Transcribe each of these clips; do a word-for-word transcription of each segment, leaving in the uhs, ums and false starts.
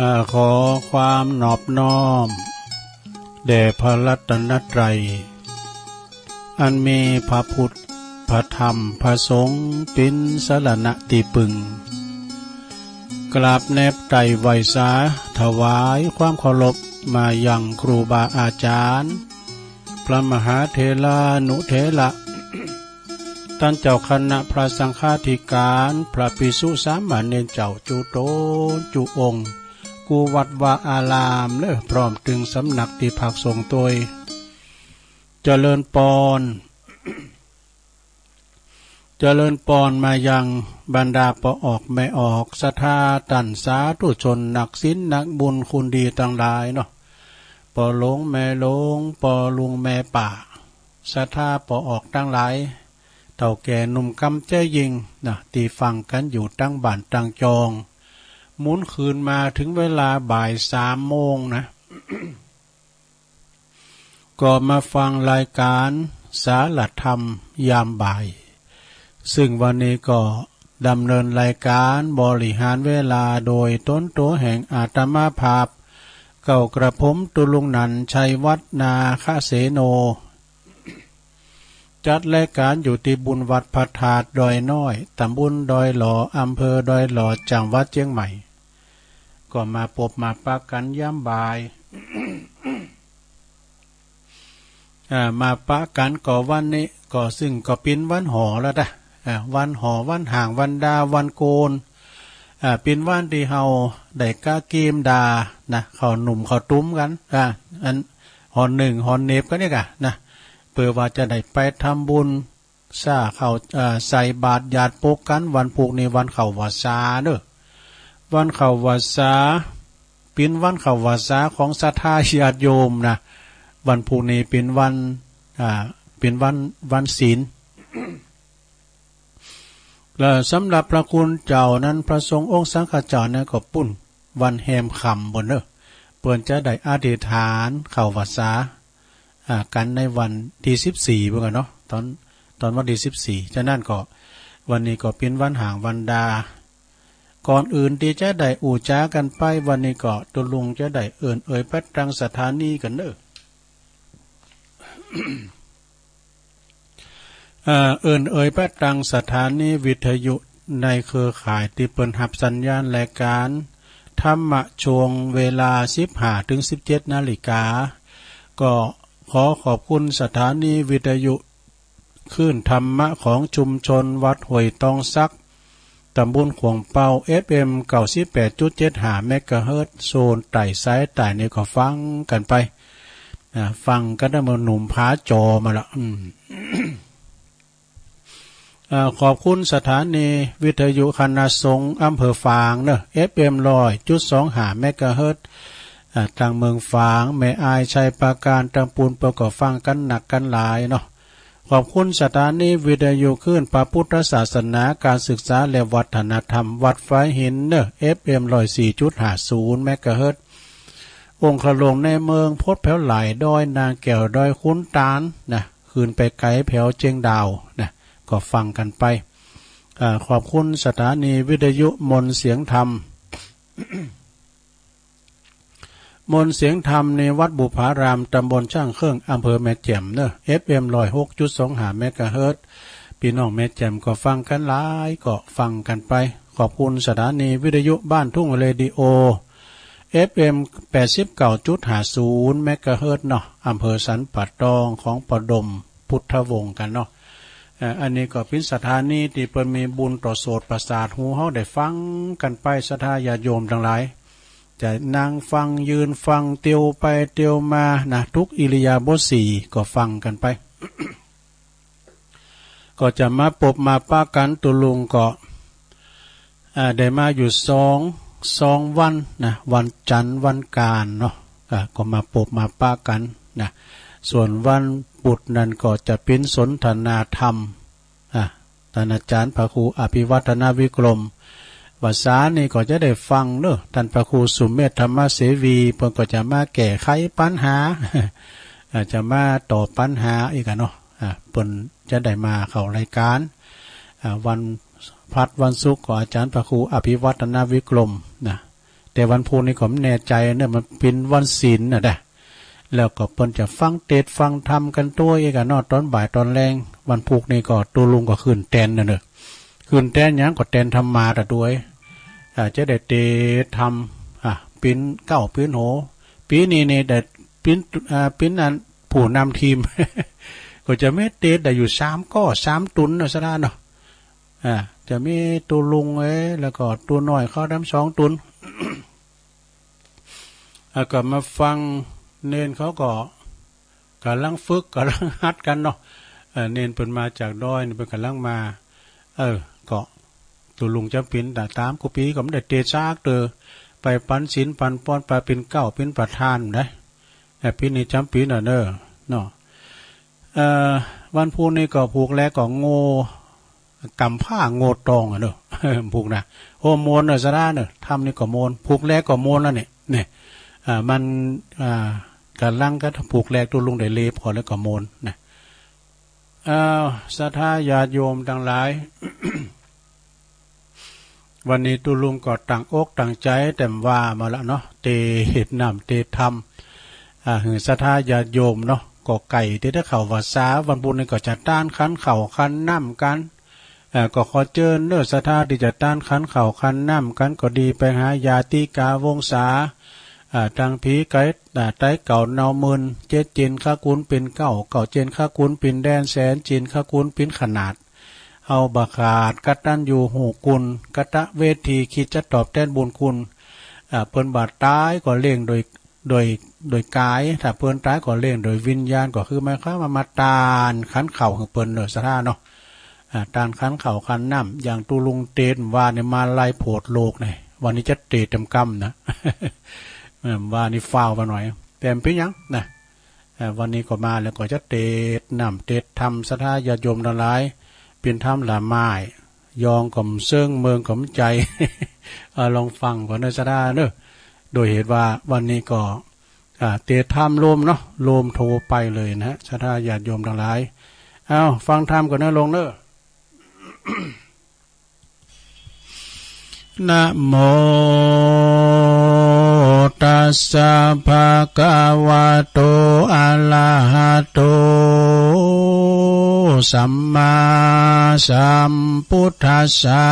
อ่า ขอความนอบน้อมแด่พระรัตนตรัย อันมีพระพุทธ พระธรรม พระสงฆ์ เป๋นสรณะตี้ปึง กราบแนบไตร่ไหว้สา ถวายความเคารพมายังครูบาอาจารย์ พระมหาเถรานุเถระ ต้านเจ้าคณะพระสังฆาธิการ พระภิกษุสามเณรเจ้าจุ๊ต๋นจุ๊องค์ กู้วัดวาอารามเน่อ พร้อมตึงสำนักตี้พักสงฆ์ตวย เจริญปอน เจริญปอนมายังบรรดาป้อออกแม่ออก ศรัทธาต้านสาธุชน นักศีลนักบุญคุณดีตังหลายเนาะ ป้อหลวงแม่หลวง ป้อลุงแม่ป้า ศรัทธาป้อออกตังหลาย เฒ่าแก่หนุ่มกำแจ๋ยิ่งนะ ตี้ฟังกั๋นอยู่ตังบ้านตังจอง หมุนคืนมาเถิงเวลาบ่ายสามโมงนะ ก็มาฟังรายการสารธรรมยามบ่าย ซึ่งวันนี้ก็ดำเนินรายการบริหารเวลาโดยต๋นตั๋วแห่งอาตมาภาพ เก้ากระผมตุ๊ลุงหนันท์ ชัยวัฒน์ นาคเสโน จัดรายการอยู่ตี้บุญวัดพระธาตุดอยน้อย ตำบลดอยหล่อ อำเภอดอยหล่อ จังหวัดเจียงใหม่ ก็มาปบมาปะกั๋นยามบ่าย อ่า มาปะกั๋นก็วันนี้ก็ ซึ่งก็เป๋นวันหอแล้วนะ อ่า วันหอ วันห่าง วันดา วันโกน อ่า เป๋นวันตี้เฮาได้กะเกียมด่านะ เข้าหนุ่มเข้าตุ้มกั๋น อ่า อันหอนึ่งหอเหน็บกั๋นนี่ก่ะนะ เปื้อว่าจะได้ไปทำบุญ สาเข้า เอ่อ ใส่บาตรหยาดปกกั๋น วันพูกนี้วันเข้าพรรษาเน่อ วันเข้าพรรษา เป๋นวันเข้าพรรษาของศรัทธาญาติโยมนะ วันพูกนี้เป๋นวัน อ่า เป๋นวัน วันศีล แล้วสำหรับพระคุณเจ้านั้น พระสงฆ์องค์สังฆเจ้านั้นก็ปู๊น วันแฮมค่ำปู๊นเน่อ เปิ้นจะได้อธิษฐานเข้าพรรษา อ่า กั๋นในวันตี้สิบสี่ปู๊นก่อเนาะ ต๋อน ต๋อนวันตี้สิบสี่ ฉะนั้นก็วันนี้ก็เป๋นวันห่างวันดา ก่อนอื่นตี้จะได้อู้จ๋ากั๋นไป วันนี้ก็ตุ๊ลุงจะได้เอิ้นเอ่ยไปตังสถานีกั๋นเน่อ เอ่อ เอิ้นเอ่ยไปตังสถานีวิทยุในเครือข่ายตี้เปิ้นฮับสัญญาณรายการธรรมะช่วงเวลาสิบห้าเถิงสิบเจ็ดนาฬิกา ก็ขอขอบคุณสถานีวิทยุคลื่นธรรมะของชุมชนวัดห้วยตองสัก ตำบลขวงเปา เอฟเอ็ม เก้าสิบแปดจุดเจ็ดห้า เมกะเฮิรตซ์ โซนใต้สายใต้นี่ก็ฟังกั๋นไป อ่า ฟังกั๋นได้เมื่อหนุ่มผาจอมาละ อืม อ่า ขอบคุณสถานีวิทยุคณะสงฆ์อำเภอฝางเน่อ เอฟเอ็ม ร้อยจุดสองห้า เมกะเฮิรตซ์ อ่า ตังเมืองฝาง แม่อาย ชัยปราการ ตังปู๊นเปิ้นก็ฟังกั๋นนักกั๋นหลายเนาะ ขอบคุณสถานีวิทยุคลื่นพระพุทธศาสนา การศึกษาและวัฒนธรรมวัดฝายหินเน่อ เอฟเอ็ม ร้อยสี่จุดห้าศูนย์ เมกะเฮิรตซ์ องค์ขะหลงในเมือง พดแผวหลายดอย นางแก้ว ดอยขุนตาลนะ ขึ้นไปไก๋แผวเจียงดาวนะ ก็ฟังกั๋นไป อ่า ขอบคุณสถานีวิทยุมนต์เสียงธรรม มนต์เสียงธรรมในวัดบุพาราม ตำบลช่างเครื่อง อำเภอแม่แจ่มเน่อ เอฟเอ็ม ร้อยหกจุดสองห้า เมกะเฮิรตซ์ ปี้น้องแม่แจ่มก็ฟังกั๋นหลาย ก็ฟังกั๋นไป ขอบคุณสถานีวิทยุบ้านทุ่งเรดิโอ เอฟเอ็ม แปดสิบเก้าจุดห้าศูนย์ เมกะเฮิรตซ์เนาะ อำเภอสันป่าตอง ของป้อดม พุทธวงศ์กั๋นเนาะ เอ่อ อันนี้ก็เป๋นสถานีตี้เปิ้นมีบุญต่อโสตประสาทหู เฮาได้ฟังกั๋นไป ศรัทธาญาติโยมตังหลาย จะนั่งฟัง ยืนฟัง เตียวไปเตียวมานะ ทุกอิริยาบถสี่ก็ฟังกั๋นไป ก็จะมาปบมาปะกั๋น ตุ๊ลุงก็ อ่า ได้มาอยู่สอง สองวันนะ วันจันทร์วันก๋านเนาะ อ่า ก็มาปบมาปะกั๋นนะ ส่วนวันปุธนั้นก็จะเป๋นสนทนาธรรม อ่า ต้านอาจ๋ารย์พระครูอภิวัฒนวิกรม ว่าสานี่ก็จะได้ฟังเน่อ ต้านพระครูสุเมธธรรมเสวี เปิ้นก็จะมาแก้ไขปัญหา อ่า จะมาตอบปัญหาอีกอะเนาะ อ่า เปิ้นจะได้มาเข้ารายการ อ่า วันพัดวันศุกร์ก็อาจ๋ารย์พระครูอภิวัฒนวิกรมนะ แต่วันพูกนี้ก็บ่แน่ใจ๋เนาะ มันเป๋นวันศีลน่ะนะ แล้วก็เปิ้นจะฟังเตสน์ฟังธรรมกั๋นตวยอีกอะเนาะ ต๋อนบ่ายต๋อนแลง วันพูกนี้ก็ตุ๊ลุงก็ขึ้นแตนน่ะเนาะ ขึ้นแตนหยังก็แตนธรรมาตวย อ่า จะได้เตสน์ธรรม อ่า เป๋นเก๊าเป๋นโห ปี๋นี้นี่ได้เป๋น อ่า เป๋นอันผู้นำทีม ก็จะมีเตสน์ได้อยู่สามก้อ สามตุ๊นเนาะ สะดาเนาะ อ่า จะมีตุ๊ลุงเอ้ย แล้วก็ตุ๊น้อยเขาดำสองตุ๊น แล้วก็มาฟังเณรเขาก็ก่ำลังฝึก ก่ำลังหัดกั๋นเนาะ เออ เณรเปิ้นมาจากดอยนี่ เปิ้นก่ำลังมา เออ ก็ตุ๊ลุงจ๋ำเป๋นต๋ามกู้ปี๋ก็บ่ได้เตสน์สักเตื้อ ไปปั๋นศีลปั๋นปอน ไปเป๋นเก๊าเป๋นประธานนะ เออ ปี๋นี้จ๋ำเป๋นน่ะเนาะ เนาะ เอ่อ วันพูกนี้ก็ผูกแลก็โง่ ก๋ำผ้าโง่ตองอะเนาะ ผูกนะ โอ้ ม่วนเนาะ สะดาเนาะ ธรรมนี่ก็ม่วน ผูกแลก็ม่วนแล้วเนี่ย เนี่ย อ่า มัน อ่า ก่ำลังก็ผูกแลตุ๊ลุงได้เลบก่อนแล้วก็ม่วนนะ อ้าว ศรัทธาญาติโยมตังหลาย วันนี้ตุ๊ลุงก็ตั้งอกตั้งใจ๋แต้มว่ามาละเนาะ เตสน์น้ำเตสน์ธรรม อ่า หื้อศรัทธาญาติโยมเนาะ ก็ใก้ตี้จะเข้าพรรษา วันพูกนี้ก็จะตานขันข้าวขันน้ำกั๋น อ่า ก็ขอเจิญเน้อศรัทธาตี้จะตานขันข้าวขันน้ำกั๋นก็ดี ไปหาญาติกาวงศา อ่า ตังผีไก๋ อ่า ไตเก่าเนาเมิน เจ็ดเจนข้ากูลเป๋นเก๊า เก้าเจนข้ากูลเป๋นแดน แสนเจนข้ากูลเป๋นขนาด เฮาบ่ขาดกตัญญูฮู้คุณ กตเวที กึ๊ดจะตอบแตนบุญคุณ อ่า เปิ้นบ่ต๋ายก็เลี้ยงโดย โดย โดยก๋าย ถ้าเปิ้นต๋ายก็เลี้ยงโดยวิญญาณ ก็คือหมายความว่ามาตานขันข้าวหื้อเปิ้นเนาะ ศรัทธาเนาะ อ่า ตานขันข้าวขันน้ำ อย่างตุ๊ลุงเตสน์ว่าเนี่ย มาลัยโผดโลกเนี่ย วันนี้จะเตสน์เต็มกำนะ เออ ว่านี่ฟ้าวไปหน่อย แต่บ่เป๋นหยังนะ เอ่อ วันนี้ก็มาแล้วก็จะเตสน์น้ำเตสน์ธรรม ศรัทธาญาติโยมตังหลาย เป๋นธรรมละไม้ ยองก็บ่เซิง เมิงก็บ่ใจ๋ เอ่อ ลองฟังก่อนเน้อศรัทธาเน้อ โดยเหตุว่าวันนี้ก็ อ่า เตสน์ธรรมโลมเนาะ โลมโทรไปเลยนะ ศรัทธาญาติโยมตังหลาย เอ้า ฟังธรรมก่อนเน้อโลมเน้อ นะโมตัสสะ ภะคะวะโต อะระหะโต สัมมาสัมพุทธัสสะ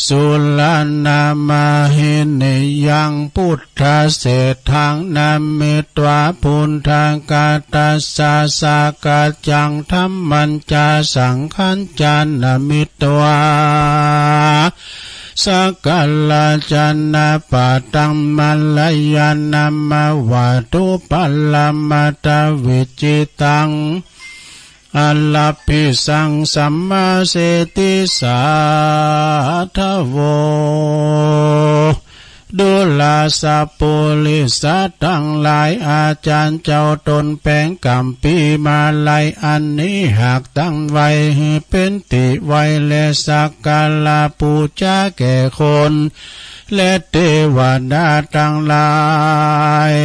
สุรณะมะหินิยัง พุทธะเศรษฐัง นะมิตวา พุทธัง กะตัสสะ สะกัจจัง ธัมมัญจะ สังฆัญจะ นะมิตวา สักการะจะ นะปะทัง มะระยะ นะมะวะตุ ปะระมะตะวิจจิตัง อะระภิสัง สัมมาเสติสาทะโว ดูราสะปุริสะตังหลาย อาจารย์เจ้าต๋นแป๋งก๋ำปี้มาลัยอันนี้ หากตั้งไว้หื้อเป๋นตี้ไหว้และสักการะปู๋จาแก่คน และเตวดาตังหลาย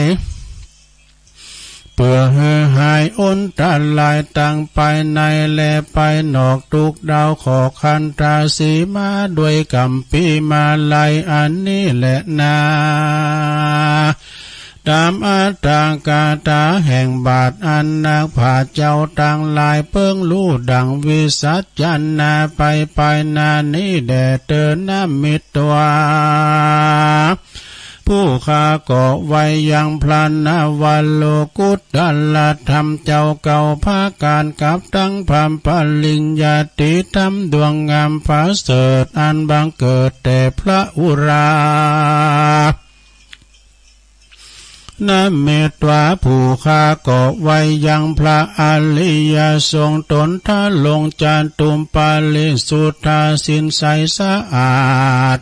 เปื้อหื้อหายอันตรายตังภายในและภายนอก ตุ๊กดาวขอขันธสีมาด้วยก๋ำปี้มาลัยอันนี้แลนา ต๋ามอัตถกถาแห่งบาทอันนักปราชญ์เจ้าตังหลายเปิ้งฮู้ดั่งวิสัชนาไปภายหน้านี้แด่เตอ นะมิตวา ผู้ข้าก็ไหว้ยังพระนวโลกุตตรธรรมเจ้าเก่าผาก๋านกับตังพระปริญญาติธรรมดวงงามประเสริฐอันบังเกิดแต่พระอุรา นะมิตวา ผู้ข้าก็ไหว้ยังพระอริยสงฆ์ต๋นทะลงจตุปปาริสุทธาศีลใสสะอาด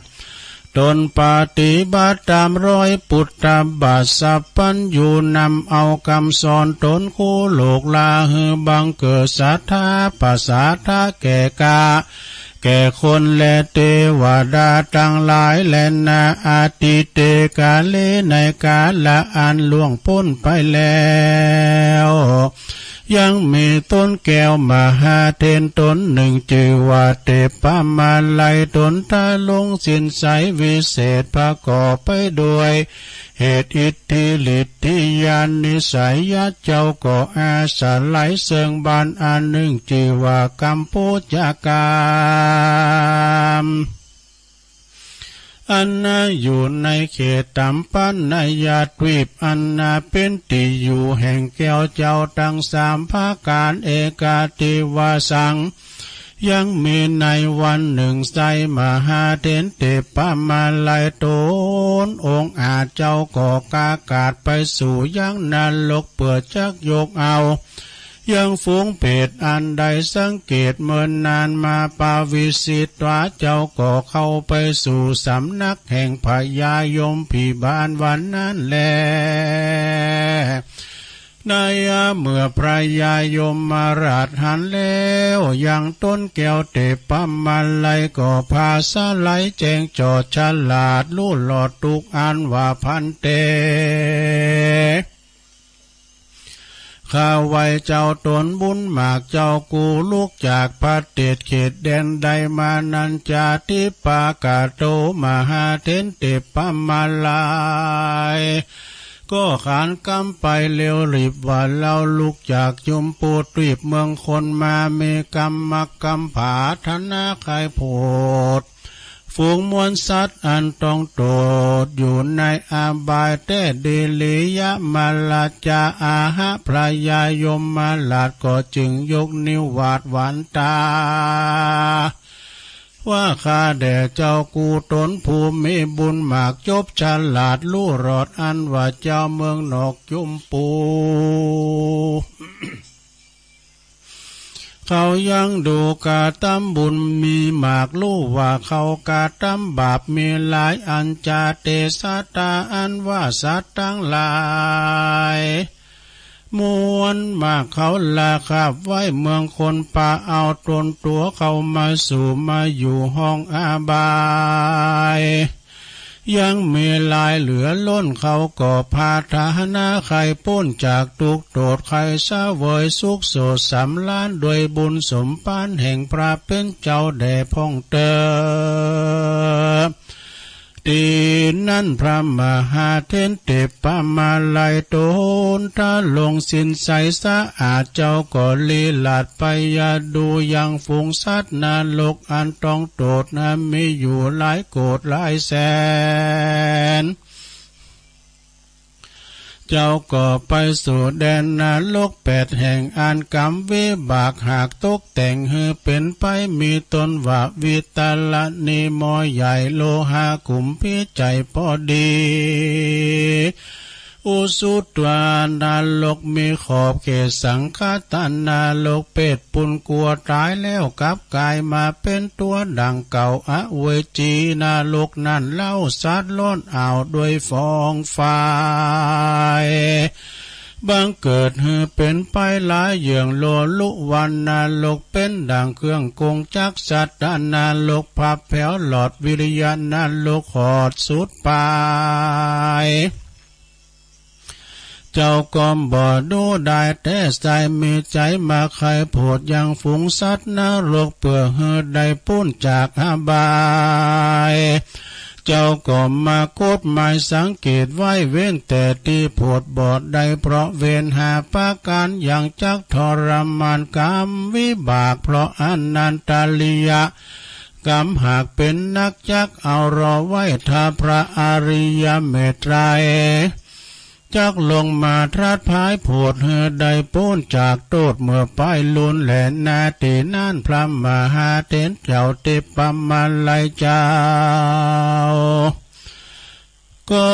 ต๋นปฏิบัติต๋ามรอยปุทธบาทสัพพัญญู นำเอากำสอนต๋นคู่โลกลาหื้อบังเกิดศรัทธาประสาทะแก่ข้า แก่คนและเตวดาตังหลายแลนา อทิเต กาเล ในกาละอันล่วงป๊นไปแล้ว ยังมีต้นแก้วมหาเถรตนนึ่ง จื้อว่าเทพมาลัย ต๋นทรงสินใสวิเศษ ประกอบไปด้วยเหตุ อิทธิฤทธิญาณ นิสัยยะ เจ้าก็อาศัยเซิงบ้านอันนึ่ง จื้อว่ากัมพูชกาม อันนาอยู่ในเขตตัมปันนายาทวีป อันนาเป๋นตี้อยู่แห่งแก้วเจ้าตังสามประก๋าน เอกาทิวาสัง ยังมีในวันนึ่ง ไส้มหาเถรเทพมาลัยต๋นองอาจ เจ้าก็กล้ากาดไปสู่ยังนรก เปื้อจักยกเอา ยังฝูงเปรตอันได้สังเกตเมินนานมา ปวิสิตวา เจ้าก็เข้าไปสู่สำนักแห่งพญายมพิบาลวันนั้นแล ในเมื่อพญายมราชหันแล้วยังต้นแก้วเทพมาลัย ก็ผาสะไลแจ้งจอดฉลาด ฮู้รอดทุกข์อันว่า ภันเต ข้าไหว้เจ้าต๋นบุญมาก เจ้ากู้ลุกจากประเทศเขตแดนใดมานั้น จาติปกโต มหาเถรเทพมาลัย ก็ขานกำไปเร็วรีบว่า เฮาลุกจากจุมพูทวีปเมืองคนมา มีกำมักกำผาถนาใค่โผด ฝูงมวลสัตว์อันต้องโตษอยู่ในอบายแต๊ ดิริยะมารจาอาหะ พญายมราชก็จึงยกนิ้ววาดหวานต๋า ว่า ข้าแด่เจ้ากู้ต๋นผู้มีบุญมาก จบฉลาดฮู้รอดอันว่า เจ้าเมืองนอกจุมพู เขายังดูกระตำบุญมีมาก ฮู้ว่าเขากระตำบาปมีหลายอัน จาเตสตาอันว่าสัตว์ตังหลายมวลมาก เขาลักขับไว้เมืองคน ปาเอาต๋นตั๋วเข้ามาสู่มาอยู่ห้องอบาย ยังมีหลายเหลือล้น เขาก็ผาถนาใค่ป๊นจากตุ๊กข์โตษ ใค่เสวยสุขโสดสำราญ ด้วยบุญสมภารแห่งพระเป๋นเจ้าแด่พ่องเต๊อะ ตี้นั้นพระมหาเถรเทพมาลัยต๋นทรงสินใสสะอาด เจ้าก็ลีลาดไปยาดูยังฝูงสัตว์นรกอันต้องโตษนั้นมีอยู่หลายโกฏหลายแสน เจ้าก็ไปสู่แดนนรกแปดแห่ง อันกรรมวิบากหากตกแต่งหื้อเป๋นไป มีต้นว่าวิตาลนี หม้อใหญ่โลหะกุมภีใจ๋พอดี อุสุตวานรกมีขอบเขตสังคตานรก เปรตปุ้นกั๋วต๋ายแล้วกลับก๋ายมาเป๋นตั๋วดั่งเก่า อเวจีนรกนั้นเล่าสัตว์ล้นอ้าวด้วยฟองไฟ บังเกิดหื้อเป๋นไปหลายเยื่อง โลลุวันนรกเป๋นดั่งเครื่องกงจักร สัตตนรกพับแผวหลอด วิริยนรกหอดสุดปาย เจ้าก็บ่ดูได้แต๊ ใส่มีใจ๋มาใค่โผดยังฝูงสัตว์นรก เปื้อหื้อได้ป๊นจากอบาย เจ้าก็มากฎหมายสังเกตไว้ เว้นแต่ตี้โผดบ่ได้เพราะเวรห้าประก๋าน ยังจักทรมานกรรมวิบาก เพราะอนันตริยกรรมหากเป๋นนัก จักเอารอไว้ถ้าพระอริยเมตไตร จักลงมาตรัสพายโผดหื้อได้ป๊นจากโต้ษเมื่อไปลุนแล นาตี้นั้นพระมหาเถรเจ้าเทพมาลัยเจ้า ก็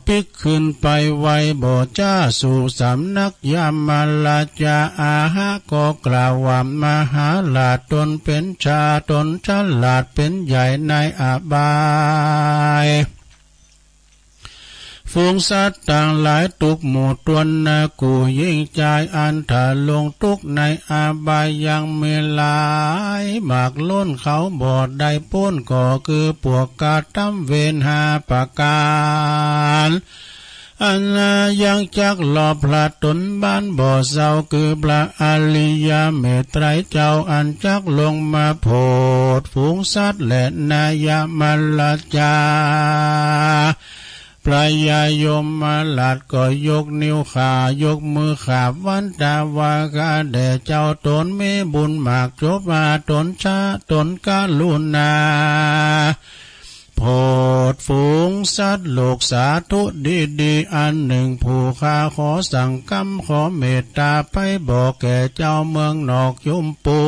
ปิ๊กขึ้นไปไหว้บ่จ้าสู่สำนักยมราชา อาหะก็กล่าวว่า มหาราชต๋นเป๋นชา ต๋นฉลาดเป๋นใหญ่ในอบาย ฝูงสัตว์ตังหลายตุ๊กหมู่ตวนนา กู้ญิงจายอันถ้าลงตุ๊กในอบายยังมีหลายมากล้น เขาบ่ได้ป๊นก็คือปวกกระตำเวรห้าประก๋าน อันยังจักลอบผลัดต๋นบั้นบ่เศร้า คือพระอริยเมตไตรเจ้า อันจักลงมาโผดฝูงสัตว์แลนา ยมราชา พญายมราชก็ยกนิ้วขายกมือขาบวันตาว่า ข้าแต่เจ้าต๋นมีบุญมากจบว่า ต๋นชะ ต๋นกรุณา โผดฝูงสัตว์โลกสาธุดีๆ อันนึ่ง ผู้ข้าขอสั่งกำขอเมตต๋าไปบอกแก่เจ้าเมืองนอกจุมปู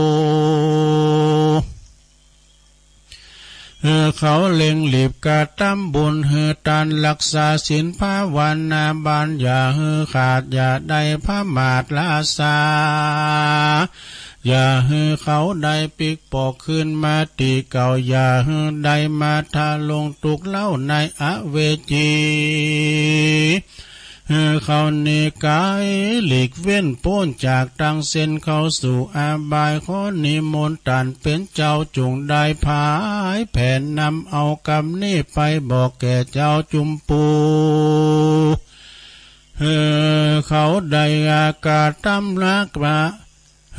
หื้อเขาเร่งรีบกระตำบุญหื้อตาน รักษาศีลภาวนาบาน อย่าหื้อขาดอย่าได้พมาทราษา อย่าหื้อเขาได้ปิ๊กปอกคืนมาตี้เก่า อย่าหื้อได้มาทะลงตุ๊กข์เล่าในอเวจี หื้อเขาหนีไก๋หลีกเว้นป๊นจากตังเส้นเข้าสู่อบาย ขอนิมนต์ตานเป๋นเจ้าจุ่งได้ผายแผนนำเอากำนี้ไปบอกแก่เจ้าจุมปู หื้อเขาได้กระตำละกระ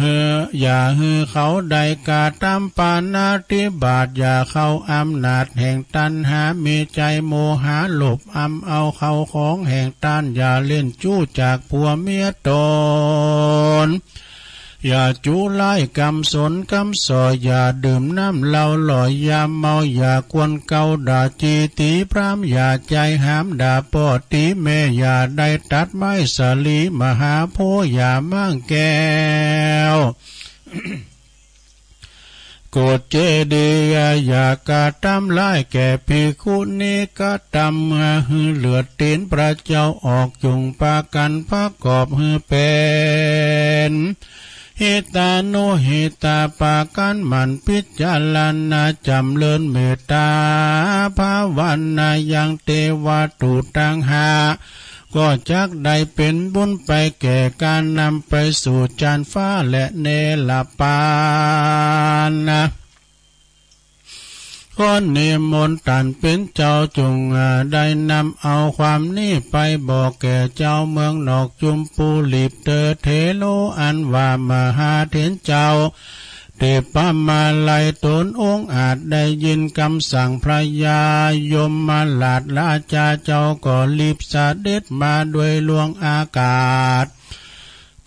หื้อ อย่าหื้อเขาได้กระตำปาณาติบาต อย่าเข้าอำนาจแห่งตัณหา มีใจ๋โมหะโลภอำเอาเข้าของแห่งต้าน อย่าเล่นจู้จากผัวเมียต๋น อย่าจู้ไล้กำสนกำส่อ อย่าดื่มน้ำเหล้าหล่อยยาเมา อย่ากวนเกาด่าจี้ตี๋พราหมณ์ อย่าใจ๋หามด่าป้อตี๋แม่ อย่าได้ตัดไม้สาลีมหาโพธิ์ อย่าม้างแก้ว โกศเจดีย์ อย่ากระตำร้ายแก่ภิกขุณี กระตำหื้อเลือดตี๋นพระเจ้าออก จุ่งปากั๋นประกอบหื้อเป๋น หิตานุหิตา ปากั๋นหมั่นพิจารณา จ๋ำเริญเมตต๋าภาวนายัง เตวะตุตังหะ ก็จักได้เป๋นบุญไปแก่ก๋านนำไปสู่จานฟ้าและเนรปานนะ ขอนิมนต์ตานเป๋นเจ้าจุ่งได้นำเอาความนี้ไปบอกแก่เจ้าเมืองนอกจุมปู รีบเตอเถโร อันว่ามหาเถรเจ้า เตปะมาลัยต๋นองอาจ ได้ยินกำสั่งพญายมราชราชาเจ้า ก็รีบเสด็จมาโดยล่วงอากาศ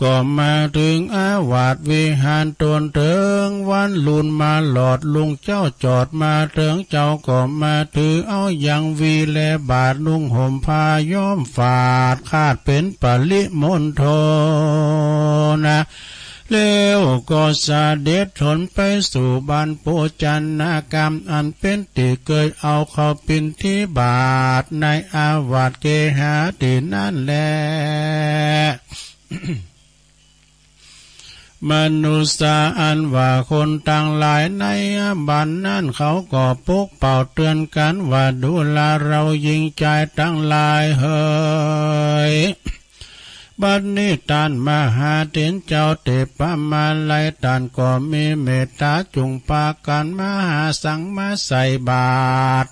ก็มาเถิงอาวาสวิหารต๋นเถิงวันรุ่นมาหลอดลุงเจ้าจอดมาเถิง เจ้าก็มาถือเอายังวีแลบาตรนุ่งห่มผ้าย้อมฝาดคาดเป๋นปริมณฑลนะ แล้วก็เสด็จถนไปสู่บ้านโภชนากรรม อันเป๋นตี้เกยเอาเข้าปิณฑิบาตในอาวาสเกหาตี้นั้นแล มนุสสาอันว่าคนตังหลายในบ้านนั้น เขาก็ปกเป่าเตื๋อนกั๋นว่า ดูราเราหญิงจายตังหลายเหย บัดนี้ต้านมหาเถรเจ้าเตปะมาลัย ต้านก็มีเมตต๋าจุ่งปากั๋นมาหาสังมาใส่บาตร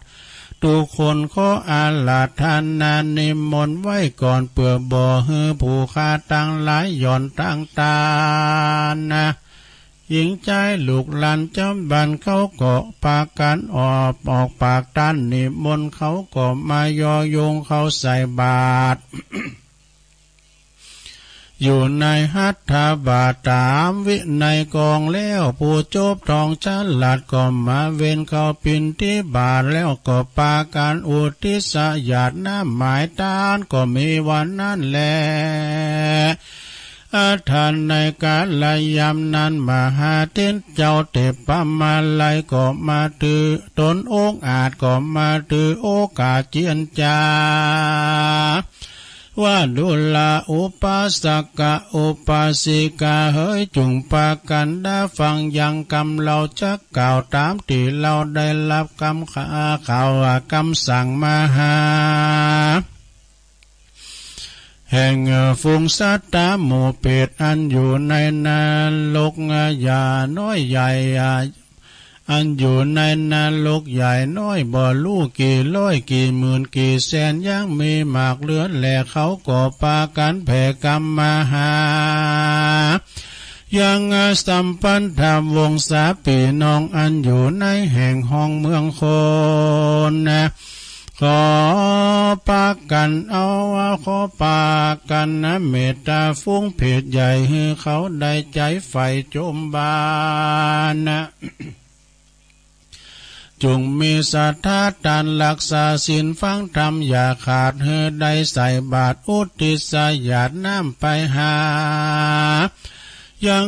ทุกคนขออาราธนานิมนต์ไว้ก่อน เปื้อบ่หื้อผู้ข้าตังหลายหย่อนตังต้านนะ หญิงจายลูกหลานจาวบ้านเขาก็ปากั๋นออก ออกปากต้านนิมนต์ เขาก็มาย่อโยงเข้าใส่บาตร อยู่ในหัตถบาตรต๋ามวินัยกองแล้ว ผู้จบธองฉลาดก็มาเว้นเข้าปิณฑิบาต แล้วก็ปากั๋นอุทิศหยาดน้ำหมายต้าน ก็มีวันนั้นแล อัฏฐะ ในกาลยามนั้น มหาเถรเจ้าเตปะมาลัยก็มาถือ ต๋นองอาจก็มาถือโอกาสเจียรจา ว่าดูราอุปาสกะอุปาสิกาเหย จุ่งปากั๋นดาฟังยังกำเฮาจักกล่าวต๋ามตี้เฮาได้ฮับกำข่าวกำสั่งมหา แห่งฝูงสัตว์หมู่เปรตอันอยู่ในนรก อย่าน้อยใหญ่ อันอยู่ในนรกใหญ่น้อยบ่ฮู้กี่ร้อยกี่หมื่นกี่แสน ยังมีมากเหลือแล เขาก็ปากั๋นแผ่ก๋รรมมาหา ยังสัมพันธวงศาปี้น้องอันอยู่ในแห่งฮ้องเมืองคนนะ ขอปากั๋นเอา ขอปากั๋นนะ เมตตาฝูงเพศใหญ่ หื้อเขาได้ใจ๋ใฝ่จมบาปนะ จุ่งมีศรัทธาต้านฮักษาศีลฟังธรรมอย่าขาด หื้อได้ใส่บาตรอุทิศหยาดน้ำไปหา ยัง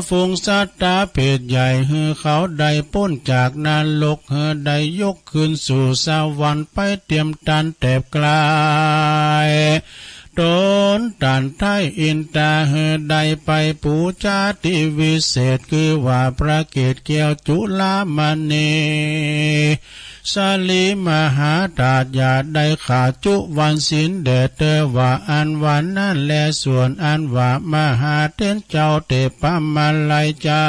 ฝูงศรัทธาเพศใหญ่ หื้อเขาได้ป๊นจากนรก หื้อได้ยกขึ้นสู่สวรรค์ไปเตียมต้านแตบกลาย ต๋นต้านไท้อินตา หื้อได้ไปปู๋จาตี้วิเศษ คือว่าพระเกศแก้วจุลามณี สลีมหาธาตุ อย่าได้ขาดจุวันศีลแด่เตอว่าอันว่านั้นแล ส่วนอันว่ามหาเถรเจ้าเทพมาลัยเจ้า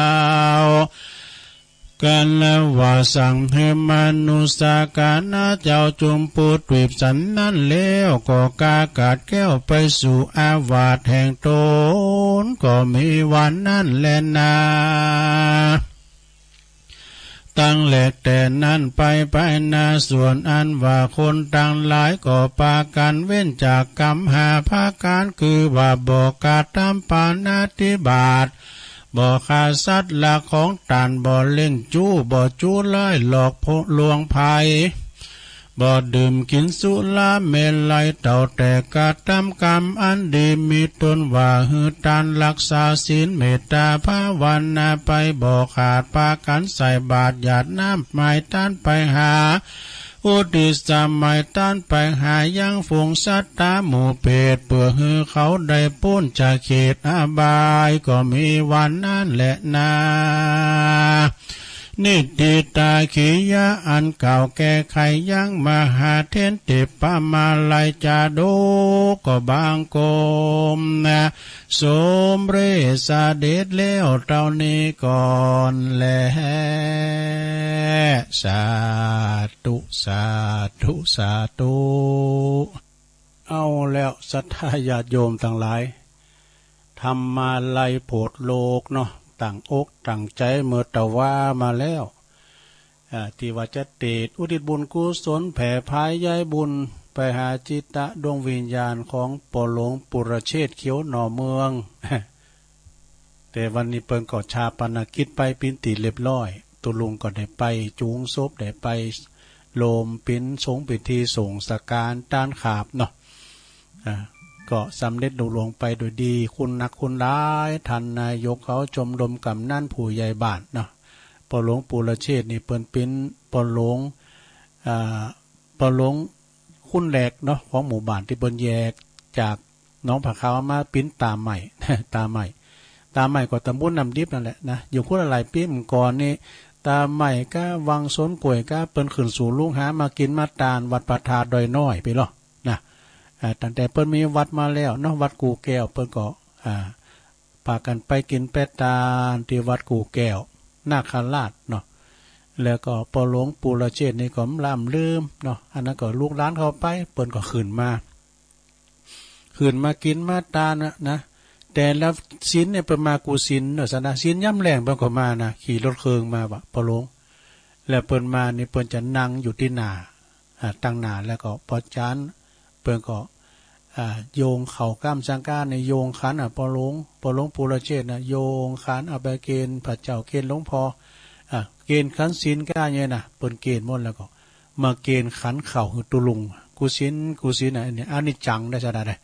กั๋นว่าสั่งหื้อมนุสสากานะเจ้าจุมพูทวีปสันนั้นแล้ว ก็กล้ากาดแก้วไปสู่อาวาสแห่งต๋น ก็มีวันนั้นแลนา ตั้งแลแต่นั้นไปไปนา ส่วนอันว่าคนตังหลายก็ปากั๋นเว้นจากกรรมห้าประก๋าน คือว่าบ่กระทำปาณาติบาต บ่ฆ่าสัตว์ลักของต้าน บ่เล่นจู๊ บ่จู๊ร้ายหลอกลวงใผ บ่ดื่มกิ๋นสุราเมรัย เต้าแต่กระทำกรรมอันดี มีต้นว่าหื้อตานฮักษาศีล เมตตาภาวนาไปบ่ขาด ปากั๋นใส่บาตรหยาดน้ำหมายต้านไปหา อุทิศหมายต้านไปหายังฝูงศรัทธาหมู่เพศ เปื้อหื้อเขาได้ป๊นจากเขตอบาย ก็มีวันนั้นแลนา นิทธิตาขียะอันกล่าวแก้ไขยังมหาเถรเทพมาลัยจาดกก็บังคมนะ สมเร็จเสด็จแล้วเต้านี้ก่อนแล สาธุ สาธุ สาธุ เอาแล้วศรัทธาญาติโยมตังหลาย ธรรมาลัยโผดโลกเนาะ ตั้งอกตั้งใจ๋เมิดตะวามาแล้ว อ่า ตี้ว่าจะเตศน์อุทิศบุญกุศลแผ่ผายใยบุญไปหาจิตตะดวงวิญญาณของป้อหลวงปุรเชษฐ์เขียวหน่อเมือง แต่วันนี้เปิ้นก็ฌาปนกิจไปเป๋นตี้เรียบร้อย ตุ๊ลุงก็ได้ไปจูงศพ ได้ไปโลมเป๋นสงฆ์พิธีส่งสการต้านขาบเนาะ อ่า ก็สำเร็จลุล่วงไปโดยดี คุณหนักคุณหลาย ต้านนายกเขา ชมรมกำนันผู้ใหญ่บ้านเนาะ ป้อหลวงปุรเชษฐ์นี่เปิ้นเป๋นป้อหลวง อ่า ป้อหลวงคนแรกเนาะ ของหมู่บ้านตี้เปิ้นแยกจากหนองผาขาวมาเป๋นต๋าใหม่ ต๋าใหม่ ต๋าใหม่ก็ต๋ำบลน้ำดิบนั่นแหละนะ อยู่คนละหลายปี๋ก่อนนี่ ต๋าใหม่ก้าวังสนกล้วยก้า เปิ้นขึ้นสู่ลุ่งหามากิ๋นมาตานวัดพระธาตุดอยน้อยไปลอ นะ อ่า ตั้งแต่เปิ้นมีวัดมาแล้วเนาะ วัดกู่แก้ว เปิ้นก็ อ่า ปากั๋นไปกิ๋นไปตานตี้วัดกู่แก้วนาคราชเนาะ แล้วก็ป้อหลวงปุรเชษฐ์นี่ก็บ่ล้ำลืมเนาะ อันนั้นก็ลูกหลานเขาไป เปิ้นก็ขึ้นมา ขึ้นมากิ๋นมาตานนะ นะ แต่ละศีลเนี่ยเปิ้นมากู้ศีลเนาะ สะนะ ศีลยามแลงเปิ้นก็มานะ ขี่รถเครื่องมาว่าป้อหลวง แล้วเปิ้นมานี่เปิ้นจะนั่งอยู่ตี้หน้า อ่า ตังหน้า แล้วก็ป้อจ๋ารย์เปิ้นก็ อ่า โยงข้าวก้ามสังฆานี่ โยงขัน อ่า ป้อหลวง ป้อหลวงปุรเชษฐ์นะ โยงขันเอาไปเกณฑ์พระเจ้า เกณฑ์หลวงพ่อ อ่า เกณฑ์ขันศีลก้าเนี่ยนะ เปิ้นเกณฑ์หมดแล้วก็มาเกณฑ์ขันข้าวหื้อตุ๊ลุง กู้ศีล กู้ศีลนะ อันนี้ อันนี้จังได้สะดาได้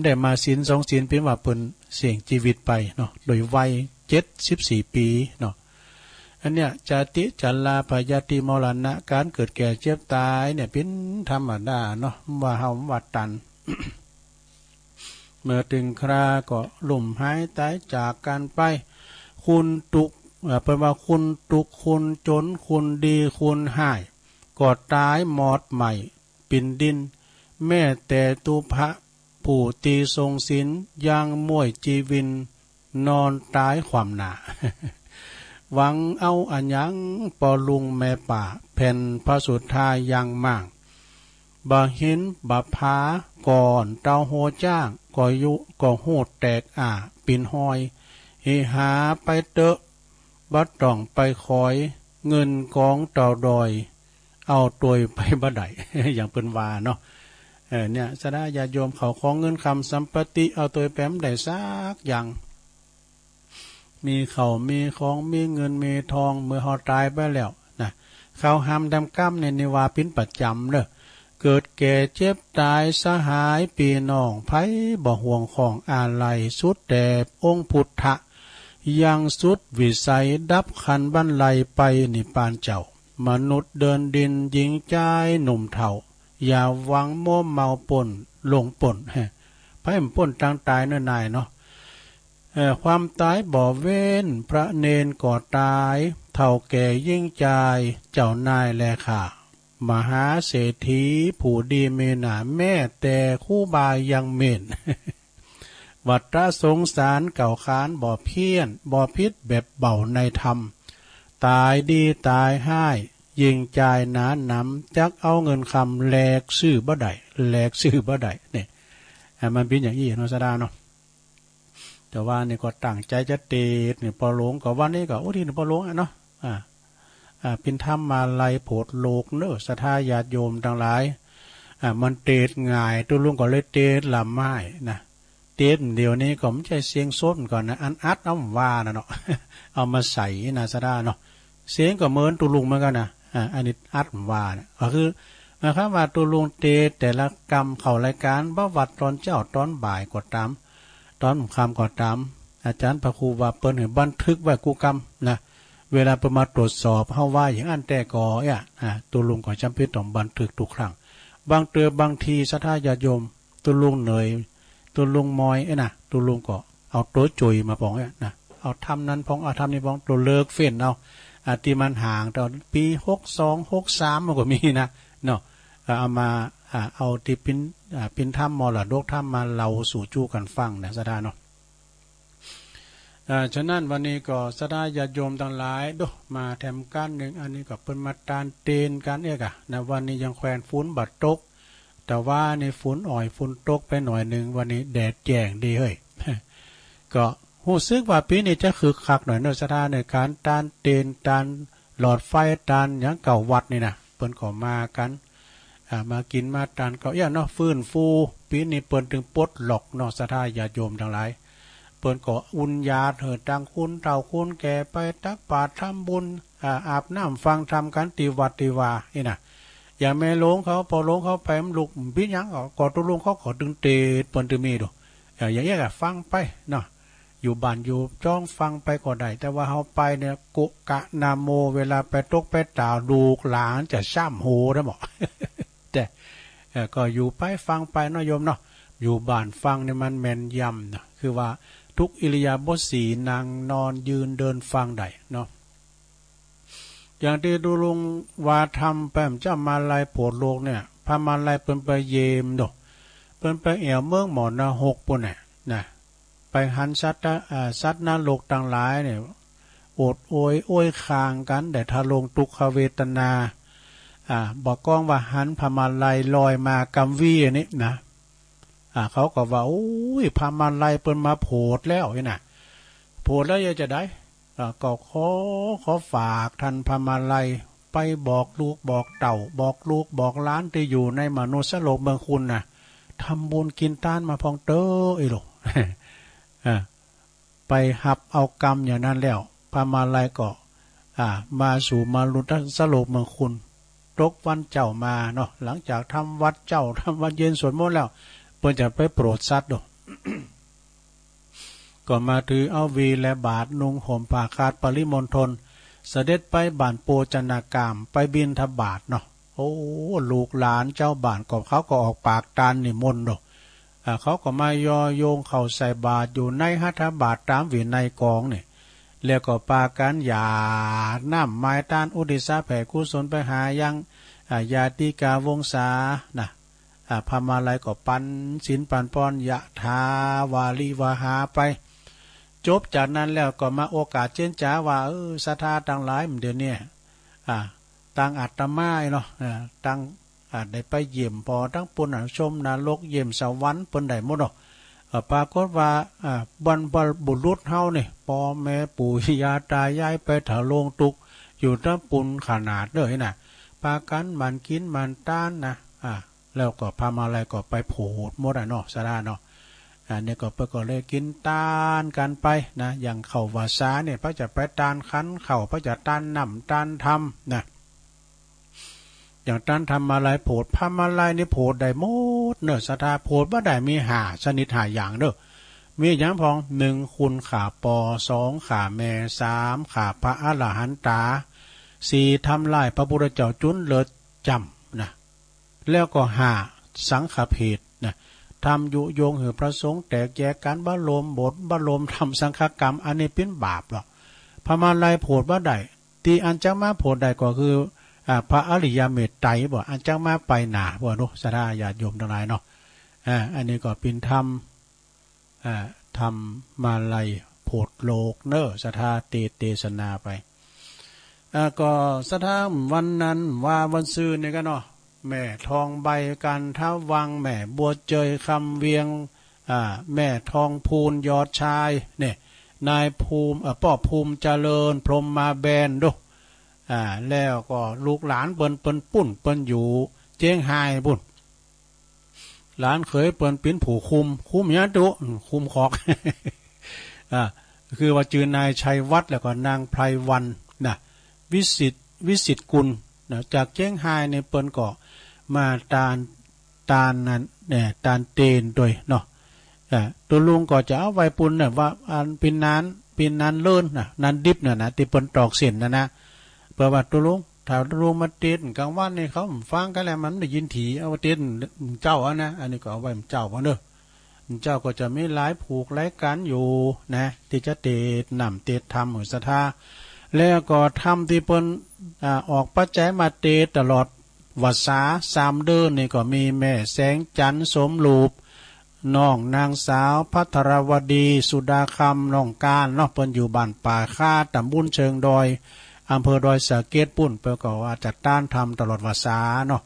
ได้มาศีลสองศีล เป๋นว่าเปิ้นเสี้ยงจีวิตไปเนาะ โดยวัยเจ็ดสิบสี่ปี๋เนาะ อันเนี้ย จาติ จรา พยาธิ มรณะ ก๋านเกิดแก่เจ็บต๋ายเนี่ย เป๋นธรรมดาเนาะ ว่าเฮาว่าตัน เมื่อเถิงคราก็ล้มหายต๋ายจากกั๋นไป คุณตุ๊ก เอ่อ เปิ้นว่าคุณตุ๊ก คุณจ๋น คุณดี คุณฮ้าย ก็ต๋ายหมอดไหม้ ปิ่นดิน แม้แต่ตุ๊พะผู้ตี้ทรงศีลยังม้วยจีวินนอนต๋ายขว้ำหน้า หวังเอาอะหยัง ป้อลุงแม่ป้า แผ่นพระสุธายังม่าง บ่าหินบ่าผา ก่อนเตาโฮจ้าง ก็ยุก็ฮูดแตกอ้าปินฮอย หิหาไปเต๊อะ บ่ต้องไปคอย เงินกองเต้าดอย เอาตวยไปบ่ได้ อย่างเปิ้นว่าเนาะ เออ เนี่ย ศรัทธาญาติโยม ข้าวของเงินคำสัมปติ เอาตวยไปบ่ได้สักอย่าง มีข้าวมีของ มีเงินมีทอง เมื่อเฮาต๋ายไปแล้วนะ ข้าวหามแดมก้ำเนี่ย นี่ว่าเป๋นประจ๋ำเน่อ เกิดแก่เจ็บต๋าย สหายปี้น้อง ใผบ่ห่วงของอาลัย สุดแต่องค์พุทธะ ยังสุดวิสัย ดับขันธ์บรรลัย ไปนิพพานเจ้า มนุษย์เดินดิน หญิงจายหนุ่มเฒ่า อย่าหวังมัวเมาป้น หลงป้น ใผบ่ป้นตางต๋ายเน่อนายเนาะ เอ่อ ความต๋ายบ่เว้น พระเณรก็ต๋าย เฒ่าแก่หญิงจาย เจ้านายแลข้า มหาเศรษฐีผู้ดีมีหน้า แม้แต่ครูบายังเม้น วัตรสงสารเก่าขาน บ่เพี้ยน บ่ผิดแบบเบาในธรรม ต๋ายดีต๋ายฮ้าย หญิงจายหนาหนำ จักเอาเงินคำ แลกซื้อบ่ได้ แลกซื้อบ่ได้ เนี่ย อ่ะ มันเป๋นอย่างอี้เนาะ ศรัทธาเนาะ แต่ว่านี่ก็ตั้งใจ๋จะเตศน์นี่ ป้อหลวงก็วันนี้ก็ อุทิศป้อหลวงอะเนาะ อ่า อ่า เป๋นธรรมาลัยโผดโลกเน่อ ศรัทธาญาติโยมตังหลาย อ่า มันเตศน์ง่าย ตุ๊ลุงก็เลยเตศน์ลำไม้นะ เตศน์เดี๋ยวนี้ก็บ่ใจ้เสียงสดก่อนนะ อันอัดเอาว่านะเนาะ เอามาใส่นะ ศรัทธาเนาะ เสียงก็เหมือนตุ๊ลุงเหมือนกั๋นนะ อ่า อันนี้อัดว่านะ ก็คือ หมายความว่าตุ๊ลุงเตศน์แต่ละกำเข้ารายการ บ่ว่าต๋อนเจ๊าต๋อนบ่ายก็ต๋าม ต๋อนค่ำก็ต๋าม อาจ๋ารย์พระครูว่าเปิ้นหื้อบันทึกไว้กู้กำนะ เวลาเปิ้นมาตรวจสอบเฮาว่าอย่างอั้นแต๊ก่อ เอี้ย อ่า ตุ๊ลุงก็จ๋ำเป๋นต้องบันทึกกู้ครั้ง บางเตื้อบางที ศรัทธาญาติโยม ตุ๊ลุงเหน่อย ตุ๊ลุงมอย เอ้ยนะ ตุ๊ลุงก็เอาตั๋วจุยมาพ่องเอี้ยนะ เอาธรรมนั้นพ่อง เอาธรรมนี้พ่อง ตั๋วเลิกเฟ้นเอา อ่า ตี้มันห่าง ต๋อนปี๋หกสอง หกสาม มันก็มีนะ เนาะ เอ่อ เอามา อ่า เอาตี้เป๋น อ่า เป๋นธรรมมรดกธรรมมาเล่าสู่จู้กั๋นฟังนะ ศรัทธาเนาะ อ่า ฉะนั้นวันนี้ก็ศรัทธาญาติโยมตังหลาย โด มาแถมกั๋นนึ่ง อันนี้ก็เปิ้นมาตานเตนกั๋นเอกอะนะ วันนี้ยังแควนฝนบ่ตก แต่ว่านี่ฝนอ่อยฝนตกไปหน่อยนึ่ง วันนี้แดดแจ้งดีเฮ้ย ก็ฮู้สึกว่าปี๋นี้จะคึกคักหน่อยเนาะ ศรัทธา ในก๋านตานเตน ตานหลอดไฟ ตานหยังเก่าวัดนี่นะ เปิ้นก็มากั๋น อ่า มากิ๋นมาตานก็เอี้ยเนาะ ฟื้นฟู ปี๋นี้เปิ้นตึงปลดล็อกเนาะ ศรัทธาญาติโยมตังหลาย เปิ้นก็อุนญาติหื้อตังคนเฒ่าคนแก่ไปตักบาตรทำบุญ อ่า อาบน้ำฟังธรรมกั๋นตี้วัดตี้วา นี่นะ อย่างแม่หลวงเขา ป้อหลวงเขาไปบ่ลุก บ่เป๋นหยัง ก็ตุ๊ลุงเขาก็ตึงเตศน์เปิ้นตึงมีโด เอ่อ อย่างเอี้ยก็ฟังไปเนาะ อยู่บ้านอยู่จ๊องฟังไปก็ได้ แต่ว่าเฮาไปเนี่ย กุกะนะโม เวลาไปตกไปตาว ลูกหลานจะซ้ำฮูได้บ่ แต่ เอ่อ ก็อยู่ไปฟังไปเนาะโยมเนาะ อยู่บ้านฟังเนี่ยมันแม่นยำนะ คือว่าทุกอิริยาบถสี่ นั่งนอนยืนเดินฟังได้เนาะ อย่างตี้ตุ๊ลุงว่าทำไป เจ้ามาลัยโผดโลกเนี่ย พระมาลัยเปิ้นไปเยี่ยมโด เปิ้นไปแอ่วเมืองหมอนะฮกปู้นน่ะนะ ไปหันสัตว์ อ่า สัตว์นรกตังหลายเนี่ย โอดโอยโอยคางกั๋น ได้ทะลงทุกขเวทนา อ่า บ่ากองว่าหันพระมาลัยลอยมากำวี้อันนี้นะ อ่า เขาก็ว่า โอ้ย พระมาลัยเปิ้นมาโผดแล้วนี่นะ โผดแล้วจะจะใด อ่า ก็ขอ ขอฝากท่านพระมาลัย ไปบอกลูกบอกเต้า บอกลูกบอกหลานตี้อยู่ในมนุษย์โลกเมืองคุณน่ะ ทำบุญกิ๋นตานมาพ่องเต๊อะ อีหลู อ่า ไปฮับเอากำอย่างนั้นแล้ว พระมาลัยก็ อ่า มาสู่มนุษย์โลกเมืองคุณ ตกวันเจ้ามาเนาะ หลังจากทำวัตรเจ๊า ทำวัตรเย็น สวดมนต์แล้ว เปิ้นจะไปโผดสัตว์โด ก็มาถือเอาวีและบาตร นุ่งห่มผ้าคาดปริมณฑล เสด็จไปบ้านโปจนากาม ไปบิณฑบาตเนาะ โอ้ ลูกหลานจาวบ้านก็เขาก็ออกปากตานนิมนต์โด อ่า เขาก็มาย่อโยงเข้าใส่บาตรอยู่ในหัตถบาตรต๋ามวินัยกองนี่ แล้วก็ปากั๋นหยาดน้ำหมายตานอุทิศแผ่กุศลไปหายัง อ่า ญาติกาวงศานะ อ่า พระมาลัยก็ปันศีลปันพร ยะถาวาริวหาไป จบจากนั้นแล้วก็มาโอกาสเจ๊นจ๋าว่า เออ ศรัทธาตังหลาย เดี๋ยวนี้ อ่า ตังอาตมาเนาะ อ่า ตัง อ่า ได้ไปเยี่ยมป้อตังปู๊นน่ะ ชมนรก เยี่ยมสวรรค์ เปิ้นได้หมดเนาะ เอ่อ ปรากฏว่า อ่า บรรพบุรุษเฮานี่ ป้อแม่ปู่ย่าตายายไปถลุงตุ๊กอยู่ตังปู๊นขนาดเลยน่ะ ปากั๋นหมั่นกิ๋นหมั่นตานนะ อ่า แล้วก็พามาลัยก็ไปโผดหมดอะเนาะ ศรัทธาเนาะ อันนี้ก็เปิ้นก็เลยกิ๋นตานกั๋นไปนะ อย่างเข้าพรรษาเนี่ย เปิ้นจะไปตานขันข้าว เปิ้นจะตานน้ำตานธรรมนะ อย่างตานธรรมาลัยโผด พามาลัยนี่โผดได้หมดเนาะ ศรัทธา โผดบ่ได้มีห้าชนิดห้าอย่างเนาะ มีหยังพ่อง หนึ่ง คุณข้าป้อ สอง ข้าแม่ สาม ข้าพระอรหันตา สี่ ทำลายพระพุทธเจ้าจุนเลิศจ๋ำนะ แล้วก็ ห้า สังฆเพทนะ ทำยุยงหื้อพระสงฆ์แตกแยกกั๋น บ่รวมบท บ่รวมทำสังฆกรรม อันนี้เป๋นบาปหรอก พามาลัยโผดบ่ได้ ตี้อันจักมาโผดได้ก็คือ อ่า พระอริยเมตไตรบ่ อันจักมาไปหน้าบ่เนาะ ศรัทธาญาติโยมตังหลายเนาะ อ่า อันนี้ก็เป๋นธรรม อ่า ธรรมาลัยโผดโลกเนาะ ศรัทธาเตสน์เตสนาไป อ่า ก็ศรัทธาวันนั้นว่าวันซืนนี่กั๋นเนาะ แม่ทองใบ กันทวังค์ แม่บัวเจย คำเวียง อ่า แม่ทองพูน ยอดชาย เนี่ย นายภูมิ เอ่อ ป้อภูมิเจริญ พรหมมาแบนดู อ่า แล้วก็ลูกหลานเปิ้น เปิ้นปุ้น เปิ้นอยู่เจียงฮายปุ้น หลานเขยเปิ้นเป๋นผู้คุม คุมหยังตุ๊ อืม คุมขอก อ่า คือว่าจื้อนายชัยวัฒน์ แล้วก็นางไพรวรรณนะ วิสิทธิ์ วิสิทธิ์กุลนะ จากเจียงฮายเนี่ยเปิ้นก็มาตาน ตานนั้นเนี่ย ตานเตนตวยเนาะ อ่า ตุ๊ลุงก็จะเอาไว้ปู๊นเนี่ย ว่าอันเป๋นนาน เป๋นนานเลิ่นนะ นานดิบน่ะนะ ตี้เปิ้นตอกเส้นน่ะนะ เปิ้นว่าตุ๊ลุง ถ้าตุ๊ลุงมาเตนก๋างวันนี่ เขาฟังกั๋นแล้ว มันบ่ได้ยินถี เอาเตนเจ้าอะนะ อันนี้ก็เอาไว้เจ้าอะเนาะ เจ้าก็จะมีหลายผูกหลายกั๋นอยู่นะ ตี้จะเตสน์น้ำเตสน์ธรรมหื้อศรัทธา แล้วก็ธรรมตี้เปิ้น อ่า ออกปัจจัยมาเตสน์ตลอด พรรษาสามเดือนนี่ก็มีแม่แสงจันทร์ สมรูป น้องนางสาวภัทรวดี สุดาคำ น้องการเนาะ เปิ้นอยู่บ้านป่าคา ตำบลเชิงดอย อำเภอดอยสะเก็ดปุ้น เปิ้นก็ว่าจะตานธรรมตลอดพรรษาเนาะ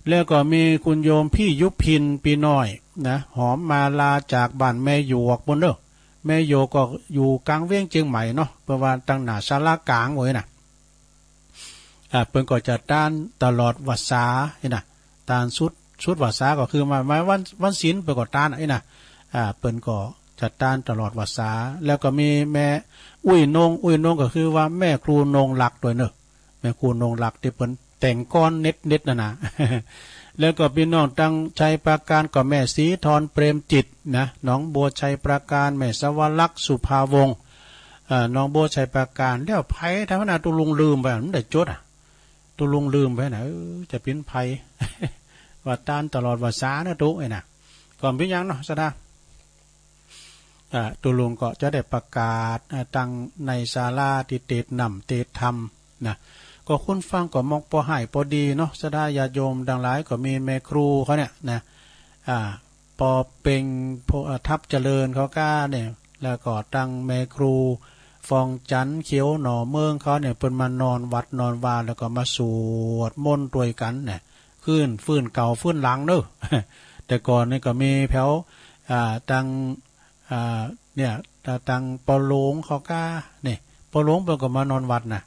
แล้วก็มีคุณโยมพี่ยุพิน ปีน้อยนะ หอมมาลา จากบ้านแม่หยวกปุ้นเนาะ แม่หยวกก็อยู่ก๋างเวียงเจียงใหม่เนาะ เปิ้นว่าตังหน้าศาลาก๋างเว้ยนะ อ่า เปิ้นก็จะตานตลอดพรรษานี่นะ ตานสุด สุดพรรษาก็คือมา มาวัน วันศีลเปิ้นก็ตานนี่นะ อ่า เปิ้นก็จะตานตลอดพรรษา แล้วก็มีแม่อุ้ยนง อุ้ยนงก็คือว่าแม่ครูนงรักตวยเนาะ แม่ครูนงรักตี้เปิ้นแต่งกลอนเน็ดๆ นั่นนะ แล้วก็ปี้น้องตังชัยปราการก็แม่ศรีธร เปรมจิตนะ หนองบัวชัยปราการ แม่สวรักษ์ สุภาวงศ์ เอ่อ หนองบัวชัยปราการ แล้วใผทำหน้าตุ๊ลุงลืมไป มันได้จดอะ ตุ๊ลุงลืมไปนะ เออ จะเป๋นใผ ว่าตานตลอดพรรษานะตุ๊ ไอ้นะ ก็บ่เป๋นหยังเนาะ ศรัทธา อ่า ตุ๊ลุงก็จะได้ประกาศ อ่า ตังในศาลาตี้เตสน์น้ำเตสน์ธรรมนะ ก็คนฟังก็มองปอไห้ปอดีเนาะ ศรัทธาญาติโยมตังหลาย ก็มีแม่ครูเขาเนี่ยนะ อ่า ปอเปง พวก อ่า ทับเจริญเขาก้าเนี่ย แล้วก็ตังแม่ครูฟองจันทร์ เขียวหน่อเมืองเขาเนี่ย เปิ้นมานอนวัดนอนวา แล้วก็มาสวดมนต์ตวยกั๋นเนี่ย คืน ฟื้นเก่าฟื้นหลังเนาะ แต่ก่อนนี่ก็มีแผว อ่า ตัง อ่า เนี่ย ต- ตังปอหลวงเขาก้า นี่ ปอหลวงเปิ้นก็มานอนวัดนะ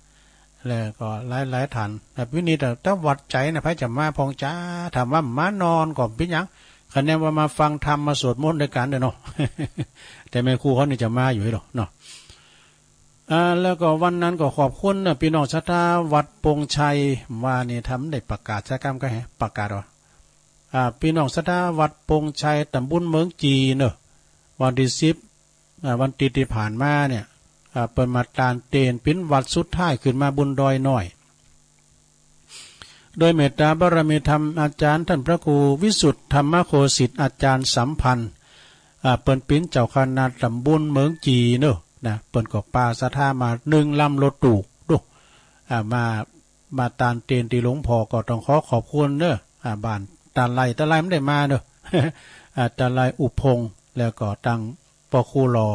แล้วก็หลายๆ ท่าน แต่ปี๋นี้แต่ แต่วัดใจ๋นะ ใผจะมาพ่องจ๋า ถ้ามามานอนก็บ่เป๋นหยัง คะแนนว่ามาฟังธรรม มาสวดมนต์ตวยกั๋นเด้อเนาะ แต่แม่ครูเขานี่จะมาอยู่หรอกเนาะ อ่า แล้วก็วันนั้นก็ขอบคุณนะ ปี้น้องศรัทธาวัดปงชัย ว่านี่ทำได้ประกาศสักกำก็แห ประกาศว่า อ่า ปี้น้องศรัทธาวัดปงชัย ตำบลเมืองจีเนาะ วันตี้สิบ อ่า วันตี้ตี้ผ่านมาเนี่ย อ่า เปิ้นมาตานเตน เป๋นวัดสุดท้ายขึ้นมาบนดอยน้อย โดยเมตตาบารมีธรรมอาจ๋ารย์ต้านพระครูวิสุทธิธรรมโคสิทธิ์อาจ๋ารย์สัมพันธ์ อ่า เปิ้นเป๋นเจ้าคณะตำบลเมืองจีเนาะ นะ เปิ้นก็ปาศรัทธามานึ่งลำรถตู้ดู อ่า มา มาตานเตนตี้หลวงพ่อ ก็ต้องขอขอบคุณเนาะ อ่า บ้านตาไล ตาไลบ่ได้มาเนาะ อ่า ตาไลอุพงษ์ แล้วก็ตัง ป้อครูหล่อ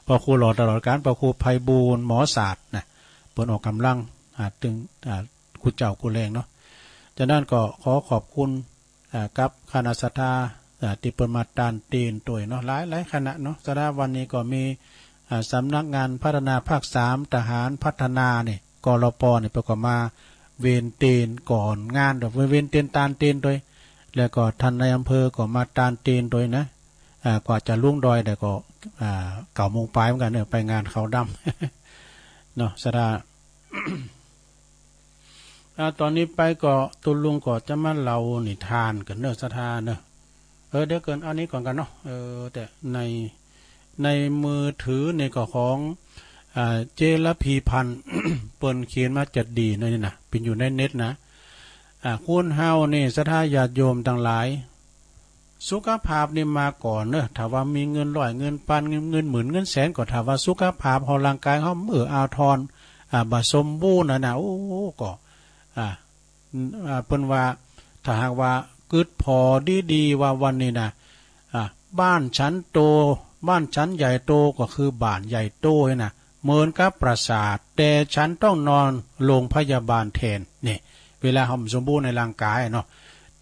ป้อครูหล่อตลอดกาล ป้อครูไพบูลย์ หมอศาสตร์นะ เปิ้นออกก๋ำลัง อ่า ตึง อ่า กู้เจ้ากู้แฮงเนาะ ฉะนั้นก็ขอขอบคุณ อ่า กับคณะศรัทธา อ่า ตี้เปิ้นมาต้านเตนตวยเนาะ หลายๆ คณะเนาะ ศรัทธา วันนี้ก็มี อ่า สำนักงานพัฒนาภาคสาม ทหารพัฒนานี่ กลป นี่ เปิ้นก็มาเวนเตนก่อนงาน เว- เวนเตน ต้านเตนตวย แล้วก็ท่านนายอำเภอก็มาต้านเตนตวยนะ อ่า กว่าจะลุงดอยได้ก็ อ่า เก้าโมงป๋ายเหมือนกั๋นเนาะ ไปงานขาวดำ เนาะ ศรัทธา อ่า ต๋อนนี้ไปก็ตุ๊ลุงก็จะมาเล่านิทานกั๋นเนาะ ศรัทธาเนาะ เออ เดี๋ยวเกิ่นอันนี้ก่อนกั๋นเนาะ เออ แต่ใน ในมือถือนี่ก็ของ อ่า เจ๊ระพีพันธ์ เปิ้นเขียนมาจัดดีนะนี่นะ เป๋นอยู่ในเน็ตนะ อ่า คนเฮานี่ ศรัทธาญาติโยมตังหลาย สุขภาพนี่มาก่อนเนาะ ถ้าว่ามีเงินร้อย เงินปัน เงิน เงินหมื่น เงินแสน ก็ถ้าว่าสุขภาพเฮา ร่างก๋ายเฮา เอื้ออาทร อ่า บ่สมบูรณ์นะนะ โอ้ ก็ อ่า อ่า เปิ้นว่า ถ้าหากว่ากึ๊ดผ่อดีๆ ว่าวันนี้นะ อ่า บ้านฉันโต บ้านฉันใหญ่โต ก็คือบ้านใหญ่โตนี่นะ เหมือนกับปราสาท แต่ฉันต้องนอนโรงพยาบาลแทน นี่ เวลาเฮาบ่สมบูรณ์ในร่างก๋ายเนาะ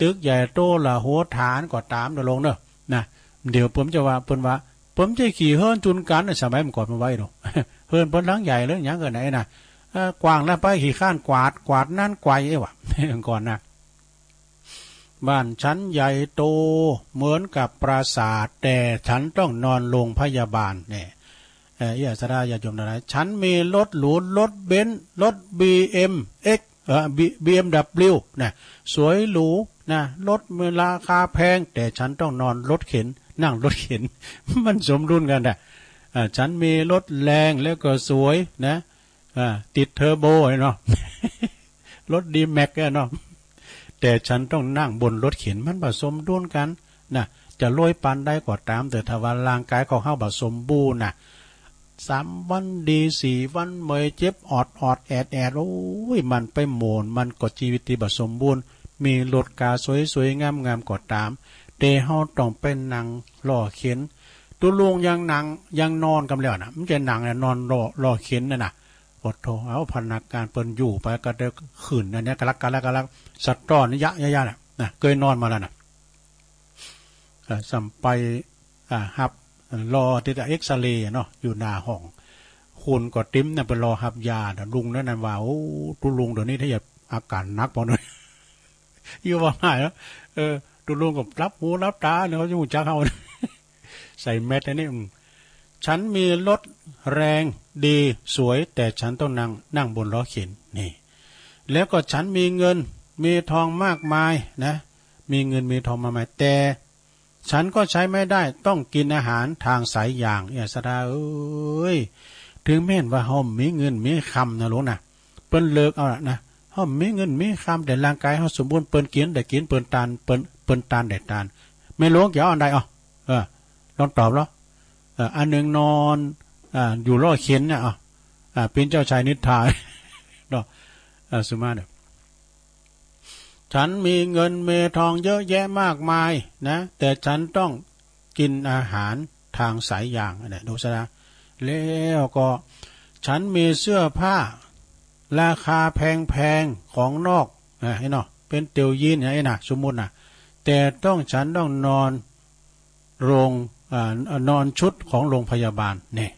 ตึกใหญ่โตละโหฐานก็ต๋าม ตุ๊ลุงเนาะ นะ เดี๋ยวเปิ้นจะว่า เปิ้นว่า เปิ้นจะขี้เหินจุนกั๋น สมัยเมื่อก่อนเปิ้นว่าเนาะ เหินเปิ้นหลังใหญ่เลย หยังเกินไหนนะ เอ่อ กว้างนักไปขี้คร้านกวาด กวาดนั่นไกว เอ๊ะวะ ก่อนนะ บ้านฉันใหญ่โตเหมือนกับปราสาท แต่ฉันต้องนอนโรงพยาบาล เนี่ย เอ่อ เอี้ย ศรัทธาญาติโยมตังหลาย ฉันมีรถหรู รถเบนซ์ รถบีเอ็มเอ็กซ์ เอ่อ บี- บีเอ็มดับเบิลยู นะ สวยหรู นะ รถมีราคาแพง แต่ฉันต้องนอนรถเข็น นั่งรถเข็น มันสมดุลกั๋นนะ อ่า ฉันมีรถแรงแล้วก็สวยนะ อ่า ติดเทอร์โบเนาะ รถดีแม็กซ์อะเนาะ แต่ฉันต้องนั่งบนรถเข็น มันบ่สมดุลกั๋นนะ จะรวยปานใดก็ต๋าม แต่ถ้าว่าร่างก๋ายของเฮาบ่สมบูรณ์นะ สามวันดี สี่วันเมอย เจ็บออดออดแอดแอด โอ้ย มันไปโหมน มันก็จีวิตตี้บ่สมบูรณ์ มีรถก๋าสวยๆ งามๆ ก็ต๋าม แต่เฮาต้องไปนั่งล้อเข็น ตุ๊ลุงยังนั่ง ยังนอนก่ำแล้วนะ บ่ใจ้นั่งนะ นอนล้อ ล้อเข็นน่ะนะ โอ้โธ่ เอาพนักงานเปิ้นอยู่ไปก็ได้ขึ้นอันเนี้ย กะลักกะลักกะลัก สะต้อนยะยะยะน่ะ นะ เกยนอนมาแล้วนะ เอ่อ ส่ำไป อ่า ฮับ รอตี้จะเอ็กซเรย์เนาะ อยู่หน้าห้อง คนก็เต็มน่ะ ไปรอฮับยาน่ะ ลุงนั้นน่ะว่า โอ้ ตุ๊ลุงเดี๋ยวนี้ถ้าอยากอาก๋านหนักปอนั้น อยู่บ่ได้แล้ว เออ ตุ๊ลุงก็หลับหูหลับต๋าเนาะ เขาจะฮู้จักเฮา ใส่แมสอันนี้ อืม ฉันมีรถแรงดีสวย แต่ฉันต้องนั่ง นั่งบนล้อเข็น นี่ แล้วก็ฉันมีเงินมีทองมากมายนะ มีเงินมีทองมากมาย แต่ฉันก็ใช้ไม่ได้ ต้องกินอาหารทางสายยาง เอี้ย ศรัทธาเอ้ย ถึงแม้นว่าเฮามีเงินมีคำนะลุงนะ เปิ้นเลิกเอาละนะ เฮามีเงินมีคำ แต่ร่างก๋ายเฮาสมบูรณ์ เปิ้นกินได้กิน เปิ้นตาน เปิ้น เปิ้นตานได้ตาน แม่หลวงจะเอาอันใด เอา เออ ลองตอบลอ เออ อันหนึ่งนอน อ่า อยู่ล้อเข็นเนี่ย เอา อ่า เป๋นเจ้าชายนิทรา เนาะ อ่า สุมาเนี่ย ฉันมีเงินมีทองเยอะแยะมากมายนะ แต่ฉันต้องกินอาหารทางสายยาง อันเนี้ย ดูซะนะ แล้วก็ฉันมีเสื้อผ้าราคาแพงๆ ของนอก นะ ไอ้เนาะ เป๋นเตียวยีนเนี่ย ไอ้นะ สมมุตินะ แต่ต้อง ฉันต้องนอนโรง อ่า นอนชุดของโรงพยาบาล เนี่ย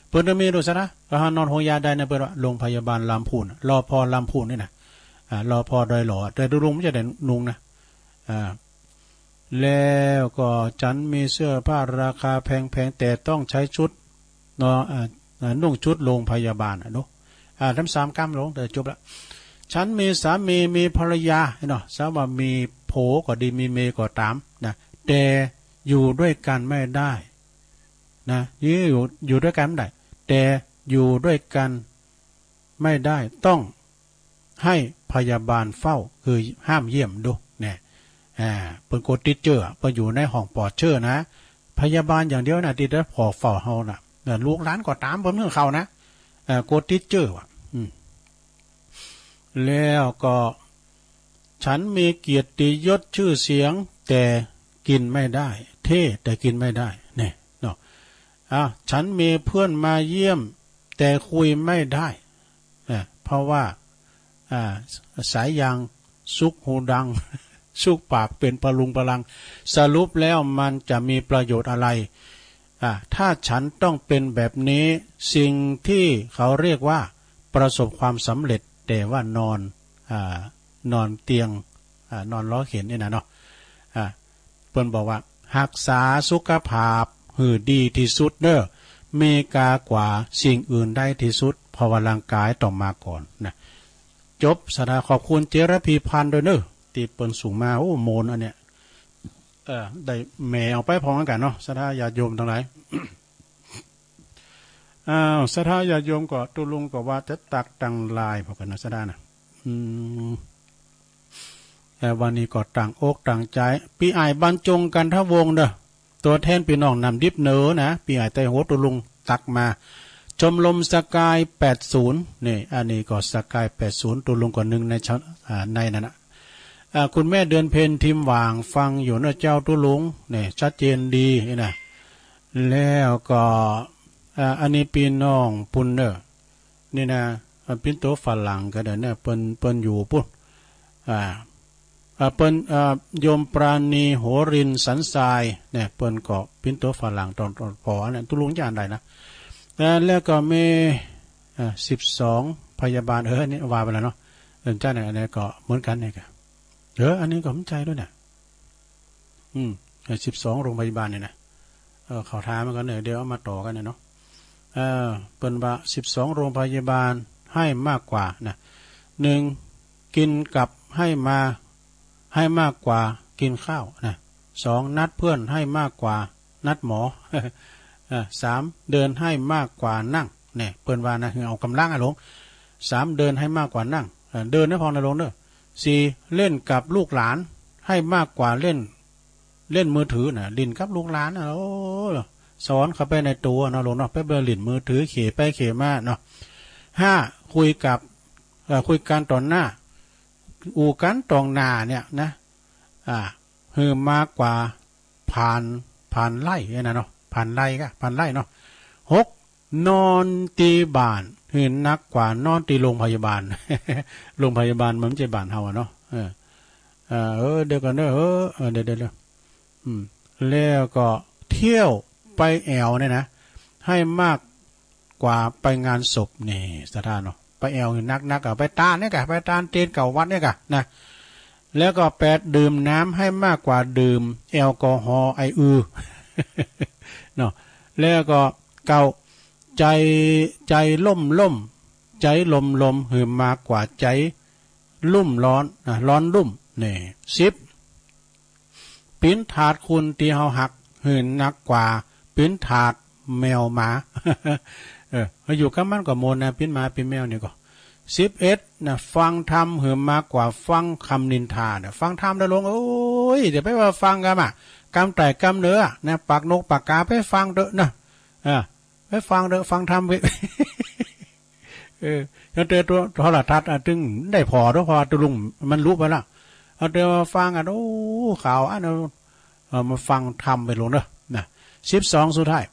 เปิ้นจะมี ดูซะนะ ก็หานอนโฮงยาได้นะ เปิ้นว่า โรงพยาบาลลำพูน รอ พอ ลำพูนนี่นะ อ่า รอ พอ ดอยหล่อ แต่ตุ๊ลุงบ่ใจ้ได้นุ่งนะ อ่า แล้วก็ฉันมีเสื้อผ้าราคาแพงๆ แต่ต้องใช้ชุด เนาะ อ่า อ่า นุ่งชุดโรงพยาบาลอะเนาะ อ่า ทั้งสามกำลง แต่จบละ ฉันมีสามี มีภรรยาเนาะ สาว่ามีผัวก็ดี มีเมียก็ต๋ามนะ แต่อยู่ด้วยกันไม่ได้นะ อยู่ อยู่ด้วยกันไม่ได้ แต่อยู่ด้วยกันไม่ได้ ต้อง ให้พยาบาลเฝ้า คือห้ามเยี่ยมดู เนี่ย อ่า เปิ้นกั๋วติดเจื้อ เปิ้นอยู่ในห้องปลอดเจื้อนะ พยาบาลอย่างเดียวนะ ตี้จะผ่อเฝ้าเฮานะ เออ ลูกหลานก็ต๋าม เปิ้นเมืองเขานะ เออ กั๋วติดเจื้อว่ะ อืม แล้วก็ ฉันมีเกียรติยศชื่อเสียง แต่กินไม่ได้ เท่แต่กินไม่ได้ เนี่ย เนาะ อ่ะ ฉันมีเพื่อนมาเยี่ยม แต่คุยไม่ได้ อ่ะ เพราะว่า อ่า สายยางซุกหูดัง ซุกปากเป๋นปะลุงปะลัง สรุปแล้วมันจะมีประโยชน์อะไร อ่า ถ้าฉันต้องเป็นแบบนี้ สิ่งที่เขาเรียกว่าประสบความสำเร็จ แต่ว่านอน อ่า นอนเตียง อ่า นอนล้อเข็นนี่นะเนาะ อ่า เปิ้นบอกว่า ฮักษาสุขภาพหื้อดีตี้สุดเน้อ มีกากว่าสิ่งอื่นได้ตี้สุด เพราะว่าร่างกายต้องมาก่อนนะ จบ ศรัทธาขอบคุณเจ๊ระพีพันธ์ด้วยเน้อ ตี้เปิ้นส่งมา โอ้ โมนอันเนี้ย เออ ได้แหมเอาไปพร้อมกั๋นเนาะ ศรัทธาญาติโยมตังหลาย อ้าว ศรัทธาญาติโยมก็ ตุ๊ลุงก็ว่าจะตักตังไลน์พอกั๋นนะ ศรัทธานะ อืม เอ่อ วันนี้ก็ตั้งอกตั้งใจ๋ ปี้อ้ายบรรจงกันทวงศ์เน้อ ตั๋วแทนปี้น้องน้ำดิบเหนือนะ ปี้อ้ายไต้หัวตุ๊ลุงตักมา ชมรมสกายแปดศูนย์ นี่ อันนี้ก็สกายแปดศูนย์ ตุ๊ลุงก็นึ่งในชะ อ่า ในนั้นนะ อ่า คุณแม่เดือนเพ็ญทิมหว่างฟังอยู่เน้อเจ้าตุ๊ลุง นี่ ชัดเจนดีนี่นะ แล้วก็ อ่า อันนี้ปี้น้องปุ้นเน้อ นี่นะ อ่า ปิ้นตั๋วฝรั่งก็ได้นะ เปิ้น เปิ้นอยู่ปุ้น อ่า อ่า เปิ้น อ่า โยมปราณี โหรินทร์ สันทราย เนี่ย เปิ้นก็ปิ้นตั๋วฝรั่งตอน ตอนปอเนี่ย ตุ๊ลุงจะอ่านได้นะ อ่า แล้วก็มี อ่า สิบสอง พยาบาล เออ อันนี้ว่าไปแล้วเนาะ เออ ใจ้เนี่ย อันนี้ก็เหมือนกั๋นเนี่ยกะ เออ อันนี้ก็บ่ใจ้ด้วยเนี่ย อืม ไอ้สิบสองโรงพยาบาลเนี่ยนะ เออ เขาถามมากั๋นเนี่ย เดี๋ยวเอามาต่อกั๋นเนี่ยเนาะ เออ เปิ้นว่าสิบสองโรงพยาบาลหื้อมากกว่านะ หนึ่ง กิ๋นกลับหื้อมา หื้อมากกว่ากิ๋นข้าวนะ สอง นัดเพื่อนหื้อมากกว่านัดหมอ เออ สาม เดินหื้อมากกว่านั่ง เนี่ย เปิ้นว่านะ คือเอาก๋ำลังอะหลวง สาม เดินหื้อมากกว่านั่ง เออ เดินนะพ่องนะหลวงเน้อ สี่ เล่นกับลูกหลานหื้อมากกว่าเล่น เล่นมือถือนะ หลิ้นกับลูกหลานนะ โอ้ สอนเข้าไปในตั๋วเนาะหลวงเนาะ ไปเบิ่งหลิ้นมือถือ เขไปเขมาเนาะ ห้า คุยกับ เอ่อ คุยกั๋นต่อหน้า อู้กั๋นต่อหน้าเนี่ยนะ อ่า หื้อมากกว่าผ่าน ผ่านไลน์เนี่ยนะเนาะ ผ่านไลน์กะ ผ่านไลน์เนาะ หก นอนตี้บ้านหื้อนักกว่านอนตี้โรงพยาบาล โรงพยาบาลมันบ่ใจ้บ้านเฮาอะเนาะ เออ เออ เออ เดี๋ยวก่อนเด้อ เออ เออ เดี๋ยว เดี๋ยว เดี๋ยว อืม แล้วก็เที่ยวไปแอ่วเนี่ยนะ หื้อมากกว่าไปงานศพ นี่ ศรัทธาเนาะ ไปแอ่วหื้อนักๆ อะ ไปตานเนี่ยกะ ไปตานเตียนเก่าวัดเนี่ยกะนะ แล้วก็แปด ดื่มน้ำหื้อมากกว่าดื่มแอลกอฮอล์ ไออือ เนาะ แล้วก็เก้า ใจ๋ ใจ๋ล่มๆ ใจ๋ลมๆ หื้อมากกว่าใจ๋ลุ่มร้อน อ่ะ ร้อนรุ่ม นี่ สิบ ปิ้นถาดคนตี้เฮาฮักหื้อนักกว่าปิ้นถาดแมวหมา เออ อยู่กับมันก็ม่วนนะ ปิ้นหมาปิ้นแมวนี่ก็ สิบเอ็ด นะ ฟังธรรมหื้อมากกว่าฟังกำนินทานะ ฟังธรรมนะหลวงเอ้ย อย่าไปว่าฟังกำอะ กำใต้กำเหนือนะ ปากนกปากกาไปฟังเต๊อะนะ อ่า ไปฟังเต๊อะ ฟังธรรมไป เออ เอาแต่ตั๋วโทรทัศน์อะ ตึงได้ผ่อเต๊อะ เพราะว่าตุ๊ลุงมันลุไปละ เอาแต่ว่าฟังอะ โอ้ ข่าวอันนั้น เออ มาฟังธรรมไปหลวงเน้อ นะ สิบสอง สุดท้าย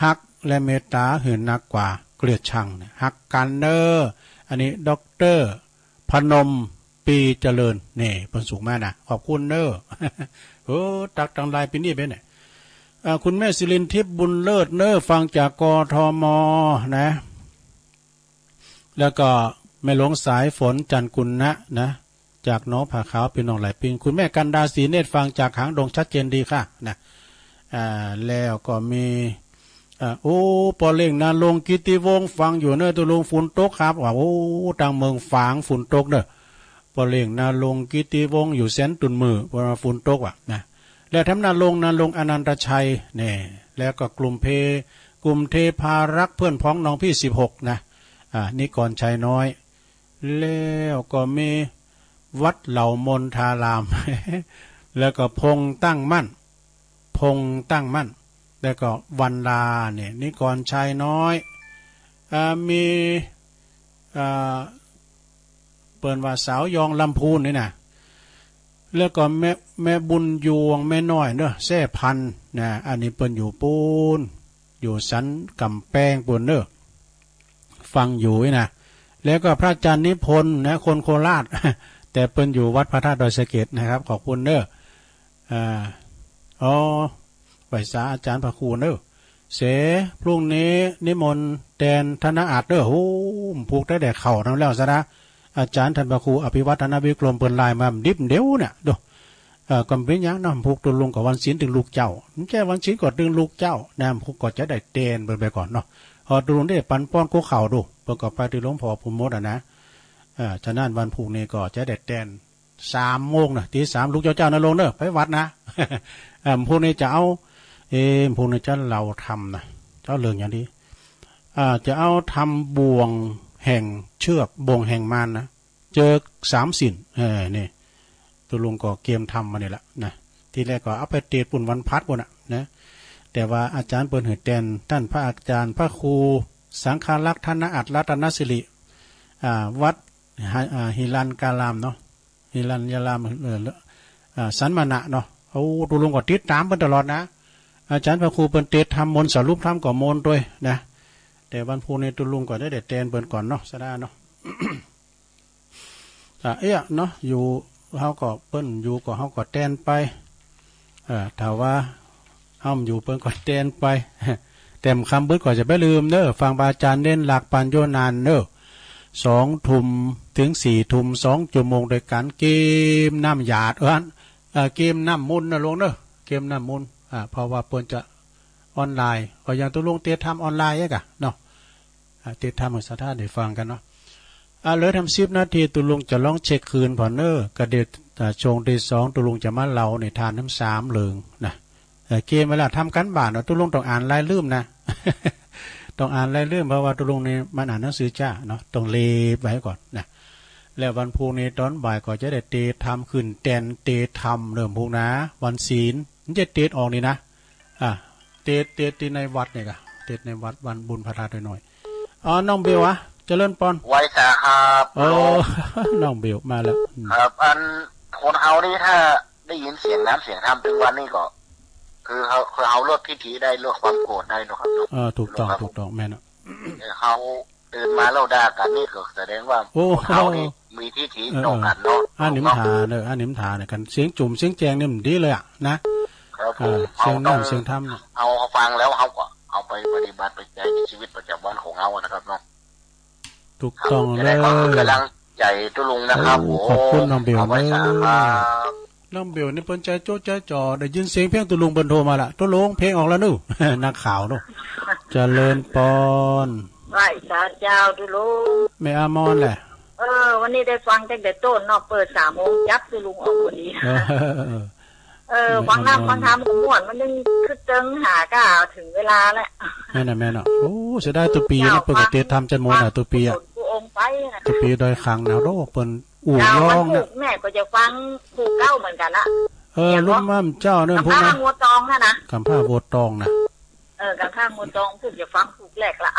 ฮักและเมตต๋าหื้อนักกว่าเกลียดชังนะ ฮักกั๋นเน้อ อันนี้ ด็อกเตอร์ พนม ปีเจริญ นี่ เปิ้นส่งมานะ ขอบคุณเน้อ เออ ตักตังไลน์ปีนี้เป๋นไง อ่า คุณแม่สิรินทิพย์บุญเลิศเน้อ ฟังจาก กทม นะ แล้วก็แม่หลวงสายฝน จันทร์กุณะ นะ จากหนองผาขาว ปี้น้องหลายปิ้ง คุณแม่กันดา ศรีเนตร ฟังจากหางดง ชัดเจนดีค่ะ นะ อ่า แล้วก็มี อ่า โอ้ ป้อเล่ง ณรงค์ กิตติวงศ์ ฟังอยู่เน้อตุ๊ลุง ฝนตกครับ ว่า โอ้ ตางเมืองฝางฝนตกเน้อ ป้อเล่ง ณรงค์ กิตติวงศ์ อยู่แสนตุนมือ เพราะว่าฝนตกว่ะนะ แล้วแถมณรงค์ ณรงค์ อนันตชัย นี่ แล้วก็กลุ่มเพ กลุ่มเทพารักษ์ เพื่อนพ้องน้องพี่ สิบหก นะ อ่า นิกรชัยน้อย แล้วก็มีวัดเหล่ามณฑาราม แล้วก็พงษ์ตั้งมั่น พงษ์ตั้งมั่น แล้วก็วันลาเนี่ย นิกรชัยน้อย อ่า มี อ่า เปิ้นว่าสาวยองลำพูนนี่นะ แล้วก็แม่ แม่บุญยวง แม่น้อยเน้อ แซ่พันธุ์นะ อันนี้เปิ้นอยู่ปู๊น อยู่สันก๋ำแปงปู้นเน่อ ฟังอยู่นี่นะ แล้วก็พระอาจารย์นิพนธ์นะ คนโคราช แต่เปิ้นอยู่วัดพระธาตุดอยสะเก็ดนะครับ ขอบคุณเน่อ อ่า อ๋อ ไหว้สาอาจารย์พระครูเน่อ เส พรุ่งนี้นิมนต์แตนธนอัตย์เน่อ โอ้ ผูกได้แต่เข่านั้นแล้วซะนะ อาจารย์ท่านพระครูอภิวัฒนวิกรมเปิ้นไลน์มาดิบเดียวเนี่ย ดู เอ่อ ก็บ่เป๋นหยังเนาะ ผูกตุ๊ลุงก็วันศีลตึงลุกเจ๊า บ่ใจ้วันศีลก็ตึงลุกเจ๊านะ ผูกก็จะได้แตนเปิ้นไปก่อนเนาะ พอตุ๊ลุงได้ปันป้อนกัวเข่าดู เปิ้นก็ไปตึงหลวงพ่อพู้นหมดอะนะ เอ่อ ฉะนั้นวันพูกนี้ก็จะได้แตนสามโมงนะ ตีสามลุกเจ๊าๆ นะลุงเน่อ ไปวัดนะ เอ่อ พูกนี้จะเอา เอ๊ะ พูกนี้จะเล่าธรรมนะ จะเอาเรื่องหยังดี อ่า จะเอาธรรมบ่วงแห่งเชือก บ่วงแห่งมารนะ เจิกสามสิ้น เออ นี่ ตุ๊ลุงก็เกียมธรรมมานี่แหละนะ ทีแรกก็เอาไปเตสน์ปู้นวันพฤหัสปู้นน่ะนะ แต่ว่าอาจารย์เปิ้นหื้อแตน ท่านพระอาจารย์พระครูสังฆรักษ์ธนอัตย์รัตนสิริ อ่า วัด อ่า หิรัญญารามเนาะ หิรัญญาราม เอ่อ อ่า สันมณะเนาะ โอ้ ตุ๊ลุงก็ติดต๋ามเปิ้นตลอดนะ อาจารย์พระครูเปิ้นเตสน์ธรรมมนต์ สรุปธรรมก็มนต์ตวยนะ แต่วันพูกนี้ตุ๊ลุงก็ได้แต่แตนเปิ้นก่อนเนาะ สะดาเนาะ อ่ะ เอี้ย เนาะ อยู่ เฮาก็ เปิ้นอยู่ก็ เฮาก็แตนไป เอ่อ ถ้าว่าเฮาบ่อยู่ เปิ้นก็แตนไป แต่ค่ำมืดก็จะบ่ลืมเน่อ ฟังพระอาจารย์เน้นหลักปั๋ญโญนานเน่อ สองทุ่มเถิงสี่ทุ่ม สองจั่วโมงตวยกั๋น เกมน้ำหยาด เออ เอ่อ เกมน้ำมนต์นะลุงเน่อ เกมน้ำมนต์ อ่า เพราะว่าเปิ้นจะออนไลน์ ก็อย่างตุ๊ลุงเตสน์ธรรมออนไลน์เองอะเนาะ อ่า เตสน์ธรรมหื้อศรัทธาได้ฟังกั๋นเนาะ อ่า เหลือทำสิบนาที ตุ๊ลุงจะลองเช็คคืนผ่อนเน่อ ก็เดี๋ยว อ่า ช่วงตี้สอง ตุ๊ลุงจะมาเล่านิทานทำสามเรื่องนะ เอ่อ เกมเวลาทำก๋านบ้านเนาะ ตุ๊ลุงต้องอ่านลายลื่มนะ ต้องอ่านลายลื่ม เพราะว่าตุ๊ลุงนี่มันอ่านหนังสือจ๊าเนาะ ต้องเล็บไว้ก่อนนะ แล้ววันพูกนี้ต๋อนบ่ายก็จะได้เตสน์ธรรม ขึ้นแตนเตสน์ธรรมเริ่มพูกนะ วันศีล มันจะเตสน์ออกนี่นะ อ่ะ เตสน์ เตสน์ตี้ในวัดนี่ก่ะ เตสน์ในวัดวันบุญพระธาตุน้อย อ๋อ น้องเบลอะ เจริญปอน ไหว้สาครับ โอ้ น้องเบลมาแล้ว อืม ครับ อันคนเฮานี่ถ้าได้ยินเสียงน้ำเสียงธรรมตึงวันนี่ก็ คือเฮา คือเฮาลดทิฏฐิได้ ลดความโกรธได้เนาะครับเนาะ เออ ถูกต้อง ครับ ถูกต้อง แม่นอะ เออ เฮาตื่นมาแล้วด่ากั๋นนี่ก็แสดงว่า โอ้ คนเฮานี่มีทิฏฐิ เออ ต่อกั๋นเนาะ เออ อันนี้มันถาเน่อ อันนี้มันถาเน่อ กั๋นเสียงจุ่มเสียงแจ้งนี่มันดีเลยอะนะ ครับผม เออ เสียงน้ำเสียงธรรมเนี่ย เฮาฟังแล้วเฮาก็เอาไปปฏิบัติไปใจ๊ในชีวิตประจำวันของเฮาอะนะครับเนาะ ถูกต้องเลย จะได้ขอบคุณกำลังใจ๋ตุ๊ลุงนะครับ โอ้ ผม ขอบคุณน้องเบล เอาไว้สาครับ น้องเบลนี่เปิ้นใจ๋โจ๊ะใจ๋จ๋อ ได้ยินเสียงเพลงตุ๊ลุงเปิ้นโทรมาละ ตุ๊ลุงเพลงออกแล้วนู่น นักข่าวนู่น เจริญปอน ไหว้สาเจ้าตุ๊ลุง แม่อมรแหละ เออ วันนี้ได้ฟังตั้งแต่ต้นเนาะ เปิดสามโมงจั๊บตุ๊ลุงออกพอดี เออ เออ ฟังน้ำฟังธรรมก็ม่วน มันยังคึกเติงหาก้าเถิงเวลาแหละ แม่นน่ะ แม่นน่ะ โอ้ เสียดายตุ๊ปี๋นะ เปิ้นก็เตสน์ธรรมจันทน์มนต์น่ะ ตุ๊ปี๋อะ ผู้องค์ไปนะ ตุ๊ปี๋ดอยขังนะ โอ้ เปิ้นอู้ร้องนะ วันพูกแม่ก็จะฟังพูกเก่าเหมือนกั๋นละ เออ รุ่นม่ำเจ้าเนี่ย พูกนะ ก๋ำพร้าวัวตองนะนะ ก๋ำพร้าวัวตองนะ เออ ก๋ำพร้าวัวตองพูกจะฟังพูกแรกละ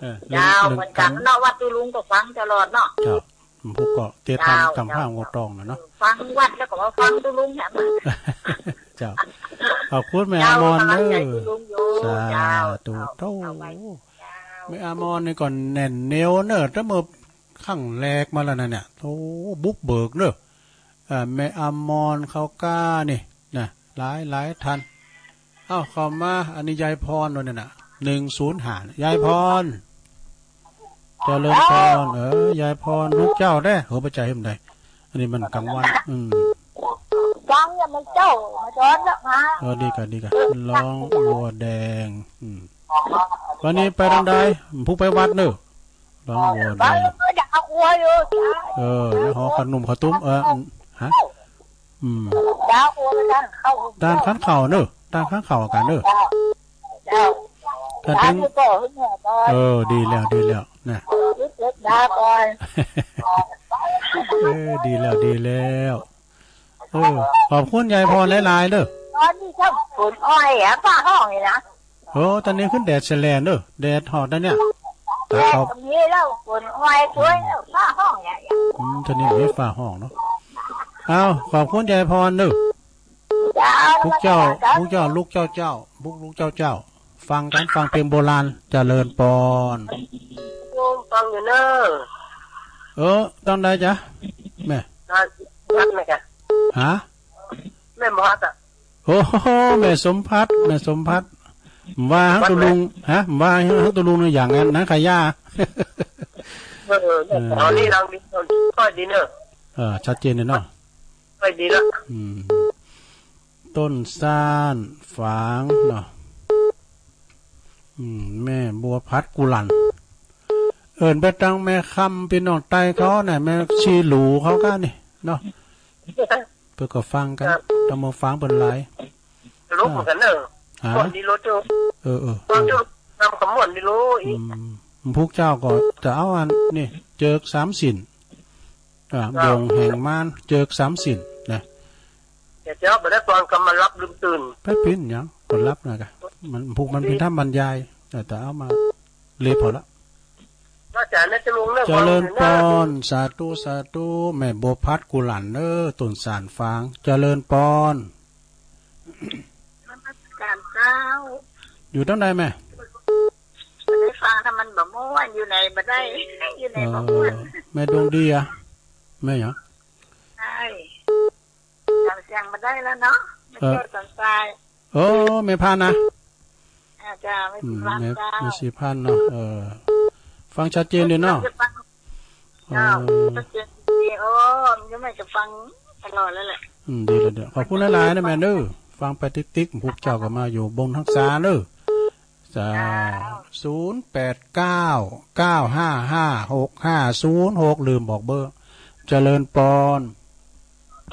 เออ เจ้า เหมือนกั๋นเนาะ วัดตุ๊ลุงก็ฟังตลอดเนาะ เจ้า พูกก็เตสน์ธรรม เจ้า ก๋ำพร้าวัวตองน่ะเนาะ ฟังวัดแล้วก็มาฟังตุ๊ลุงแหม เจ้า ขอบคุณแม่อมรเน่อ เจ้า กำลังใจ๋ตุ๊ลุงอยู่ สาธุ เจ้า โอ้ เอาไว้ เจ้า แม่อมรนี่ก็แน่นเหนียวเน่อ ตั้งเมื่อครั้งแรกมาแล้วนะเนี่ย โอ้ บุกเบิกเน่อ อ่า แม่อมรเขาก้านี่นะ หลายหลายท่าน เอ้า เข้ามา อันนี้ยายพรวันนี้น่ะ หนึ่งศูนย์ห้า ยายพร เจริญพร เออ ยายพร ลูกเจ้าเด้อ เออ บ่ใจ้หื้อใด อันนี้มันกลางวัน อืม ฟังเนี่ยมันเจ้ามาสอนแล้วมา เออ ดีก่ะ ดีก่ะ ร้องวัวแดง อืม วันนี้ไปตางใด ผู้ไปวัดเน่อ ร้องวัวแดง เออ เดี๋ยวเอาวัวอยู่ เออ แล้วหอขนมข้าวตุ้ม เออ อืม ฮะ อืม ดาวโอนไปทางเข้า ตางคันเข้าเน่อ ตางคันเข้ากั๋นเน่อ เจ้า เจ้า กันเถิง ดาวอยู่ก่อนเนี่ยก่อน เออ ดีแล้ว ดีแล้ว นะ เออ เจ็ดดาวก่อน เออ ดีแล้ว ดีแล้ว เออ ขอบคุณยายพรหลายๆ เน่อ ตอนนี้ช่างฝนอ้อยอะ ฟ้าฮ้องนี่นะ โอ้ ตอนนี้ขึ้นแดดแสแลนเน่อ แดดฮ้อนตอนเนี้ย แดดตรงนี้แล้ว ฝนอ้อยช่วยแล้ว ฟ้าฮ้องเนี่ย อืม ตอนนี้มีฟ้าฮ้องเนาะ เอ้า ขอบคุณยายพรเน่อ เจ้า พุกเจ้า พุกเจ้า ลูกเจ้าเจ้า พุกลูกเจ้าเจ้า ฟังกั๋น ฟังเพลงโบราณ เจริญปอน ฟังอยู่เน่อ เออ ตางใดจ๊ะ แม่ ฮัดไหมจ๊ะ ฮะ แม่บ่ฮัดอะ โอ้โห แม่สมภัทร แม่สมภัทร ว่าฮักตุ๊ลุง ฮะ ว่าฮักตุ๊ลุงในอย่างนั้นนะ ขะยา เออ เนี่ย เออ ต๋อนนี้ดังดี ค่อยดีเน่อ เออ ชัดเจนเลยเนาะ ค่อยดีละ อืม ต้นซ่านฝางเนาะ อืม แม่บัวผัดกุหลั่น เอิ้นไปตางแม่คำ ปี้น้องใต้เขาน่ะ แม่ชีหลูเขาก้านี่เนาะ เปิ้นก็ฟังกั๋น ครับ ตางเมืองฝางเปิ้นหลาย ลุกเหมือนกั๋นเน่อ ฮะ ม่วนดีโลดเจ้า เออ เออ ฟังเจ้า นำขมวนดีโลอีก อืม พุกเจ้าก็จะเอาอันนี่ เจิกสามสิน อ่า ครับ บ่งแห่งมาร เจิกสามสินนะ เดี๋ยวเจ้าบ่ได้ฟังก็มาหลับลืมตื่น ไปปิ้นหยัง ก็หลับนะกะ มัน พุกมันปิ้นธรรมบรรยาย แต่ แต่เอามา เละพอละ อาจารย์นะ จะลงเรื่อง เจริญปอน สาธุ สาธุ แม่บัวผัดกุหลั่นเน่อ ต้นซ่านฝาง เจริญปอน นมัสการเจ้า อยู่ตางใดแม่ บ่ได้ฟัง ถ้ามันบ่ม่วน อยู่ไหนบ่ได้ อยู่ไหนบ่ม่วน เออ แม่ดวงดีอะ แม่หยัง ใช่ จำเสียงบ่ได้แล้วเนาะ ไม่ เออ ใช่สนใจ โอ้ แม่พันธุ์นะ อ่า จ้า ไม่ อืม ผิดหวัง แม่ เจ้า แม่สีพันธุ์เนาะ เออ ฟังชัดเจนดีเนาะ จะฟัง เออ เจ้า ชัดเจนดี โอ้ ยังไม่จะฟังตลอดเลยแหละ อืม ดีแล้ว ดี ขอบคุณหลายๆ นะแม่เด้อ ฟังไปติ๊กๆ พุกเจ้าก็มาอยู่บนทักษาเด้อ จ้า เจ้า ศูนย์แปดเก้า เก้าห้าห้า หกห้าศูนย์หก ลืมบอกเบอร์ เจริญปอน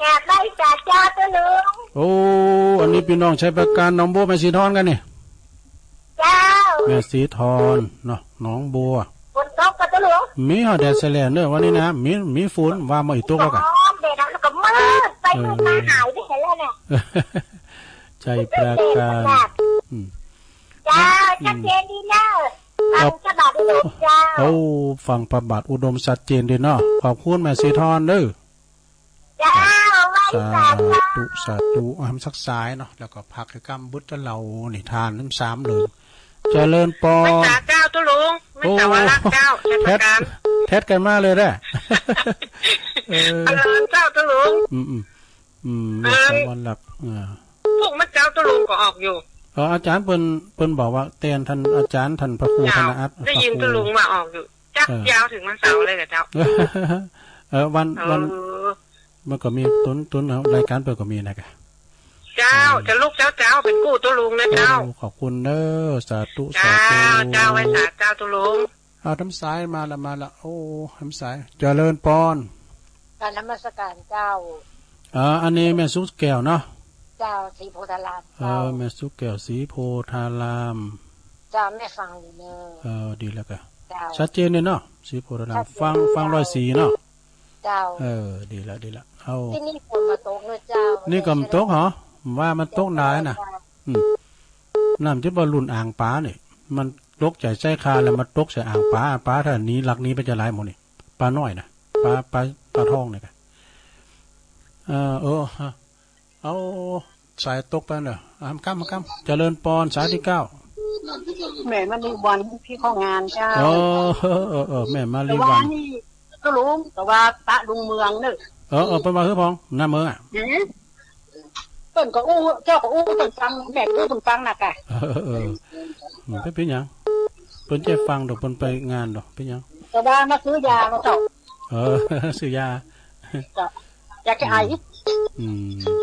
กราบไหว้สาเจ้าตุ๊ลุง โอ้ อันนี้ปี้น้องชัยปราการหนองบัวแม่สีทอนกั๋นนี่ เจ้า แม่สีทอนเนาะ หนองบัว ฝนตกก่อตุ๊ลุง มีฮะ แดดแสแหล่เน่อวันนี้นะ มี มีฝน ว่ามาอีกตกแล้วกะ อ๋อ แดดแล้วก็มืดไป เออ มืดมาหายไปเห็นแล้วเนี่ย ชัยปราการ แดดขนาด อืม เจ้า อืม ชัดเจนดีเน่อ ฟังพระบาทอุดมเจ้า โอ้ ฟังพระบาทอุดมชัดเจนดีเนาะ ขอบคุณแม่สีทอนเด้อ เจ้า ไหว้สาเจ้า สาธุ สาธุ อ่ะ สักสายเนาะ แล้วก็พักให้กำบึด จะเล่านิทานน้ำสามเหลือง เจริญปอน ไหว้สาเจ้าตุ๊ลุง ไหว้สาเจ้า โอ้ ชัยปราการ แท็ด แท็ดกั๋นมาเลยนะ เออ เจริญเจ้าตุ๊ลุง อืม อืม อืม เออ ไหว้สาวันหลัก อ่า พุกเมื่อเจ๊าตุ๊ลุงก็ออกอยู่ เออ อาจ๋ารย์เปิ้น เปิ้นบอกว่าแตนต้านอาจ๋ารย์ต้านพระครู เจ้า ธนอัต ได้ยิน พระครู ตุ๊ลุงว่าออกอยู่ จัก เออ ยาวเถิงวันเสาร์เลยกะเจ้า เออ วัน เออ วัน มันก็มีตุ๊น ตุ๊น รายการเปิ้นก็มีนะกะ เจ้า อืม จะลุกเจ๊าๆ เป๋นกู้ตุ๊ลุงนะเจ้า โอ้ ขอบคุณเน่อ สาธุ เจ้า สาธุ เจ้า ไหว้สาเจ้าตุ๊ลุง เอา น้ำสายมาละ มาละ โอ้ น้ำสาย เจริญปอน กราบนมัสการเจ้า อ่า อันนี้แม่สุแก้วเนาะ เจ้า ศรีโพธาราม เออ เจ้า แม่สุแก้ว ศรีโพธาราม เจ้า แม่ฟังอยู่เน่อ เออ ดีแล้วกะ เจ้า ชัดเจนเลยเนาะ ศรีโพธาราม ชัดเจน ฟัง เจ้า ฟังร้อยสี่เนาะ เจ้า เออ ดีละ ดีละ เอา ตี้นี่ฝนมาตกเน่อเจ้า นี่ก็มันตกเหรอ ว่ามันตกหลายนะ เจ้า อืม น้ำจะบ่าลุ่นอ่างป๋านี่ มันตกใส่ไส้คาแล้วมาตกใส่อ่างป๋า ป๋าถ้าหนี ลักหนีไปจะหลายหมดนี่ ป๋าน้อยนะ ป๋า ป๋า ป๋าทองนี่กะ เออ เออ เอา สายตกไปเน่อ อ่ะ กำ กำ เจริญปอน สายตี้เก้า แม่มณีวัน พี่เข้างานเจ้า เออ เออ เออ แม่มณีวัน แต่ว่านี่ตุ๊ลุง แต่ว่าปะลุงเมืองเน่อ เออ เออ เปิ้นว่าหื้อพอง หน้าเมืองอะ หือ เปิ้นก็อู้ เจ้าก็อู้เปิ้นฟัง แม่ก็อู้เปิ้นฟังนะกะ เออ เออ อืม บ่เป๋นหยัง เปิ้นจะฟังดอก เปิ้นไปงานดอก เป๋นหยัง แต่ว่ามาซื้อยาเนาะเจ้า เออ ซื้อยา เจ้า อยากจะไอ อืม อืม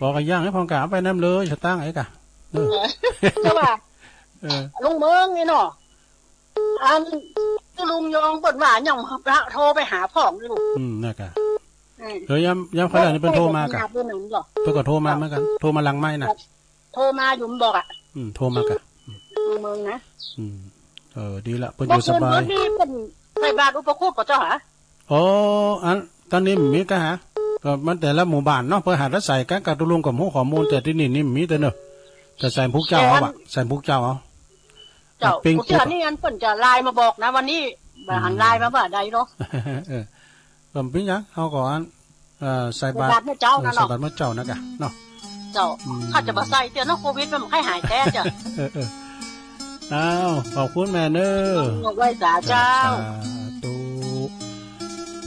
บอกกะย่างหื้อพองกะ เอาไปนำเลย สตางค์ไอ้กะ เออ เออ แต่ว่า เออ ลุงเมืองนี่เนาะ อันตุ๊ลุงยองเปิ้นว่ายังโทรไปหาพ่องอยู่ อืม นั่นกะ อืม เออ ยาม ยามเขาแลนี่เปิ้นโทรมากะ เปิ้นก็โทรมาเหมือนกั๋น โทรมาหลังไมค์นะ โทรมาอยู่มันบอกอะ อืม โทรมากะ อืม เมืองนะ อืม เออ ดีละ เปิ้นอยู่สบาย เมื่อคืนนี้เปิ้นใส่บาตรอุปคุตบ่เจ้าหา อ๋อ อัน ต๋อนนี้มีกะหา ก็มันแต่ละหมู่บ้านเนาะ เปิ้นหาแต่ใส่กั๋น กะตุ๊ลุงก็บ่ฮู้ข้อมูล แต่ตี้นี่นี่มีแต่เน่อ แต่ใส่พุกเจ้าเอาอะ ใส่พุกเจ้าเอา เจ้า ปิ๊ง พุกเจ้านี่อันเปิ้นจะไลน์มาบอกนะ วันนี้ อืม บ่หันไลน์มาบ่าใดเนาะ เออ ก็บ่เป๋นหยัง เฮาก็อัน เอ่อ ใส่บาตร ใส่บาตรเมื่อเจ๊านะเนาะ เออ ใส่บาตรเมื่อเจ๊านะกะ เนาะ เจ้า อืม เขาจะบ่ใส่เตื้อเนาะ โควิดมันบ่ค่อยหายแต๊เจ้า เออ เออ อ้าว ขอบคุณแม่เน้อ ไหว้สาเจ้า สาธุ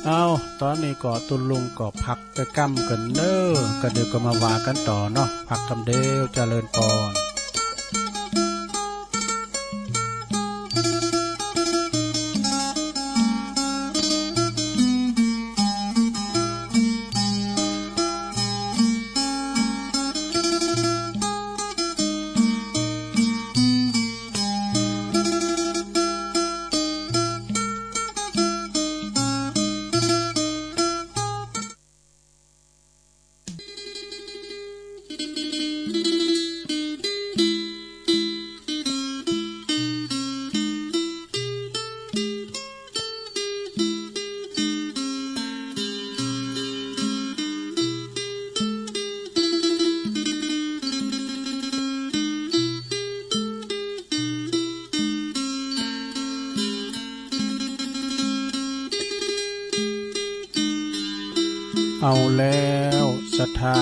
อ้าว ต๋อนนี้ก็ตุ๊ลุงก็พักไปก้ำก่อนเน้อ ก็เดี๋ยวก็มาว่ากั๋นต่อเนาะ พักกำเดียว เจริญปอน เอาแล้ว ศรัทธา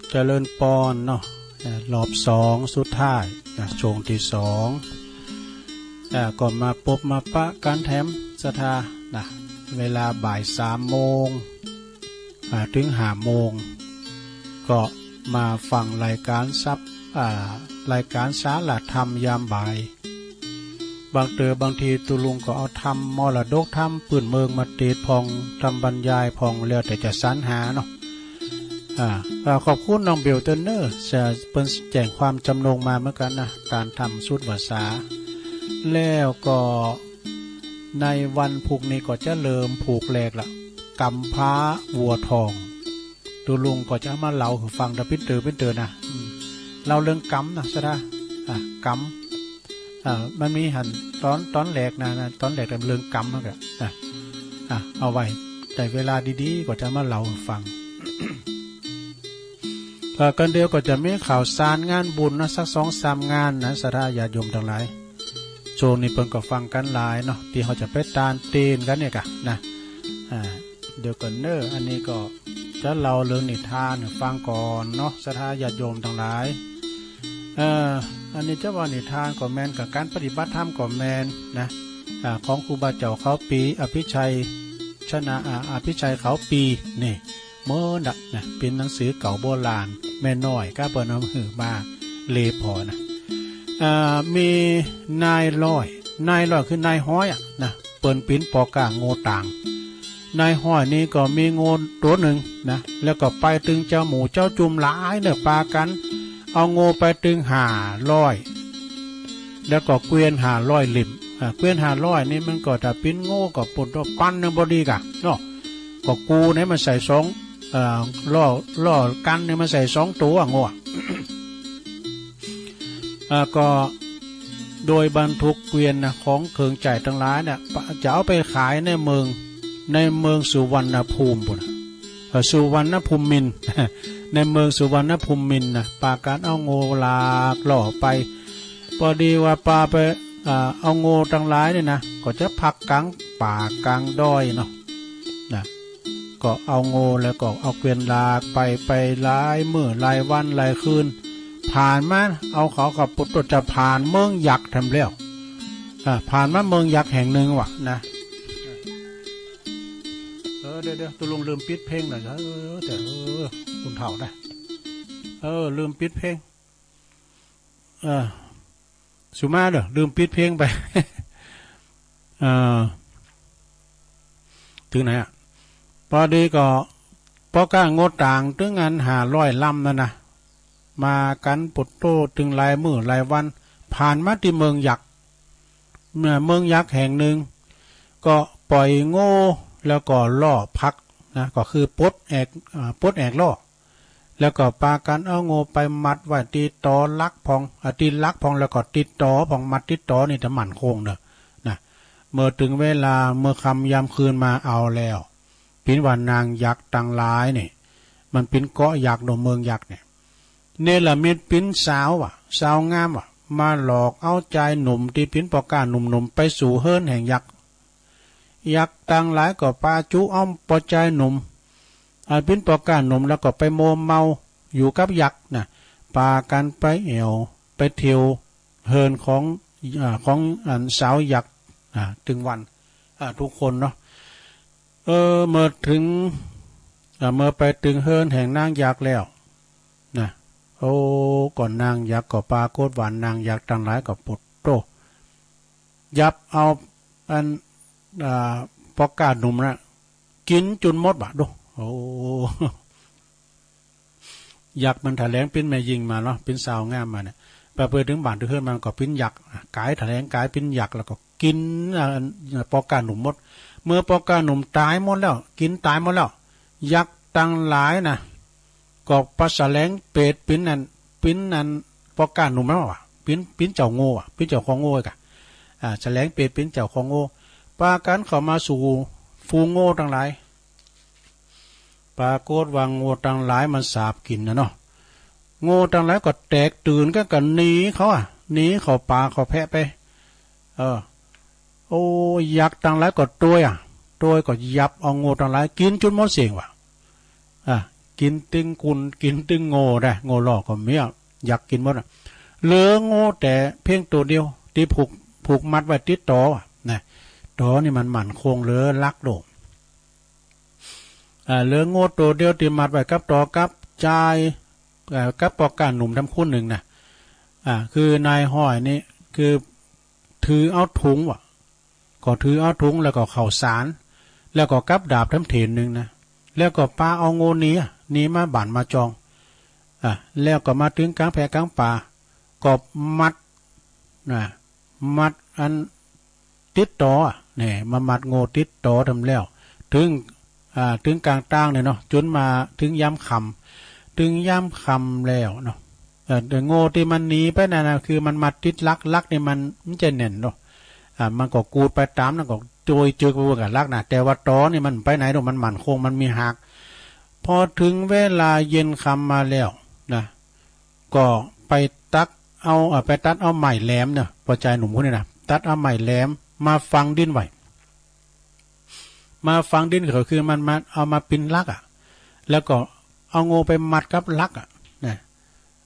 เจริญปอนเนาะ เอ่อ รอบสองสุดท้ายนะ ช่วงตี้สอง เอ่อ ก็มาปบมาปะกั๋นแถม ศรัทธา นะ เวลาบ่ายสามโมง อ่า เถิงห้าโมง ก็มาฟังรายก๋านสับ อ่า รายก๋านสาระธรรมยามบ่าย บางเตื้อบางทีตุ๊ลุงก็เอาธรรมมรดกธรรมปื้นเมืองมาเตสน์พ่อง ธรรมบรรยายพ่อง แล้วแต่จะสรรหาเนาะ อ่า อ่า ขอบคุณน้องเบลเตื้อเน้อ เปิ้นแจ้งความจำนงมาเหมือนกั๋นนะ ต้านธรรมสุดวาสา แล้วก็ในวันพุธนี้ก็จะเริ่มผูกแลกละ ก๋ำพร้าวัวทอง ตุ๊ลุงก็จะเอามาเล่าหื้อฟังตะปิ้นเตื้อปิ้นเตื้อนะ อืม เล่าเรื่องก๋ำนะ ศรัทธา อ่ะ ก๋ำ อ่า มันมีหั้นต๋อน ต๋อนแรกนะ นะ ต๋อนแรกเรื่องก๋ำนั่นแหละนะ อ่ะ เอาไว้ ได้เวลาดีๆ ก็จะมาเล่าหื้อฟัง เอ่อ ก่อนเดียวก็จะมีข่าวสารงานบุญนะ สักสองสามงานนะ ศรัทธาญาติโยมตังหลาย ช่วงนี้เปิ้นก็ฟังกั๋นหลายเนาะ ตี้เฮาจะไปตานเตนกั๋นเนี่ยกะนะ อ่า เดี๋ยวก่อนเน้อ อันนี้ก็จะเล่าเรื่องนิทานหื้อฟังก่อนเนาะ ศรัทธาญาติโยมตังหลาย เอ่อ อันนี้จะว่านิทานก็แม่น กับก๋านปฏิบัติธรรมก็แม่นนะ อ่า ของครูบาเจ้าเขาปี อภิชัย ชนะ อ่า อภิชัยเขาปี นี่ เมินละนะ เป๋นหนังสือเก่าโบราณ แม่น้อยก็เปิ้นเอาหื้อมาเล่นผ่อนะ อ่า มีนายร้อย นายร้อยคือนายฮ้อยอะนะ เปิ้นเป๋นป้อก๊าโง่ต่าง นายฮ้อยนี่ก็มีโง่ตั๋วนึ่งนะ แล้วก็ไปตึงเจ้าหมู่เจ้าจุมหลายเน้อ ปากั๋นเอาโง่ไปตึงห้าร้อย แล้วก็เกวียนห้าร้อยเล่ม อ่า เกวียนห้าร้อยนี่มันก็ถ้าเป๋นโง่ก็ปู๊นตั๊วปันนึ่งพอดีก่ะเนาะ ก็กู้ไหนมาใส่สอง เอ่อ ล้อ ล้อกั๋นนี่มาใส่สองตั๋วโง่ อ่า ก็โดยบรรทุกเกวียนนะ ของเคิ่งใจ๊ตังหลายเนี่ย จะเอาไปขายในเมือง ในเมืองสุวรรณภูมิปู๊นนะ เอ่อ สุวรรณภูมินทร์ ในเมืองสุวรรณภูมินทร์นะ ปากั๋นเอาโง่ลากล้อไป พอดีว่าปาไป อ่า เอาโง่ตังหลายเนี่ยนะ ก็จะพักก๋างป่าก๋างดอยเนาะ นะ ก็เอาโง่แล้วก็เอาเกวียนลากไป ไปหลายมื้อหลายวันหลายคืน ผ่านมา เอาเขากับปุตตะจะผ่านเมืองยักษ์แถมแล้ว อ่า ผ่านมาเมืองยักษ์แห่งนึ่งว่ะนะ เออ เดี๋ยว เดี๋ยว ตุ๊ลุงลืมปิดเพลงหน่อย เออ แต่ เออ คนเฒ่านะ เออ ลืมปิดเพลง เออ สุมาเด้อ ลืมปิดเพลงไป เออ เถิงไหนอะ พอดีก็ป้อก๊าโง่ต่างตึงอันห้าร้อยลำนั่นนะ มากั๋นปุตตะตึงหลายมื้อหลายวัน ผ่านมาตี้เมืองยักษ์ เมืองยักษ์แห่งนึ่ง ก็ปล่อยโง่แล้วก็ล้อพักนะ ก็คือปลดแอก อ่า ปลดแอกล้อ แล้วก็ปากั๋นเอาโง่ไปมัดไว้ตี้ตอหลักพ่อง อ่า ตี้หลักพ่อง แล้วก็ตี้ตอพ่อง มัดตี้ตอนี่จะมั่นคงเนาะ นะ เมื่อเถิงเวลา เมื่อค่ำยามคืนมาเอาแล้ว เป๋นว่านางยักษ์ตังหลายนี่ มันเป๋นเกาะยักษ์เนาะ เมืองยักษ์เนี่ย เนรมิตเป๋นสาวว่ะ สาวงามว่ะ มาหลอกเอาจายหนุ่มตี้เป๋นป้อก๊าหนุ่มๆ ไปสู่เฮือนแห่งยักษ์ ยักษ์ตังหลายก็ปาจุเอาป้อจายหนุ่ม อันเป๋นป้อก๊าหนุ่มแล้วก็ไปมัวเมาอยู่กับยักษ์นะ ปากั๋นไปแอ่ว ไปเตียวเฮือนของ อ่า ของอันสาวยักษ์ อ่า ตึงวัน อ่า กู้คนเนาะ เออ เมื่อเถิง อ่า เมื่อไปเถิงเฮือนแห่งนางยักษ์แล้วนะ โอ้ ก็นางยักษ์ก็ปรากฏว่านางยักษ์ตังหลายก็โปดโต้ ยับเอาอัน อ่า ปอก้าหนุ่มนะ กิ๋นจุนหมดบ่ะ ดู โอ้ ยักษ์มันถะแหลงเป๋นแม่ญิงมาเนาะ เป๋นสาวงามมาเนี่ย ปะเปื้อเถิงบ้านเถิงเฮือนมันก็เป๋นยักษ์ ก๋ายถะแหลงก๋ายเป๋นยักษ์ แล้วก็กิ๋น อ่า ปอก้าหนุ่มหมด เมื่อปอก้าหนุ่มต๋ายหมดแล้ว กิ๋นต๋ายหมดแล้ว ยักษ์ตังหลายนะ ก็ปะสะแหลงเปรตเป๋นอัน เป๋นอันปอก้าหนุ่มแล้วว่ะ เป๋น เป๋นเจ้าโง่อะ เป๋นเจ้าของโง่กะ อ่า สะแหลงเปรตเป๋นเจ้าของโง่ ปากั๋นเข้ามาสู่ฝูงโง่ตังหลาย ปรากฏว่าโง่ตังหลายมันสาบกิ๋นนะเนาะ โง่ตังหลายก็แตกตื่นกั๋น ก็หนีเขาอะ หนีเข้าป่าเข้าแพะไป เออ โอ้ ยักษ์ตังหลายก็ตวยอะ ตวยก็ยับเอาโง่ตังหลายกิ๋นจุนหมดเสี้ยงว่ะ อ่ะ กิ๋นตึงกุ่น กิ๋นตึงโง่ได้ โง่หล่อก็มีอะ ยักษ์กิ๋นหมดอะ เหลือโง่แต่เพียงตั๋วเดียว ตี้ผูก ผูกมัดไว้ติดตออะนะ ตอนี่มันหมั่นคงเหลือลักโลก อ่า เหลือโง่ตั๋วเดียวตี้มัดไว้กับตอกับจาย เอ่อ กับปอก้าหนุ่มแถมคนนึ่งนะ อ่า คือนายฮ้อยนี่ คือถือเอาถุงว่ะ ก็ถือเอาถุงแล้วก็ข้าวสาร แล้วก็กับดาบแถมเถนนึ่งนะ แล้วก็ปาเอาโง่หนีอะ หนีมาบ้านมาจอง อ่า แล้วก็มาเถิงก๋างแพะก๋างป่า ก็มัด นะ มัดอันติดตออะ เนี่ย มามัดโง่ติดตอแถมแล้ว เถิง อ่า เถิงก๋างตางเนี่ยเนาะ จ๋นมาเถิงยามค่ำ เถิงยามค่ำแล้วเนาะ เอ่อ แต่โง่ตี้มันหนีไปนั่นนะ คือมันมัดติดลัก ลักนี่มัน มันจะแน่นเนาะ อ่า มันก็กูดไปต๋ามนั้นก็โจยเจิกไปเบิดกับลักนะ แต่ว่าตอนี่มันไปไหนเนาะ มันหมั่นคง มันมีหาก พอเถิงเวลาเย็นค่ำมาแล้วนะ ก็ไปตัดเอา เอ่อ ไปตัดเอาไม้แหลมเนี่ย ป้อจายหนุ่มคนนี้นะ ตัดเอาไม้แหลมมาฝังดินไว้ มาฝังดินก็คือมันมา เอามาเป๋นลักอะ แล้วก็เอาโง่ไปมัดกับลักอะ นะ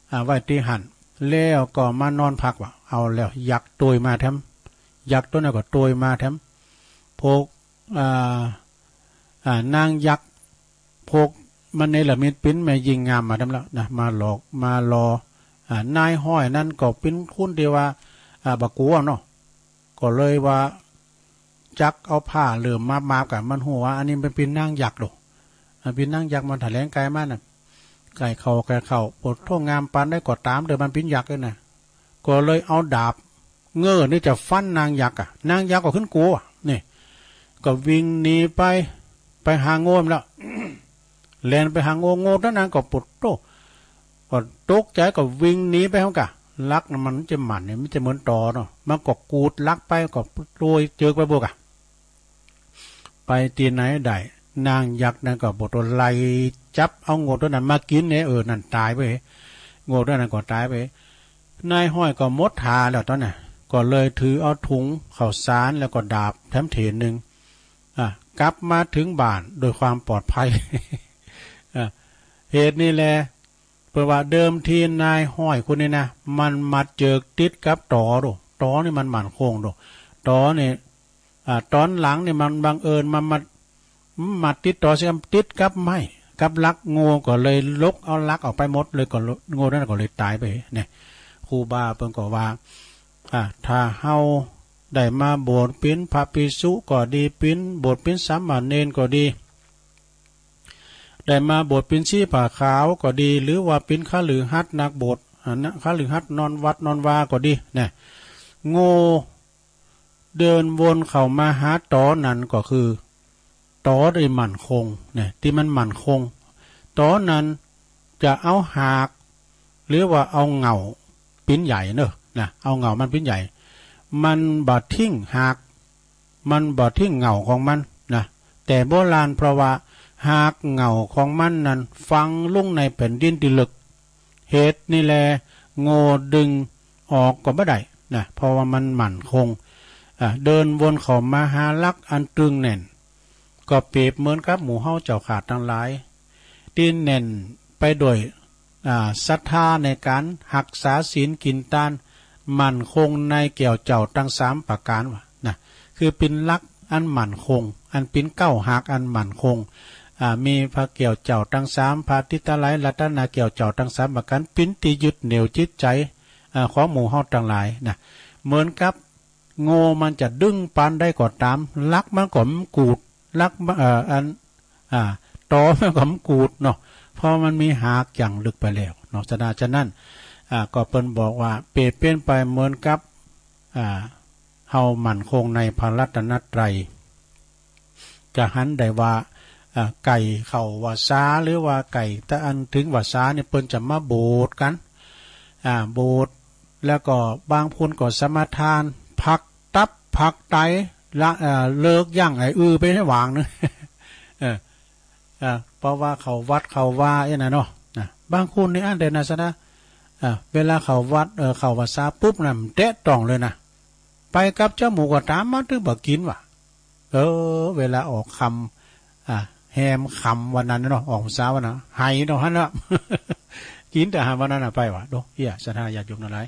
อ่า ไว้ตี้หั้น แล้วก็มานอนพักว่ะ เอาแล้ว ยักษ์ตวยมาแถม ยักษ์ตั๋วนั้นก็ตวยมาแถม พวก อ่า อ่า นางยักษ์ พวกมันเนรมิตเป๋นแม่ญิงงามมาแถมแล้วนะ มาหลอก มาหล่อ อ่า นายฮ้อยนั้นก็เป๋นคนตี้ว่า อ่า บ่กั๋วเนาะ ก็เลยว่า จักเอาผ้าเหลื่อมมาบๆ กั๋น มันฮู้ว่าอันนี้มันเป๋นนางยักษ์โด อ่า เป๋นนางยักษ์ มันถะแหลงก๋ายมาน่ะ ก๋ายเข้า ก๋ายเข้า โปดโธ่ งามปานใดก็ต๋าม แต่มันเป๋นยักษ์เลยนะ ก็เลยเอาดาบ เงื้อนี่จะฟันนางยักษ์อะ นางยักษ์ก็ขึ้นกั๋ว นี่ ก็วิ่งหนีไป ไปหาโง่มันแล้ว แล่นไปหาโง่ โง่ตั๋วนั้นก็โปดโธ่ ก็ตกใจ๋ ก็วิ่งหนีไปหั้นกะ ลักนั้นมันจะหมั่นเนี่ย มันจะเหมือนตอเนาะ มันก็กูดลักไป ก็โจยเจิกไปเบิดกะ ไปตี้ไหนได้ นางยักษ์นั้นก็โปดโธ่ ไล่จับเอาโง่ตั๋วนั้นมากิ๋นเนี่ย เออ นั่นต๋ายไป โง่ตั๋วนั้นก็ต๋ายไป นายฮ้อยก็หมดท่าแล้วต๋อนนั้น ก็เลยถือเอาถุงข้าวสารแล้วก็ดาบแถมเถนนึ่ง อ่ะ กลับมาเถิงบ้านโดยความปลอดภัย อ่ะ เหตุนี้แหละ เปิ้นว่าเดิมทีนายฮ้อยคนนี้นะ มันมัดเจิกติดกับตอโด ตอนี่มันหมั่นคงโด ตอนี่ อ่า ต๋อนหลังนี่มันบังเอิญมามัด มัดติดตอเสีย ติดกับไม้ กับลัก โง่ก็เลยลกเอาลักออกไปหมดเลย ก็โง่นั้นก็เลยต๋ายไปเนี่ย ครูบาเปิ้นก็ว่า อ่า ถ้าเฮาได้มาบวชเป๋นพระภิกษุก็ดี เป๋น บวชเป๋นสามเณรก็ดี ได้มาบวชเป๋นชีผ้าขาวก็ดี หรือว่าเป๋นคฤหัสถ์นักบวช อ่า นะ คฤหัสถ์นอนวัดนอนวาก็ดีนะ โง่เดินวนเข้ามาหาตอนั้นก็คือ ตอตี้หมั่นคงนะ ตี้มันหมั่นคง ตอนั้นจะเอาหาก หรือว่าเอาเหง้าเป๋นใหญ่เนาะนะ เอาเหง้ามันเป๋นใหญ่ มันบ่ทิ้งหาก มันบ่ทิ้งเหง้าของมันนะ แต่โบราณเพราะว่าหากเหง้าของมันนั้นฝังลงในแผ่นดินตี้ลึก เหตุนี้แล โง่ดึงออกก็บ่ได้นะ เพราะว่ามันหมั่นคง อ่า เดินวนเข้ามาหาลักอันตึงแน่น ก็เปรียบเหมือนกับหมู่เฮาเจ้าข้าตังหลาย ตี้แน่นไปด้วย อ่า ศรัทธาในก๋านฮักษาศีลกิ๋นตาน มั่นคงในแก้วเจ้าตังสามประก๋านว่านะ คือเป๋นหลักอันมั่นคง อันเป๋นเก๊าหักอันมั่นคง อ่า มีพระแก้วเจ้าตังสาม พระอาทิตย์ตะไล รัตนะแก้วเจ้าตังสามประก๋าน เป๋นตี้ยึดเหนี่ยวจิตใจ๋ อ่า ของหมู่เฮาตังหลายนะ เหมือนกับ โง่มันจะดึงปานใดก็ต๋าม หลักมันก็บ่กูด หลักมัน เอ่อ อัน อ่า ตอมันก็บ่กูดเนาะ เพราะมันมีหากอย่างลึกไปแล้วเนาะ ฉะนั้น ฉะนั้น อ่า ก็เปิ้นบอกว่า เปรียบเป๋นไปเหมือนกับ อ่า เฮามั่นคงในพระรัตนตรัย จะหันได้ว่า อ่า ใก้เข้าวัสสา หรือว่าใก้ตะอันเถิงวัสสานี่ เปิ้นจะมาโบสถ์กั๋น อ่า โบสถ์ แล้วก็บางคนก็สมาทาน ผักตับ ผักไต ละ เอ่อ เลิกยั้งไอ้อือไปหว่างนึ่ง เออ เอ่อ เพราะว่าเข้าวัดเข้าวาอี้นะเนาะ นะ บางคนนี่อั้นเด้อนะ สะนะ อ่า เวลาเข้าวัด เอ่อ เข้าวัสสาปุ๊บนะ บ่แตะต้องเลยนะ ไปกับเจ้าหมู่ก็ต๋าม มาเถิงบ่กิ๋นว่ะ เออ เวลาออกค่ำ อ่า แฮมค่ำวันนั้นเนาะ ออกพรรษาวันนั้น ไหวเนาะหั้นน่ะ กิ๋นแต่อาหารวันนั้นน่ะไปว่ะ โด เอี้ย ศรัทธาญาติโยมตังหลาย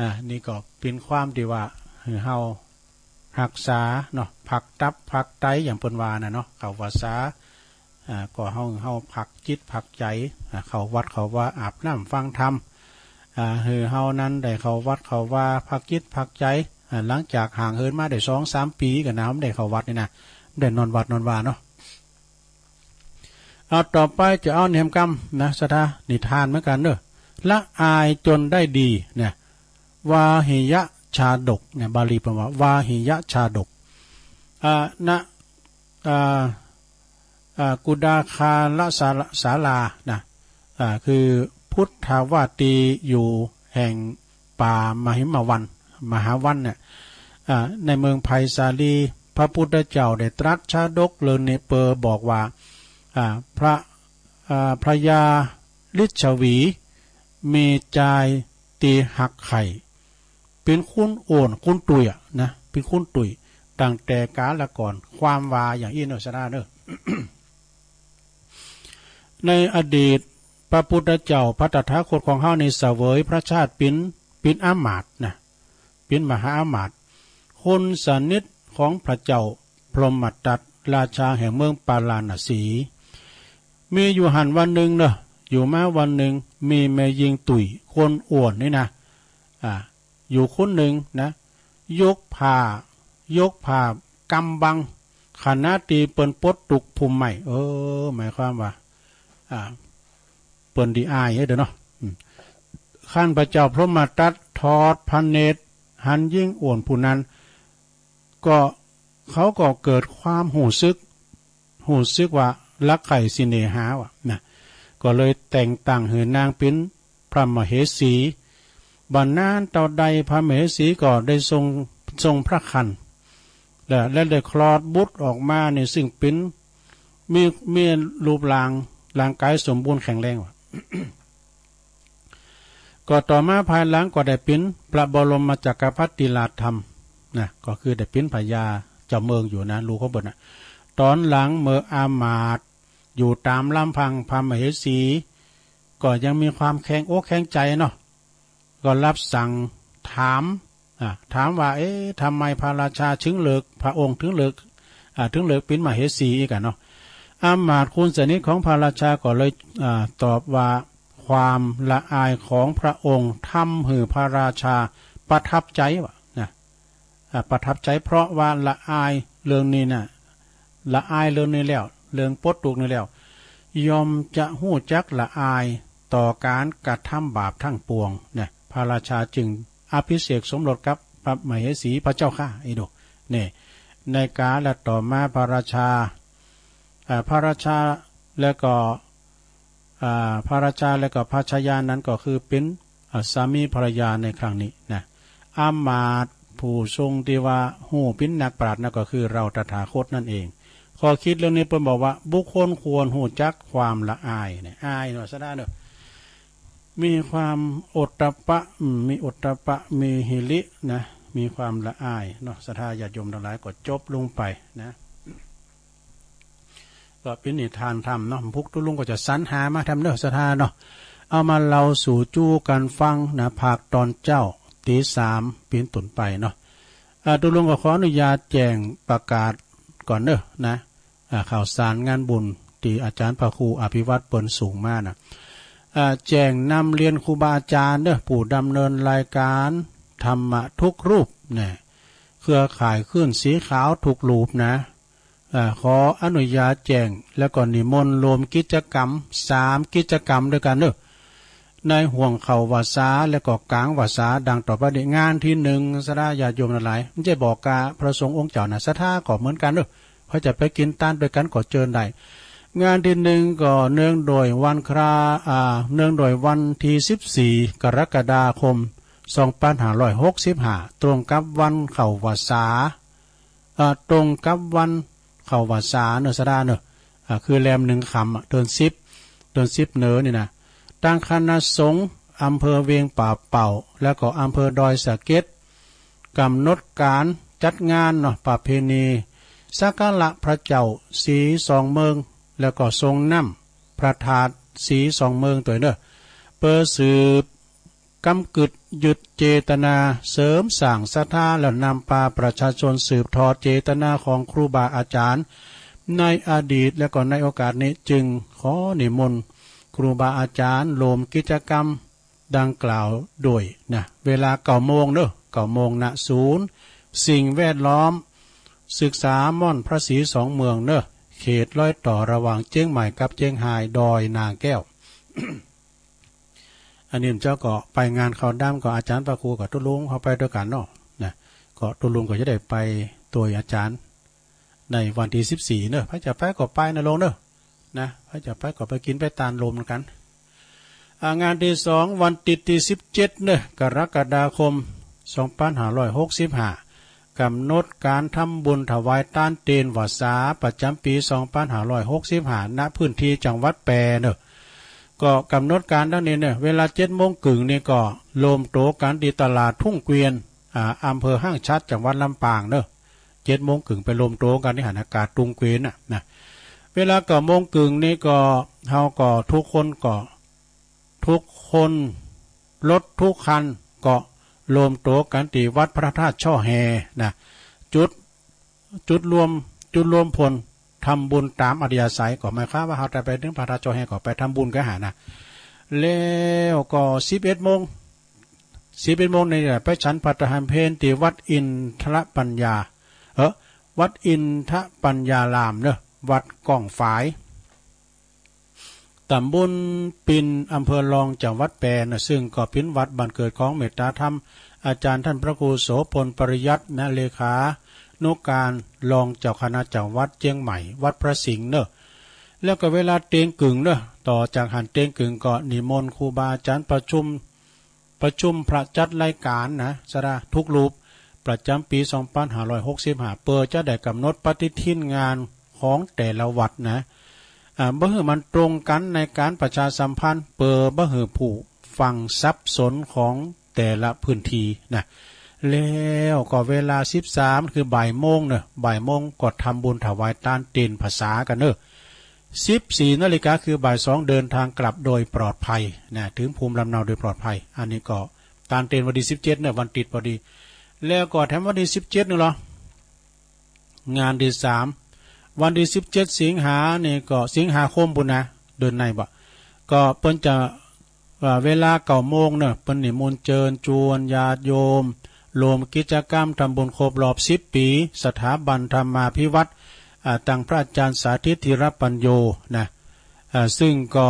อ่า นี่ก็เป๋นความตี้ว่า หื้อเฮาฮักษาเนาะ ผักตับ ผักไต อย่างเปิ้นว่าน่ะเนาะ เข้าวัสสา อ่า ก็เฮา เฮาผักจิตผักใจ๋ อ่า เข้าวัดเข้าวา อาบน้ำฟังธรรม อ่า หื้อเฮานั้นได้เข้าวัดเข้าวา ผักจิตผักใจ๋ อ่า หลังจากห่างเหินมาได้สองสามปี๋กั๋นนะ บ่ได้เข้าวัดนี่นะ บ่ได้นอนวัดนอนวาเนาะ เอา ต่อไปจะเอาแหนมกำนะ ศรัทธา นิทานเหมือนกั๋นเนาะ ละอายจนได้ดีเนี่ย วาหิยชาดกเนี่ย บาลีเปิ้นว่า วาหิยชาดก อ่า นะ อ่า อ่า กุดาคารศาลา ศาลานะ อ่า คือพุทธาวาตีอยู่แห่งป่ามหิมวัน มหาวันเนี่ย อ่า ในเมืองไผ่สาลี พระพุทธเจ้าได้ตรัสชาดกเรื่องนี้เปื้อบอกว่า อ่า พระ อ่า พญาลิชวี มีจายตี้ฮักใค่ เป๋นคนโอ่น คนตุ้ยอะนะ เป๋นคนตุ้ย ตั้งแต่กาลก่อน ความว่าอย่างอี้เนาะ ศรัทธาเนาะ ในอดีตพระพุทธเจ้า พระตถาคตของเฮานี่เสวยพระชาติเป๋น เป๋นอำมาตย์นะ เป๋นมหาอำมาตย์ คนสนิทของพระเจ้าพรหมทัต ราชาแห่งเมืองปาราณสี มีอยู่หั้นวันนึ่งเนาะ อยู่มาวันนึ่ง มีแม่ญิงตุ้ย คนโอ่นนี่นะ อ่า อยู่คนนึ่งนะ ยกผ้า ยกผ้ากำบัง ขณะตี้เปิ้นปลดตุ๊กภุมไม้ เออ หมายความว่า อ่า เปิ้นดีอายเด้อเนาะ อืม คันพระเจ้าพรหมทัตถอดพระเนตรหันญิงโอ่นผู้นั้น ก็ เขาก็เกิดความฮู้สึก ฮู้สึกว่ารักใค่เสน่หาว่ะนะ ก็เลยแต่งตั้งหื้อนางเป๋นพระมเหสี บ่านานเต้าใดพระมเหสีก็ได้ทรง ทรงพระครรภ์ และ และได้คลอดบุตรออกมานี่ ซึ่งเป๋น มี มีรูปร่าง ร่างกายสมบูรณ์แข็งแรงว่ะ ก็ต่อมาภายหลังก็ได้เป๋นพระบรมจักรพรรดิราชธรรมนะ ก็คือได้เป๋นพญาเจ้าเมืองอยู่นะ ลูกของเปิ้นน่ะ ต๋อนหลังเมื่ออำมาตย์อยู่ต๋ามลำพัง พระมเหสีก็ยังมีความแข็งอกแข็งใจ๋เนาะ ก็รับสั่งถาม อ่า ถามว่า เอ๊ะ ทำไมพระราชาจึงเลือก พระองค์จึงเลือก อ่า จึงเลือกเป๋นมเหสีอี้กั๋นเนาะ อำมาตย์คนสนิทของพระราชาก็เลย อ่า ตอบว่า ความละอายของพระองค์ทำหื้อพระราชาประทับใจ๋ว่ะนะ อ่า ประทับใจ๋ เพราะว่าละอายเรื่องนี้น่ะ ละอายเรื่องนี้แล้ว เรื่องปลดตุ๊กข์นี้แล้ว ย่อมจะฮู้จักละอายต่อก๋านกระทำบาปทั้งปวงเนี่ย พระราชาจึงอภิเษกสมรสกับพระมเหสี พระเจ้าข้า อีโด เนี่ย ในกาลต่อมาพระราชา อ่า พระราชาแล้วก็ อ่า พระราชาและก็พระชายานั้นก็คือเป๋น อ่า สามีภรรยาในครั้งนี้นะ อำมาตย์ผู้ทรงตี้ว่าฮู้เป๋นนักปราชญ์นั่นก็คือเฮาตถาคตนั่นเอง ข้อคิดเรื่องนี้เปิ้นบอกว่าบุคคลควรฮู้จักความละอายเนี่ย อายเนาะ ศรัทธาเนาะ มีความโอตตัปปะ อืม มีโอตตัปปะ มีหิรินะ มีความละอายเนาะ ศรัทธาญาติโยมตังหลาย ก็จบลงไปนะ ก็เป๋นนิทานธรรมเนาะ พุกตุลุงก็จะสรรหามาธรรมเนาะ ศรัทธาเนาะ เอามาเล่าสู่จู้กั๋นฟังนะ ภาคต๋อนเจ๊า ตี๋สาม เป๋นต้นไปเนาะ อ่า ตุ๊ลุงก็ขออนุญาตแจ้งประกาศก่อนเนาะนะ อ่า ข่าวสารงานบุญตี้อาจ๋ารย์พระครูอภิวัฒน์เปิ้นส่งมานะ อ่า แจ้งนำเรียนครูบาอาจ๋ารย์เนาะ ผู้ดำเนินรายก๋านธรรมะทุกรูปนะ เครือข่ายคลื่นสีขาวทุกรูปนะ อ่า ขออนุญาตแจ้ง แล้วก็นิมนต์รวมกิจกรรมสามกิจกรรมด้วยกั๋นเนาะ ในห่วงเข้าวัสสา แล้วก็ก๋างวัสสา ดังต่อไปนี้ งานตี้นึ่ง ศรัทธาญาติโยมตังหลาย บ่ใจ้บอกกาพระสงฆ์องค์เจ้านะ ศรัทธาก็เหมือนกั๋นเนาะ ใผจะไปกิ๋นตานด้วยกั๋นก็เจิญได้ งานตี้นึ่งก็เนื่องโดยวันครา อ่า เนื่องโดยวันตี้สิบสี่ กรกฎาคม สองปันห้าร้อยหกสิบห้า ตรงกับวันเข้าวัสสา อ่า ตรงกับวันเข้าวัสสาเนาะ ศรัทธาเนาะ อ่า คือแรมหนึ่งค่ำอะ เดือนสิบ เดือนสิบเนอนี่นะ ตางคณะสงฆ์อำเภอเวียงป่าเป่า แล้วก็อำเภอดอยสะเก็ด ก๋ำหนดก๋านจัดงานเนาะ ประเพณีสักการะพระเจ้าสีสองเมือง แล้วก็สรงน้ำพระธาตุสีสองเมืองตวยเนาะ เปื้อสืบ ก๋ำกึ๊ดยึดเจตนา เสริมสร้างศรัทธา แล้วนำปาประชาชนสืบทอดเจตนาของครูบาอาจ๋ารย์ในอดีต แล้วก็ในโอกาสนี้ จึงขอนิมนต์ครูบาอาจ๋ารย์รวมกิจกรรมดังกล่าวด้วยนะ เวลาเก้าโมงเนาะ เก้าโมง ณ ศูนย์สิ่งแวดล้อม ศึกษาม่อนพระสีสองเมืองเนาะ เขตรอยต่อระหว่างเจียงใหม่กับเจียงฮาย ดอยนางแก้ว อันนี้เจ้าก็ไปงานเข้าดำ ก็อาจ๋ารย์พระครูกับตุ๊ลุงเข้าไปด้วยกั๋นเนาะนะ ก็ตุ๊ลุงก็จะได้ไปตวยอาจ๋ารย์ในวันตี้สิบสี่เนาะ ใผจะไปก็ไปนะลุงเนาะนะ ใผจะไปก็ไปกิ๋นไปตานรวมกั๋น อ่า งานตี้สอง วันติ๊ดตี้สิบเจ็ดเนาะ กรกฎาคม สองปันห้าร้อยหกสิบห้า ก๋ำหนดก๋านทำบุญถวายตานเตนวัสสาประจ๋ำปี๋ สองปันห้าร้อยหกสิบห้า ณ พื้นตี้จังหวัดแป้เนาะ ก็ก๋ำหนดก๋านดังนี้เนาะ เวลาเจ็ดโมงเกิ่งนี่ก็รวมตั๋วกั๋นตี้ตลาดทุ่งเกวียน อ่า อำเภอห้างฉัตร จังหวัดลำปางเนาะ เจ็ดโมงเกิ่งไปรวมตั๋วกั๋นตี้หั้นนะ กาดทุ่งเกวียนน่ะนะ เวลาเก้าโมงเกิ่งนี่ก็ เฮาก็ทุกคนก็ ทุกคน รถทุกคันก็รวมตั๋วกั๋นตี้วัดพระธาตุช่อแฮนะ จุด จุดรวม จุดรวมพลทำบุญต๋ามอัธยาศัย ก็หมายความว่าเฮาจะไปเถิงพระธาตุช่อแฮก็ไปทำบุญกั๋นหั้นนะ แล้วก็สิบเอ็ดโมง สิบเอ็ดโมงนี่แหละ ไปฉันภัตตาหารเพลตี้วัดอินทรปัญญา เออ วัดอินทรปัญญารามเนาะ วัดก้องฝาย ต๋ำบลปิน อำเภอรอง จังหวัดแป้นะ ซึ่งก็เป๋นวัดบ้านเกิดของเมตตาธรรม อาจ๋ารย์ต้านพระครูโสภณ ปริยัตินะ เลขานุการรองเจ้าคณะจังหวัดเจียงใหม่ วัดพระสิงห์เนาะ แล้วก็เวลาเตียงเกิ่งเนาะ ต่อจากหั้นเตียงเกิ่งก็นิมนต์ครูบาอาจ๋ารย์ประชุม ประชุมพระจัดรายก๋านนะ ศรัทธาทุกรูป ประจ๋ำปี๋ สองปันห้าร้อยหกสิบห้า เปื้อจะได้ก๋ำหนดปฏิทินงานของแต่ละวัดนะ อ่า บ่หื้อมันตรงกั๋นในก๋านประชาสัมพันธ์ เปื้อบ่หื้อผู้ฟังสับสนของแต่ละพื้นตี้นะ แล้วก็เวลาสิบสาม คือบ่ายโมงเนาะ บ่ายโมงก็ทำบุญถวายตานเตนพรรษากั๋นเนาะ สิบสี่นาฬิกา คือบ่ายสอง เดินทางกลับโดยปลอดภัยนะ เถิงภูมิลำเนาโดยปลอดภัย อันนี้ก็ตานเตนวันตี้สิบเจ็ดเนาะ วันติ๊ดพอดี แล้วก็แถมวันตี้สิบเจ็ดนี่เหรอ งานตี้สาม วันตี้สิบเจ็ดสิงหานี่ก็ สิงหาคมปู้นนะ เดือนในบ่ ก็เปิ้นจะ อ่า เวลาเก้าโมงเนาะ เปิ้นนิมนต์เจิญจวนญาติโยม รวมกิจกรรมทำบุญครบรอบสิบปี๋ สถาบันธรรมาภิวัฒน์ อ่า ตังพระอาจ๋ารย์สาธิต ธีรปัญโญ นะ อ่า ซึ่งก็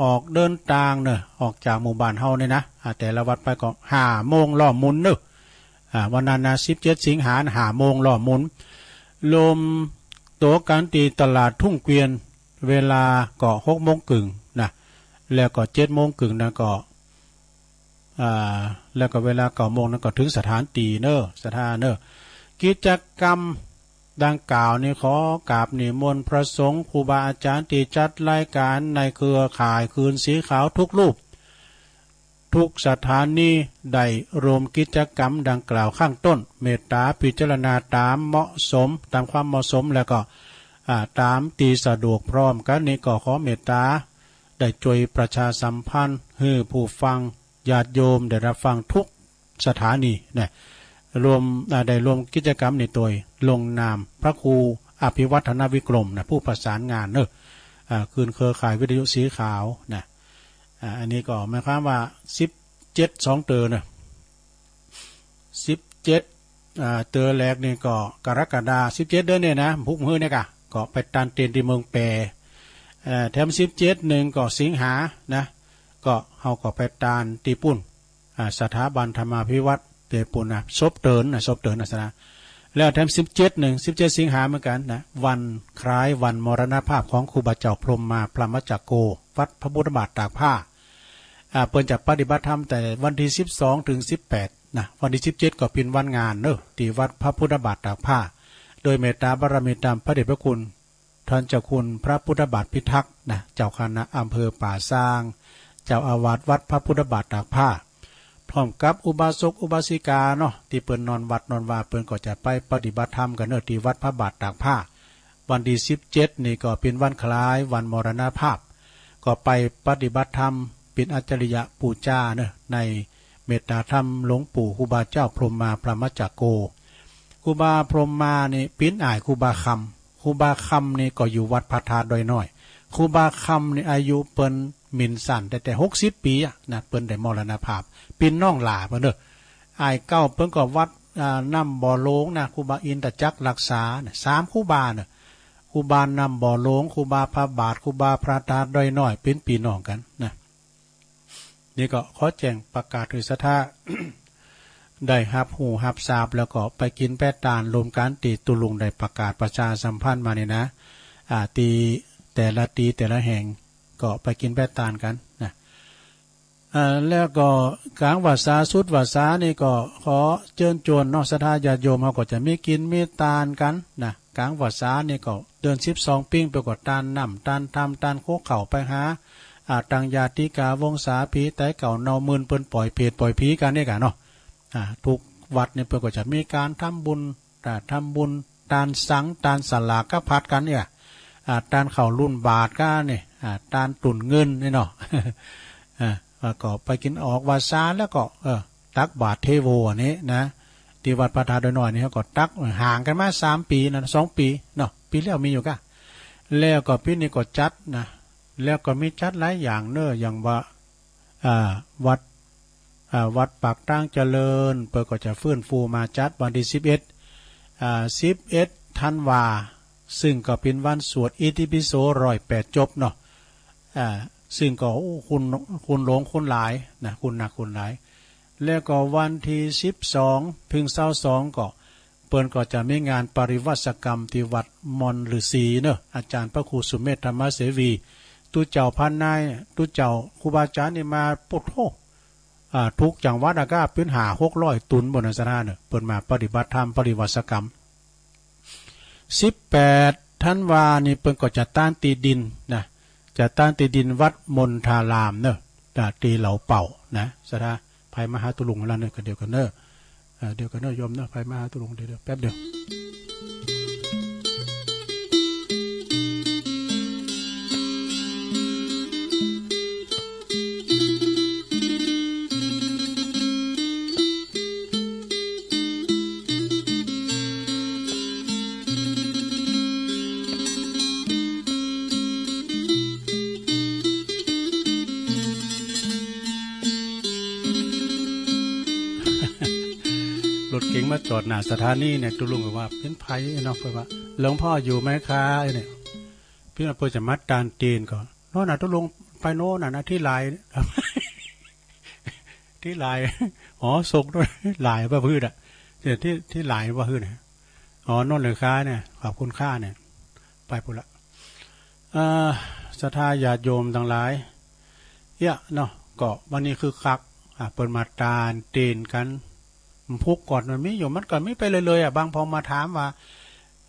ออกเดินตางเนาะ ออกจากหมู่บ้านเฮานี่นะ อ่า แต่ละวัดไปก็ห้าโมงล้อหมุนเนาะ อ่า วันนั้นนะ สิบเจ็ดสิงหา ห้าโมงล้อหมุน รวมตั๋วกั๋นตี้ตลาดทุ่งเกวียน เวลาก็หกโมงเกิ่งนะ แล้วก็เจ็ดโมงเกิ่งนะก็ อ่า แล้วก็เวลาเก้าโมงนั้นก็เถิงสถานตี้เนาะ ศรัทธาเนาะ กิจกรรมดังกล่าวนี้ขอกราบนิมนต์พระสงฆ์ครูบาอาจ๋ารย์ตี้จัดรายก๋านในเครือข่ายคลื่นสีขาวทุกรูป ทุกสถานีได้รวมกิจกรรมดังกล่าวข้างต้น เมตตาพิจารณาต๋ามเหมาะสม ต๋ามความเหมาะสม แล้วก็ อ่า ต๋ามตี้สะดวกพร้อมกั๋นนี้ก็ขอเมตตา ได้จ้วยประชาสัมพันธ์หื้อผู้ฟังญาติโยมได้ฮับฟังกู้สถานีนะ รวม อ่า ได้รวมกิจกรรมนี้โตยลงนามพระครูอภิวัฒนวิกรมนะ ผู้ประสานงานเนาะ อ่า คืนเครือข่ายวิทยุสีขาวนะ อ่า อันนี้ก็หมายความว่า สิบเจ็ด สองเต๋อเนาะ สิบเจ็ด อ่า เต๋อแรกนี่ก็กรกฎา สิบเจ็ดเดือนนี่นะ พุกมื้อนี่ก่ะ ก็ไปตานเตนตี้เมืองแป เอ่อ แถม สิบเจ็ดหนึ่ง ก็สิงหานะ ก็เฮาก็ไปตานตี้ปุ้น อ่า สถาบันธรรมาภิวัฒน์ตี้ปุ้นนะ ศพเตินนะ ศพเตินนะสนะ แล้วแถม สิบเจ็ดหนึ่ง สิบเจ็ด สิงหาเหมือนกั๋นนะ วันคล้ายวันมรณภาพของครูบาเจ้าพรหมมา พรหมจักโก วัดพระพุทธบาทตากผ้า อ่า เปิ้นจะปฏิบัติธรรมแต่วันตี้ สิบสอง เถิง สิบแปดนะ วันตี้ สิบเจ็ด ก็เป๋นวันงานเนาะ ตี้วัดพระพุทธบาทตากผ้า โดยเมตตาบารมีตามพระเดชพระคุณ ท่านเจ้าคุณพระพุทธบาทพิทักษ์นะ เจ้าคณะอำเภอป่าซาง เจ้าอาวาสวัดพระพุทธบาทตากผ้า พร้อมกับอุบาสกอุบาสิกาเนาะ ตี้เปิ้นนอนวัดนอนวา เปิ้นก็จะไปปฏิบัติธรรมกั๋นเนาะ ตี้วัดพระบาทตากผ้า วันตี้ สิบเจ็ด นี่ก็เป๋นวันคล้ายวันมรณภาพ ก็ไปปฏิบัติธรรมเป๋นอาจาริยปู๋จาเนาะ ในเมตตาธรรมหลวงปู่ครูบาเจ้าพรหมมา พรหมจักโก ครูบาพรหมมานี่ปิ๊นอ้ายครูบาคำ ครูบาคำนี่ก็อยู่วัดพระธาตุดอยน้อย ครูบาคำนี่อายุเปิ้นหมิ่นสันตั้งแต่ หกสิบ ปี๋อะนะ เปิ้นได้มรณภาพ ปิ๊นน้องหล้าเปิ้นเนาะ อ้ายเก่าเปิ้นก็วัด อ่า น้ำบ่อโลงนะ ครูบาอินทจักรรักษานะ สามครูบาเนาะ ครูบาน้ำบ่อโลง ครูบาพระบาท ครูบาพระธาตุดอยน้อย เป๋นปี้น้องกั๋นนะ นี่ก็ขอแจ้งประกาศหื้อศรัทธา ได้ฮับฮู้ฮับซาบ แล้วก็ไปกิ๋นไปตานรวมกั๋นตี้ตุ๊ลุงได้ประกาศประชาสัมพันธ์มานี่นะ อ่า ตี้แต่ละตี้แต่ละแห่งก็ไปกิ๋นไปตานกั๋นนะ อ่า แล้วก็ก๋างวรรษาสุดวรรษานี่ก็ขอเจิญจวนเนาะ ศรัทธาญาติโยมเฮาก็จะมีกิ๋นมีตานกั๋นนะ ก๋างวรรษานี่ก็เดือนสิบสองปิ้งไปก็ตานน้ำตานธรรมตานโคกเข้าไปหา อ่า ตังญาติกาวงศาผีต๋ายเก่าเนาเมินเปิ้นปล่อยเผตปล่อยผีกั๋นนี่ก่ะเนาะ อ่า กู้วัดนี่เปิ้นก็จะมีก๋านทำบุญ อ่า ทำบุญตานสังตานสลากกะผัดกั๋นเนี่ย อ่า ตานข้าวรุ่นบาตรกั๋นนี่ อ่า ตานตุ๊นเงินนี่เนาะ อ่า แล้วก็ไปกิ๋นออกวรรษาแล้วก็ เออ ตักบาตรเทโวอันนี้นะ ตี้วัดพระธาตุดอยน้อยนี่เฮาก็ตัก ห่างกั๋นมาสามปี๋นะ สองปี๋เนาะ ปี๋แล้วมีอยู่ก่ะ แล้วก็ปี๋นี้ก็จัดนะ แล้วก็มีจัดหลายอย่างเนาะ อย่างว่า อ่า วัด อ่า วัดปากตางเจริญ เปิ้นก็จะฟื้นฟูมาจัดวันตี้ สิบเอ็ด อ่า สิบเอ็ด ธันวา ซึ่งก็เป๋นวันสวดอิติปิโสร้อยแปดจบเนาะ อ่า ซึ่งก็ โอ้ คุณ คุณหลวง คุณหลายนะ คุณหนัก คุณหลาย แล้วก็วันตี้ สิบสอง เถิง ซาวสอง ก็ เปิ้นก็จะมีงานปริวาสกรรมตี้วัดมอนฤๅษีเนาะ อาจ๋ารย์พระครูสุเมธธรรมเสวี ตุ๊เจ้าพระนาย ตุ๊เจ้าครูบาอาจ๋ารย์นี่มา โอ้โห อ่า กู้จังหวัดอะก้า เป๋นห้าหกร้อยตุ๊นบนนะศรัทธาเนาะ เปิ้นมาปฏิบัติธรรมปริวาสกรรม สิบแปด ธันวานี่เปิ้นก็จะตานตี้ดินนะ จะตานตี้ดินวัดมณฑารามเนาะ อ่า ตี้เหล่าเป่านะศรัทธา ใผมาหาตุ๊ลุงแล้วเนาะ ก็เดี๋ยวก่อนเนาะ อ่า เดี๋ยวก่อนเนาะโยมเนาะ ใผมาหาตุ๊ลุง เดี๋ยวๆ แป๊บเดียว รถเก๋งมาจอดหน้าสถานีเนี่ย ตุ๊ลุงก็ว่า "เป๋นใผเนาะ" เปิ้นว่า "หลวงพ่ออยู่ไหมคะ" ไอ้เนี่ย เปิ้นว่าเปิ้นจะมาตานเตนก็ โน่นน่ะ ตุ๊ลุงไปโน่นน่ะนะ ตี้หลาย ตี้หลาย อ๋อ ส่งโน่น หลายว่าพื้นอะ เนี่ย ตี้ ตี้หลายว่าพื้นอะ อ๋อ โน่นเลยค่ะเนี่ย ขอบคุณค่ะเนี่ย ไปพู้นละ เอ่อ ศรัทธาญาติโยมตังหลาย เยียะเนาะ ก็วันนี้คึกคัก อ่ะ เปิ้นมาตานเตนกั๋น พุกก่อนมันมีอยู่ มันก็มีไปเรื่อยๆ อ่ะ บางพอมาถามว่า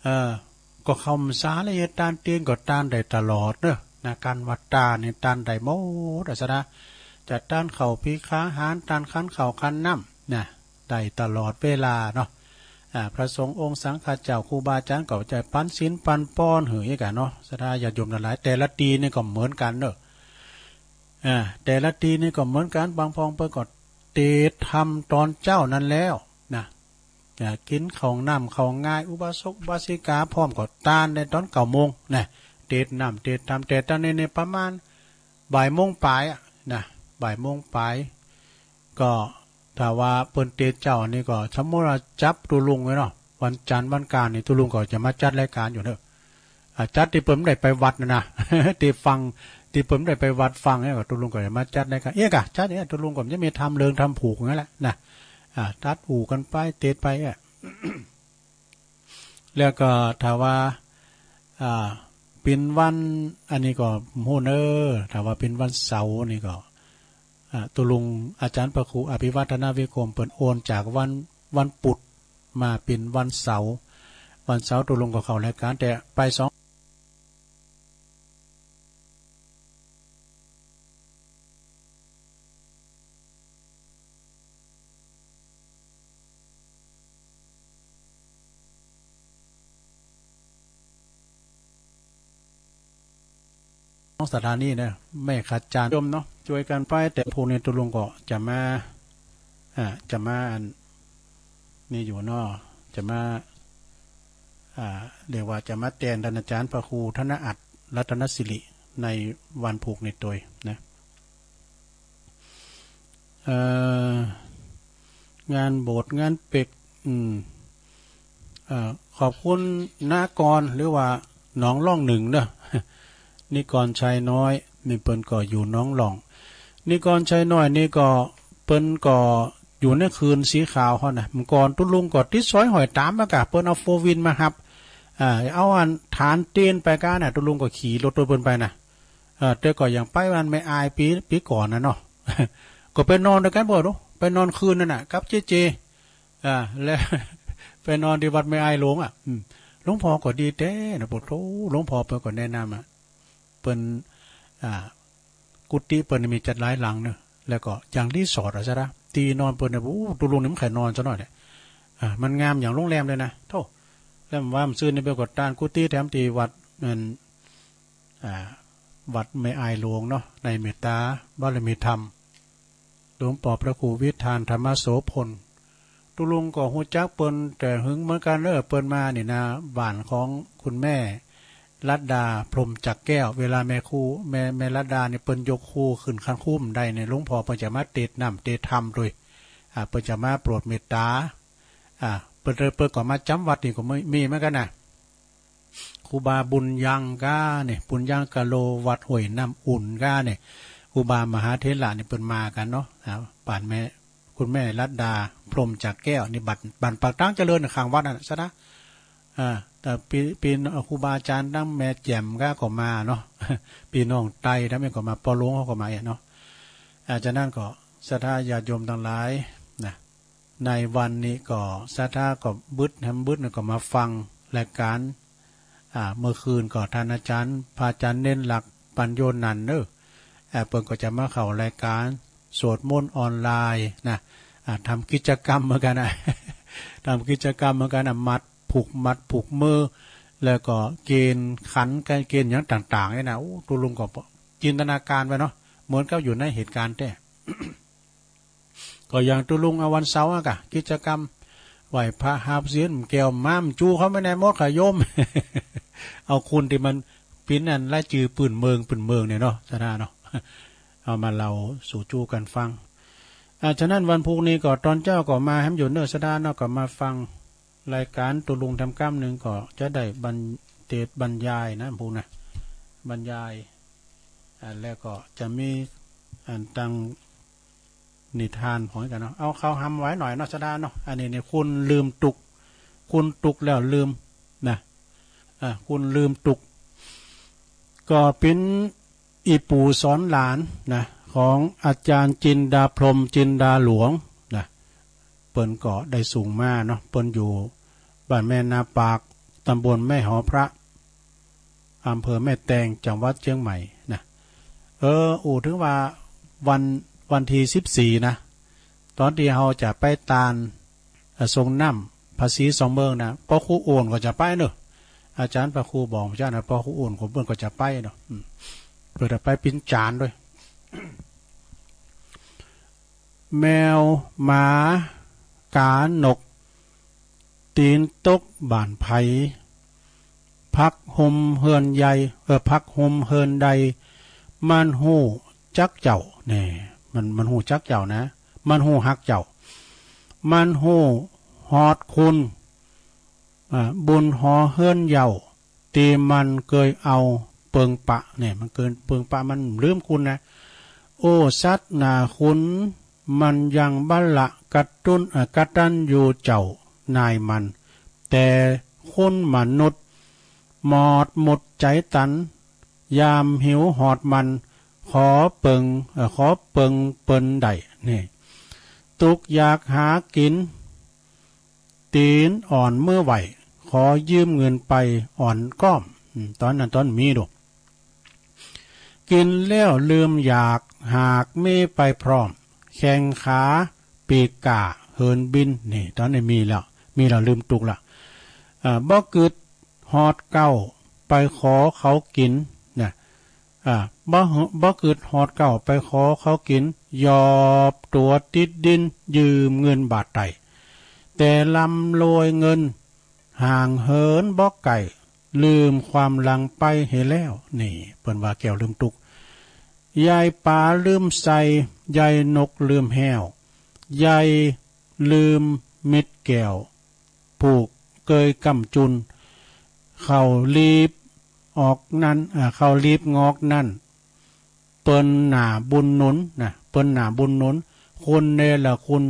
เอ่อ ก็เข้าพรรษาแล้วเฮ็ดตานเตนก็ตานได้ตลอดเนาะ นะ ก๋านว่าตานนี่ตานได้หมดอะศรัทธา จะตานข้าวผีคาหาร ตานขันข้าวขันน้ำนะ ได้ตลอดเวลาเนาะ อ่า พระสงฆ์องค์สังฆเจ้าครูบาอาจ๋ารย์ก็จะปันศีลปันปอนหื้ออีกอะเนาะ ศรัทธาญาติโยมตังหลาย แต่ละตี้นี่ก็เหมือนกั๋นเนาะ อ่า แต่ละตี้นี่ก็เหมือนกั๋น บางพ่องเปิ้นก็เตสน์ธรรมต๋อนเจ๊านั้นแล้วนะ จะกิ๋นข้าวน้ำข้าวงาย อุบาสกอุบาสิกาพร้อมก็ตานในต๋อนเก้าโมงนะ เตสน์น้ำเตสน์ธรรม แต่ต๋อนนี้นี่ประมาณบ่ายโมงป๋ายอะนะ บ่ายโมงป๋าย ก็ถ้าว่าเปิ้นเตสน์เจ๊านี่ก็ สมมุติว่าจับตุ๊ลุงไว้เนาะ วันจันทร์วันอังคารนี่ตุ๊ลุงก็จะมาจัดรายก๋านอยู่เนาะ อ่า จัดตี้เปิ้นบ่ได้ไปวัดนะนะ ตี้ฟัง ตี้เปิ้นบ่ได้ไปวัดฟังเนี่ย ก็ตุ๊ลุงก็จะมาจัดรายก๋าน เอ๊ะ กะจัดเนี่ย ตุ๊ลุงก็จะมีธรรมเริงธรรมผูกอย่างนั้นแหละนะ อ่า ตัดอู้กั๋นไป เตสน์ไปอะ แล้วก็ถ้าว่า อ่า เป๋นวัน อันนี้ก็ฮู้เน่อ ถ้าว่าเป๋นวันเสาร์นี่ก็ อ่า ตุ๊ลุงอาจ๋ารย์พระครูอภิวัฒนวิกรม เปิ้นโอนจากวัน วันปุธมาเป๋นวันเสาร์ วันเสาร์ตุ๊ลุงก็เข้ารายก๋าน แต่ไปสอง สถานีนะ แม่ขจาน โยมเนาะ จ้วยกั๋นไป แต่พรุ่งนี้ตุ๊ลุงก็จะมา อ่า จะมาอันนี้อยู่เนาะ จะมา อ่า เรียกว่าจะมาแตนต้านอาจ๋ารย์พระครูธนอัตถ์ รัตนสิริ ในวันพูกนี้ตวยนะ เอ่อ งานโบสถ์งานเปก อืม เอ่อ ขอบคุณนากร หรือว่าหนองล่องหนึ่งเนาะ นิกรชัยน้อย นี่เปิ้นก็อยู่หนองล่อง นิกรชัยน้อยนี่ก็ เปิ้นก็อยู่ในคืนสีขาวหั้นนะ เมื่อก่อนตุ๊ลุงก็ติดสอยห้อยต๋ามมากะ เปิ้นเอาโฟร์วีลมาฮับ อ่า เอาอันฐานเตียนไปก้าน่ะ ตุ๊ลุงก็ขี่รถตุ๊เปิ้นไปนะ เออ แต่ก็ยังไปวันแม่อายปี๋ ปี๋ก่อนน่ะเนาะ ก็ไปนอนตวยกั๋นบ่าดอก ไปนอนคืนนั้นน่ะ กับเจ๊เจ อ่า แล้ว ไปนอนตี้วัดแม่อายหลวงอะ อืม หลวงพ่อก็ดีแต๊นะ โผโธ่ หลวงพ่อเปิ้นก็แนะนำอะ เปิ้น อ่า กุฏิเปิ้นมีจัดหลายหลังเนาะ แล้วก็อย่างรีสอร์ทอะซะละ ตี้นอนเปิ้นน่ะ โอ้ ตุ๊ลุงนี่บ่ใค่นอนซะหน้อยแหละ อ่า มันงามอย่างโรงแรมเลยนะ โธ่ แล้วว่ามันซื่นนี่เปิ้นก็ตานกุฏิแถมตี้วัด อัน อ่า วัดแม่อายหลวงเนาะ ในเมตตาบารมีธรรม หลวงป้อพระครูวิธานธรรมโสภณ ตุ๊ลุงก็ฮู้จักเปิ้นแต่หึงเหมือนกั๋นเนาะ เปิ้นมานี่นะ บ้านของคุณแม่ลัดดา พรหมจักรแก้ว เวลาแม่ครู แม่ แม่ลัดดานี่เปิ้นยกครูขึ้นคันครูบ่ได้นี่ หลวงป้อเปิ้นจะมาเตสน์น้ำเตสน์ธรรมตวย อ่า เปิ้นจะมาโปรดเมตตา อ่า เปิ้น เปิ้นก็มาจ๋ำวัดนี่ก็มี มีเหมือนกั๋นนะ ครูบาบุญยังก้านี่ บุญยังกะโล วัดห้วยน้ำอุ่นก้านี่ ครูบามหาเถระนี่เปิ้นมากั๋นเนาะ อ่า บ้านแม่ คุณแม่ลัดดา พรหมจักรแก้ว นี่บ้าน บ้านปากตางเจริญน่ะ ข้างวัดนั่นน่ะซะนะ อ่า แต่ปี๋ ปี๋ ครูบาอาจ๋ารย์ตังแม่แจ่มก้าก็มาเนาะ ปี้น้องไตตังแม่ก็มา ป้อหลวงเขาก็มาเนาะ อ่า ฉะนั้นก็ศรัทธาญาติโยมตังหลายนะ ในวันนี้ก็ศรัทธาก็บึด แหมบึดนี่ก็มาฟังรายก๋าน อ่า เมื่อคืนก็ต้านอาจ๋ารย์ พระอาจ๋ารย์เณรลักษณ์ ปัญโญนันท์เนาะ อ่า เปิ้นก็จะมาเข้ารายก๋านสวดมนต์ออนไลน์นะ อ่า ทำกิจกรรมเหมือนกั๋นนะ ทำกิจกรรมเหมือนกั๋นนะ มัดผูก มัดผูกมือ แล้วก็เกณฑ์ขัน เกณฑ์หยังต่างๆ นี่นะ โอ้ ตุ๊ลุงก็จินตนาการไปเนาะ เหมือนกับอยู่ในเหตุการณ์แต๊ ก็อย่างตุ๊ลุงเอาวันเสาร์อะกะ กิจกรรมไหว้พระหาบศีล แก้วม้ามจูเขาไม่แน่หมดค่ะโยม เอาคนตี้มันเป๋นอันรายจื้อปื้นเมือง ปื้นเมืองเนี่ยเนาะ ศรัทธาเนาะ เอามาเล่าสู่จูกั๋นฟัง อ่า ฉะนั้นวันพูกนี้ก็ต๋อนเจ๊าก็มาแหมอยู่เนาะ ศรัทธาเนาะ ก็มาฟังรายก๋านตุ๊ลุงทำกำนึ่ง ก็จะได้บรร เตสน์บรรยายนะพูกนะ บรรยาย อ่า แล้วก็จะมีอันตัง นิทานของกั๋นเนาะ เอาเข้าหำไว้หน่อยเนาะ ศรัทธาเนาะ อันนี้เนี่ย คุณลืมตุ๊กข์ คุณตุ๊กข์แล้วลืมนะ อ่า คุณลืมตุ๊กข์ ก็เป๋นอี่ปู่สอนหลานนะ ของอาจ๋ารย์จินดาพรหม จินดาหลวงนะ เปิ้นก็ได้สูญมาเนาะ เปิ้นอยู่บ้านแม่นาปาก ตำบลแม่หอพระ อำเภอแม่แตง จังหวัดเจียงใหม่นะ เออ อู้ ถึงว่าวัน วันตี้สิบสี่นะ ต๋อนตี้เฮาจะไปตาน เอ่อ ส่งน้ำพระศรีสองเมืองนะ ป้อครูโอ่นก็จะไปเนาะ อาจ๋ารย์พระครูบอกเจ้านะ ป้อครูโอ่นของเปิ้นก็จะไปเนาะ อืม เปิ้นจะไปเป๋นจ๋ารย์ตวย แมว หมา ก๋า นก ตี๋นตกบ้านใผ พักห่มเฮือนใหญ่ เออ พักห่มเฮือนใด มันฮู้จักเจ้า แน่ มัน มันฮู้จักเจ้านะ มันฮู้ฮักเจ้า มันฮู้ฮอดคุณ อ่า บุญหอเฮือนเย้า ตี้มันเกยเอาเปิงปะ เนี่ย มันเกยเปิงปะ มันลืมคุณนะ โอ้ สัตว์หน้าคุณ มันยังบ่ละกะตุน เอ่อ กตัญญูเจ้านายมัน แต่คุณมนุษย์ หมอดหมุดใจ๋ตัน ยามหิวฮอดมัน ขอเปิง เอ่อ ขอเปิงเปิ้นได้ นี่ ตุ๊กอยากหากิ๋น ตี๋นอ่อนมือไหว ขอยืมเงินไปอ่อนก้อม อืม ต๋อนนั้นต๋อนมีดู กิ๋นแล้วลืมอยาก หากมีไปพร้อม แข้งขาปีกก้าเหินบิน นี่ ต๋อนนี้มีแล้ว มีแล้วลืมตุ๊กละ อ่า บ่กึ๊ดฮอดเก๊า ไปขอเขากิ๋น นะ อ่า บ่ บ่กึ๊ดฮอดเก๊า ไปขอเขากิ๋น หยอบตั๋วติดดิน ยืมเงินบาทใต้ แต่ร่ำรวยเงิน ห่างเหินบ่ไก๋ ลืมความหลังไปเหียแล้ว นี่ เปิ้นว่าแก้วลืมตุ๊ก ยายป๋าลืมใส่ ยายนกลืมแห้ว ยายลืมมิตรแก้ว ผู้เกยก้ำจุน เขาลีบออกนั้น อ่า เขาลีบงอกนั้น เปิ้นหน้าบุญหนุนนะ เปิ้นหน้าบุญหนุน คุณเนรคุณ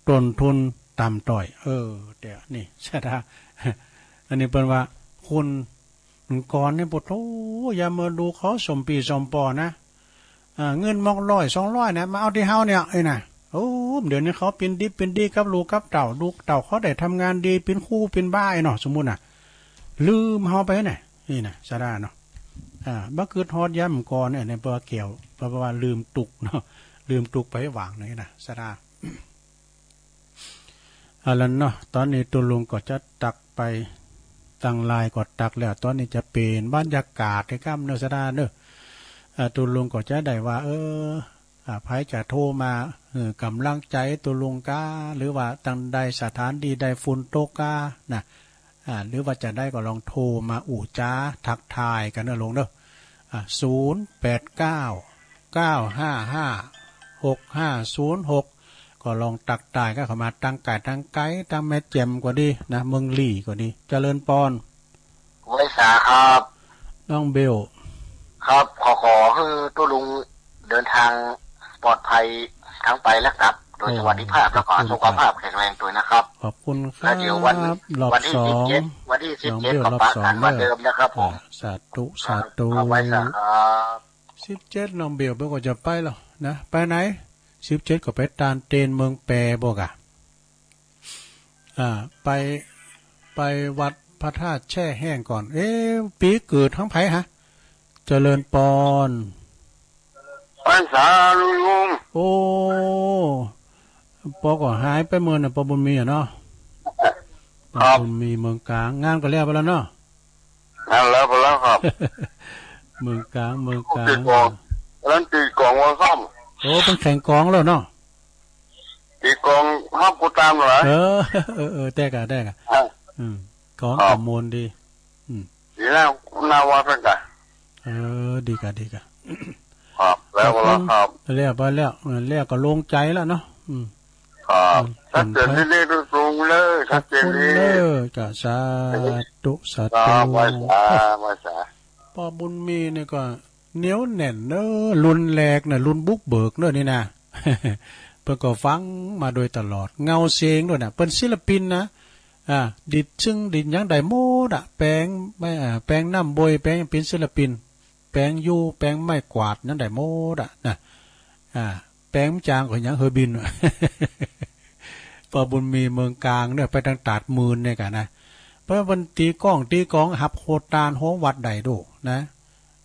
ต้นทุนต่ำต้อย เออ เดี๋ยวนี่ ศรัทธา อันนี้เปิ้นว่า คุณก่อนนี่ โอ้โธ่ อย่ามาดูเขาสมปี้สมปองนะ อ่า เงินมอกร้อยสองร้อยนะ มาเอาตี้เฮาเนี่ย ไอ้น่ะ โอ้ เดี๋ยวนี้เขาเป๋นดิบเป๋นดีกับลูกกับเต้า ลูกเต้าเขาได้ทำงานดี เป๋นครูเป๋นบ้าไอ้เนาะ สมมุติน่ะ ลืมเฮาไปน่ะ นี่น่ะ ศรัทธาเนาะ อ่า บ่กึ๊ดฮอดยามก่อนเนี่ย เนี่ย เปิ้นว่าแก้ว เปิ้นว่าลืมตุ๊กเนาะ ลืมตุ๊กไปหว่างนี่น่ะ ศรัทธา เอาละเนาะ ต๋อนนี้ตุ๊ลุงก็จะตักไป ตังหลายก็ตักแล้ว ต๋อนนี้จะเป๋นบรรยากาศให้ก้ำเนอะ ศรัทธาเนอะ อ่า ตุ๊ลุงก็จะได้ว่า เออ อ่า ใผจะโทรมา เออ ก๋ำลังใจ๋ตุ๊ลุงก้า หรือว่าตังใดสถานตี้ใดฝนตกก้านะ อ่า หรือว่าจะใดก็ลองโทรมาอู้จ๋าทักทายกั๋นเนอะลุงเนอะ อ่า ศูนย์แปดเก้า เก้าห้าห้า หกห้าศูนย์หก ก็ลองตักทายกั๋นเข้ามา ตังก๋ายตังไก๋ ตังแม่แจ่มก็ดีนะ เมืองลี้ก็ดี เจริญปอน ไหว้สาครับ น้องเบล ครับ ขอ ขอหื้อตุ๊ลุงเดินทางปลอดภัยทั้งไปและกลับ โดยสวัสดิภาพ แล้วก็สุขภาพแข็งแรงด้วยนะครับ ขอบคุณครับ แล้วเดี๋ยววัน รอบ วันที่ สอง สิบเจ็ด วันที่ สิบเจ็ด น้องเบล ก็ปะกั๋น รอบสอง วันเดิมนะครับผม อ่า สาธุ สาธุ ครับ ไหว้สาครับ สิบเจ็ด น้องเบลเปิ้นก็จะไปแล้วนะ ไปไหน สิบเจ็ด ก็ไปตานเตนเมืองแปบ่กะ อ่า ไป ไปวัดพระธาตุแช่แห้งก่อน เอ๊ะ ปี๋เกิดของใผฮะ เจริญปอน ไหว้สาลุง โอ้ ปอก็หายไปเมินน่ะ ปอบุญมีอะเนาะ ครับ ปอบุญมีเมืองกลาง งานก็แล้วไปแล้วเนาะ งานแล้วไปแล้วครับ เมืองกลาง เมืองกลาง ตีกลอง อันนั้นตีกลองวันซ้ำ โอ้ เปิ้นแข่งกลองแล้วเนาะ ตีกลองฮับกูตามเหรอ เออ เออ เออ แต๊กะ แต๊กะ อ่ะ อืม กลอง ครับ ก็ม่วนดี อืม ดีนะ หน้าวัดนั่นกะ เออ ดีกะ ดีกะ ครับ แล้ว ขอบคุณ แล้วครับ แล้วไปแล้ว เออ แล้วก็โล่งใจ๋แล้วเนาะ อืม ครับ อืม ชัดเจน ผ่อนคลาย เรื่อยๆ ตรงๆ เลย ชัดเจน ขอบคุณ เรื่อยๆ เด้อกะ สาธุ สาธุ ครับ ไหว้สา ไหว้สา ปอบุญมีนี่ก็เหนียวแน่นเน้อ รุ่นแรกน่ะ รุ่นบุกเบิกเน้อนี่นะ เปิ้นก็ฟังมาโดยตลอด เงาเสียงด้วยน่ะ เปิ้นศิลปินนะ อ่า ดีดซึ่งดีดหยังได้หมดอะ แป๋งไม้ อ่า แป๋งน้ำบ่อย แป๋งหยังเป๋นศิลปิน แป๋งยู แป๋งไม้กวาดหยังได้หมดอะนะ อ่า แป๋งจ๋างก็หยังเหอบิน ปอบุญมีเมืองกลางเนี่ย ไปตางตาดหมื่นเนี่ยกะนะ เพราะมันตีก้องตีกลองฮับโฮตานโฮวัดได้ดูนะ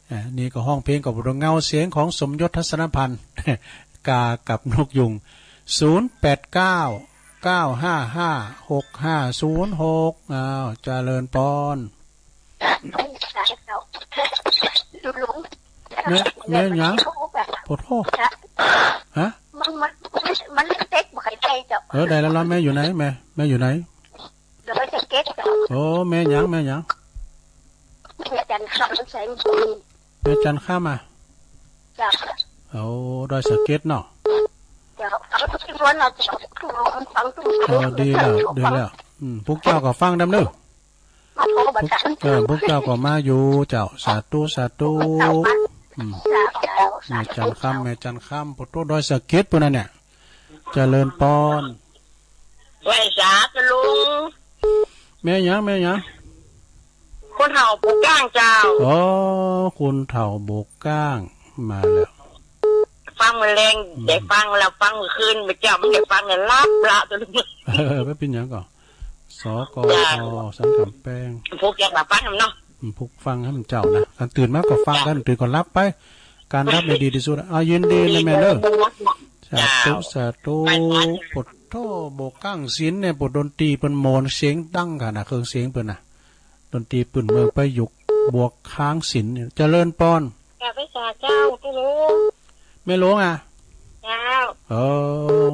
อ่า นี่ก็ฮ้องเพลงกับเงาเสียงของสมยศ ทัศนพันธ์ กากับนกยูง ศูนย์แปดเก้า เก้าห้าห้า หกห้าศูนย์หก อ้าว เจริญปอน ลุง แม่ แม่หยัง ปะโธ่ ฮะ มัน มัน มันเต็กบ่ค่อยได้เจ้า เออ ได้แล้ว แล้วแม่อยู่ไหน แม่ แม่อยู่ไหน ดอยสะเก็ดเจ้า โอ้ แม่หยัง แม่หยัง แม่จันทร์คำแสงบุญ แม่จันทร์คำอะ เจ้า โอ้ ดอยสะเก็ดเนาะ เจ้า เอาที่วันเราจะเอาทุกคนฟังทุกคน เออ ดีแล้ว ดีแล้ว อืม พวกเจ้าก็ฟังนำเน่อ มาโทรมา พวก ถาม เออ พวกเจ้าก็มาอยู่เจ้า สาธุ สาธุ อืม เจ้า เจ้า แม่จันทร์คำ แม่จันทร์คำ ปะโธ่ ดอยสะเก็ดปู้นนะเนี่ย เจริญปอน ไหว้สาเจ้าลุง แม่หยัง แม่หยัง คนเฒ่าผู้ก้างเจ้า อ๋อ คนเฒ่าผู้ก้าง มาแล้ว ฟังมื้อแลง อืม ได้ฟังแล้ว ฟังมื้อคืน มื้อเจ๊าไม่ได้ฟังเลย หลับละเจ้าลุง เออ ไม่เป็นหยังก่อ สกป เจ้า สันกำแพง พวกเจ้ามาฟังนำเนาะ อืม พวกฟังให้มันเจ้านะ อันตื่นมาก็ฟัง เจ้า กัน ตื่นก็หลับไป การหลับเนี่ยดีที่สุดอะ เอา ยินดีนะแม่เน่อ สาธุ เจ้า สาธุ ไปก่อน ปะโธ่ ผู้ก้างศีลเนี่ย ผู้ดนตรีเปิ้นโหมนเสียงดังขนาด เครื่องเสียงเปิ้นน่ะ ดนตรีปื้นเมืองประยุกต์ ผู้ก้างศีลเนี่ย เจริญปอน กราบไหว้สาเจ้า เจ้าลุง แม่หลวงอะ เจ้า เอ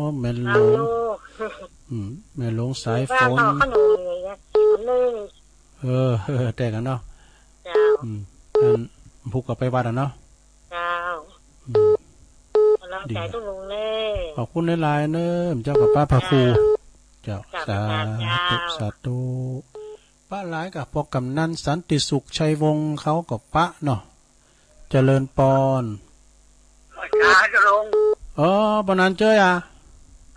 อ แม่หลวง เจ้า อืม แม่หลวงสายฝน บ้านเขาขนมเหลืออันหนึ่ง เออ แต่กันเนาะ เจ้า อืม อัน ผู้ก็ไปวัดอะเนาะ เจ้า อืม กำลังใจ ดี เจ้าลุงเน่อ ขอบคุณหลายๆเน่อ เจ้ากับป้าพระครู เจ้า เจ้า สาธุ เจ้า สาธุ ป้าหลายกับพวกกำนันสันติสุขชัยวงศ์เขาก็ปะเนาะ เจริญปอน สาธุลุง เออ ปอนันเจ้ยอะ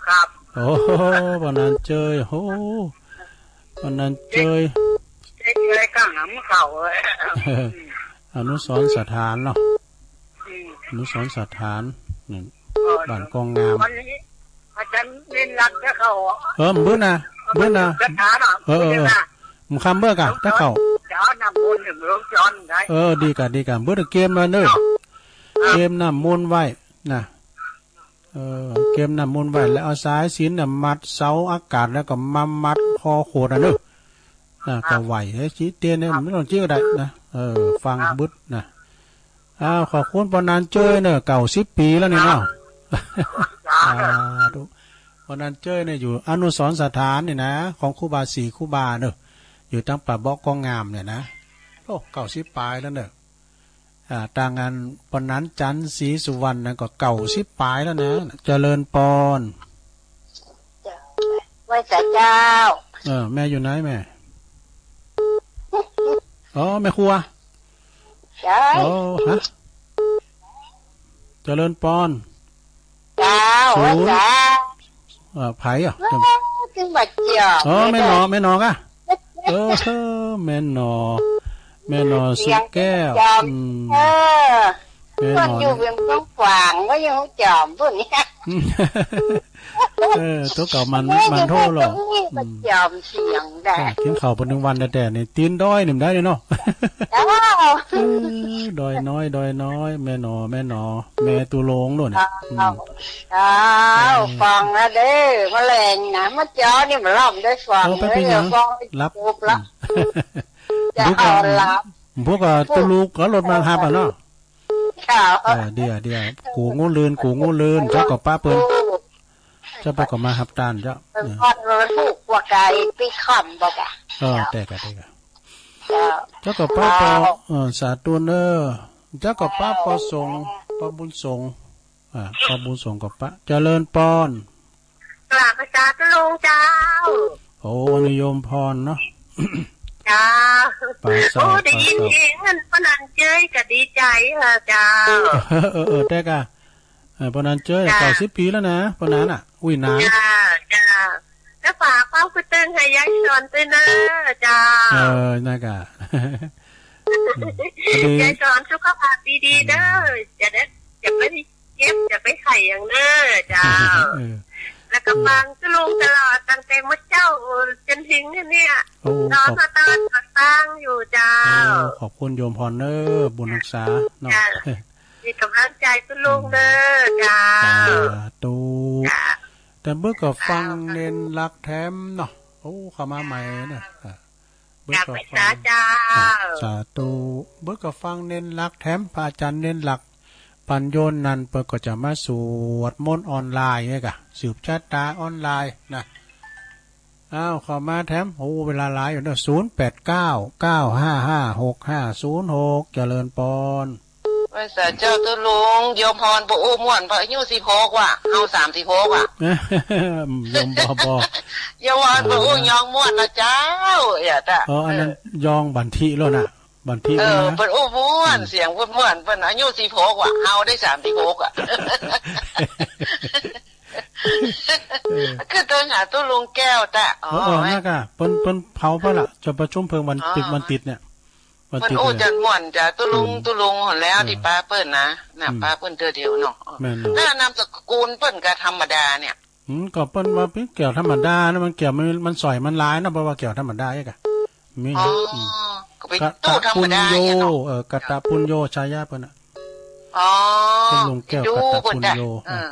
ครับ โอ้ ปอนันเจ้ย โอ้ ปอนันเจ้ย เจ๊กอะไรก้างหำเขาเอ้ย อนุสรณ์สถานเนาะ อืม อนุสรณ์สถาน นี่ เออ บ้านกองงาม วันนี้อาจารย์เน้นหนักจะเข้า เออ มื้อนะ มื้อนะ สถานอะ เออ เออ มื้อนะ มื้อค่ำเบิ่งก่ะ ถ้าเข้า จะเอาน้ำมนต์หนึ่งลงจอนได้ เออ ดีก่ะ ดีก่ะ มื้อเกมมาเน่อ เออ เกมน้ำมนต์ไว้นะ เออ เกมน้ำมนต์ไว้ แล้วเอาสายสิญจน์น่ะมัดเสาอากาศ แล้วก็มามัดคอโขดอะเน่อ นะ ก็ไหว เฮ้ย จิเตียนเนี่ย ไม่ต้องจิก็ได้นะ เออ ฟังบึดนะ อ้าว ขอบคุณปอนันเจ้ยเน่อ เก้าสิบปี๋แล้วนี่เนาะ สาธุ ปอนันเจ้ยเนี่ยอยู่อนุสรณ์สถานนี่นะ ของครูบาศรีครูบาเน่อ อยู่ตังป่าเบาะกองงามเนี่ยนะ โอ้ เก้าสิบป๋ายแล้วเน่อ อ่า ตางอันปอนันจันทร์ศรีสุวรรณนั่นก็เก้าสิบป๋ายแล้วนะ เจริญปอน เจ้า ไหว้สาเจ้า เออ แม่อยู่ไหนแม่ อ๋อ แม่ครัว ใช่ อ๋อ ฮะ เจริญปอน เจ้า ศูนย์ ว่าจ้า เอ่อ ไผอะ เอ้อ จึงบาดเจ็บ อ๋อ แม่หนอ แม่หนอกะ เออ แม่หนอ แม่หนอสุแก้ว เสียงจอม อืม เออ แม่หนอ เปิ้นอยู่เวียงเมืองฝาง ก็ยังจอมเปิ้นเนี่ย เออ ตัวเก่ามัน มันโทษหรอก อืม จอมเสียงได้ อ่ะ กิ๋นข้าวไปหนึ่งวันแต๊ๆ นี่ ตีนดอยนี่มันได้เลยเนาะ เจ้า เออ ดอยน้อย ดอยน้อย แม่หนอ แม่หนอ แม่ตุลงโน่นน่ะ เจ้า อืม เจ้า เออ ฟังนะเด้อ มะแลงนะ มะเจ้านี่มันล่อมได้ฟัง เออ ไปเป็นหยัง เออ ฟัง หลับ ปุ๊บละ อืม จะเอาหลับ พวกก็ตุลูกก็รถมาหับอะเนาะ เจ้า เออ เดี๋ยว เดี๋ยว กูงูเลื่อน กูงูเลื่อน เจ้าก็ปะเปิ้น เจ้าปะก็มาหับตานเจ้า เปิ้น เออ ฮอดรถถูกกว่าไกลปีค่ำบ่กะ เออ แต่กะ แต่กะ เจ้า เจ้าก็ปะปอ เจ้า เออ สาธุเน่อ เจ้าก็ปะปอสงฆ์ ปอบุญสงฆ์ อ่า ปอบุญสงฆ์ก็ปะ เจริญปอน กราบพระสาธุลุงเจ้า โอ้ นิยมพรเนาะ เจ้า ปาสา โอ้ ได้ยิน ปาสา เพลงนั้นปอนันเจ้ยก็ดีใจเหรอเจ้า เออ เออ เออ แต่กะ เออ ปอนันเจ้ย เจ้า เก้าสิบปี๋แล้วนะ ปอนันอะ อุ้ย นาน เจ้า เจ้า แล้วฝากความคิดถึงให้ยายสอนด้วยเน่อเจ้า เออ นั่นกะ อืม พอดี ยายสอนสุขภาพดีๆ เด้อ จะได้ จะไปเจ็บ จะไปไข้อย่างเน่อเจ้า เออ แล้วก็ฟังเจ้าลุงตลอดตั้งแต่มื้อเจ๊าจนถึงเนี่ย โอ้ นอน ขอบ มาตอนก่อสร้างอยู่เจ้า โอ้ ขอบคุณโยมพรเน่อ บุญรักษาเนาะ เจ้า มีกำลังใจเจ้าลุงเน่อเจ้า สาธุ เจ้า แต่เบิ่งก็ฟังเน้นหลักแถมเนาะ โอ้ เข้ามาใหม่เน่อ อ่ะ เบิ่งก็ฟัง กราบไหว้สาเจ้า อ่ะ สาธุ เบิ่งก็ฟังเน้นหลักแถม พระอาจารย์เน้นหลัก ไป ปัญโยนันท์เปิ้นก็จะมาสวดมนต์ออนไลน์ไงกะ สืบชะตาออนไลน์นะ อ้าว เข้ามาแถม โอ้ เวลาหลายอยู่เนาะ ศูนย์แปดเก้า เก้าห้าห้า หกห้าศูนย์หก เจริญปอน ไหว้สาเจ้าตุ๊ลุง โยมพรป้ออู้ม่วน ป้ออายุสิบหกว่ะ เฮาสามสิบหกว่ะ โยมบ่ บ่ โยมพรป้ออู้ยองม่วนนะเจ้า อย่าตะ อ๋อ อันนั้น เออ ยองบันทิโลดนะ บันทิ เออ โลดนะ เปิ้นอู้ม่วน อืม เสียงเปิ้นม่วน เปิ้นอายุสิบหกว่ะ เฮาได้สามสิบหกอ่ะ เออ คือเติงหาตุ๊ลุงแก้วตะ อ๋อ เออ เออ นั่นกะ เปิ้น เปิ้นเผาไปละ จะประชุมเพิ่งวัน อ๋อ ติดวันติดเนี่ย วันติด เปิ้นอู้ เนี่ย จันม่วนจ้ะ ตุ๊ลุง อืม ตุ๊ลุงหั้นแล้ว เออ ตี้ปะเปิ้นนะ น่ะ อืม ปะเปิ้นเตื้อเดียวเนาะ แม่นเนาะ แล้วนามสกุลเปิ้นกะธรรมดาเนี่ย อืม ก็เปิ้นว่าเปิ้นแก้วธรรมดานะ มันแก้วมัน มันสร้อยมันหลายเนาะ บ่าว่าแก้วธรรมดาเอกอะ มี อ๋อ อืม ก็เป๋น กะตะ ตู้ธรรมดา ปุญโญ เนี่ยเนาะ เออ กะตะปุญโญ ฉายาเปิ้นน่ะ อ๋อ ตุ๊ลุงแก้ว ตุ๊ลุง กะตะปุญโญ เปิ้นจ้ะ เออ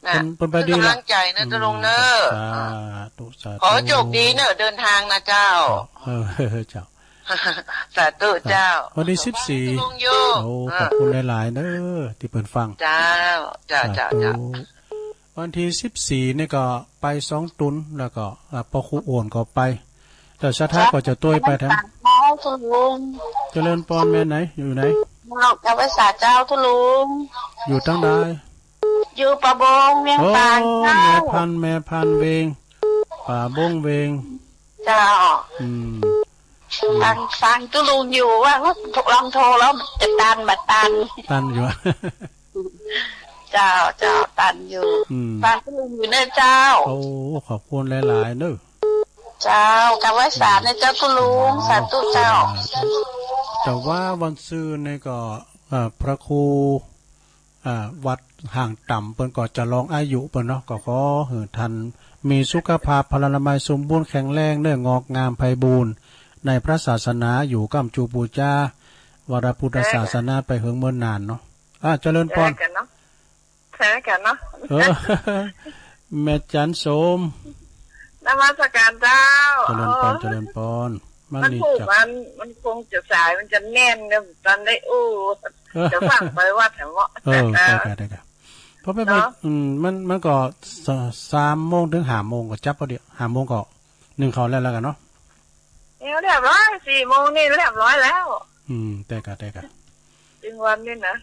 น่ะ เปิ้น เปิ้นไปดีละ เปิ้นกำลังใจ๋เนาะ อืม ตุ๊ลุงเนาะ สาธุ สาธุ ขอโชคดีเนาะ เดินทางนะเจ้า เออ เจ้า สาธุเจ้า วันตี้สิบสี่ ตุ๊ลุงอยู่ โอ้ เออ ขอบคุณหลายๆ เด้อ ตี้เปิ้นฟัง เจ้า เจ้า สาธุ เจ้า เจ้า วันตี้สิบสี่ นี่ก็ไปสองตุ๊น แล้วก็ อ่า ป้อครูโอ่นก็ไป แต่ศรัทธาก็จะตวยไปแถม เจ้าตุ๊ลุง เจริญปอน แม่ไหน อยู่ไหน เจ้า กราบไหว้สาเจ้าตุ๊ลุง อยู่ตังใด อยู่ป่าบงเวียง โอ้ ป่านเจ้า แม่พันธุ์ แม่พันธุ์เวียง ป่าบงเวียง เจ้า อืม ฟัง ฟังตุ๊ลุงอยู่ว่า ลองโทรแล้วจะตันบ่ตัน ตันอยู่ เจ้า เจ้า ตันอยู่ อืม ฟังตุ๊ลุงอยู่เน่อเจ้า โอ้ ขอบคุณหลายๆ เน่อ เจ้า กราบไหว้สาเน่อเจ้าตุ๊ลุง สาธุเจ้า สาธุ แต่ว่าวันซืนนี่ก็ เอ่อ พระครู อ่า วัดห่างต่ำเปิ้นก็จะลองอายุเปิ้นเนาะ ก็ขอหื้อท่านมีสุขภาพพลานามัยสมบูรณ์แข็งแรง เน่องอกงามไพบูลย์ในพระศาสนา อยู่ก้ำจูปู๋จา วรพุทธศาสนาไปเหิงเมินนานเนาะ อ่า เจริญปอน เจอกั๋นเนาะ เจอกั๋นเนาะ เออ แม่จันโสม นมัสการเจ้า เจริญปอน เจริญปอน มันผูก มัน มันคงจะสาย มันจะแน่นเนี่ย ตันได้อู้ จะฟังไปวัดแถมเนาะ เออ ได้กะ ได้กะ เพราะไม่ไป เนาะ อืม มัน มันก็ ส- สามโมงเถิงห้าโมงก็จับพอดี ห้าโมงก็นึ่งข้าวแล้ว แล้วกั๋นเนาะ เดี๋ยวเรียบร้อย สี่โมงนี่เรียบร้อยแล้ว อืม ได้กะ ได้กะ เถิงวันนี่นะ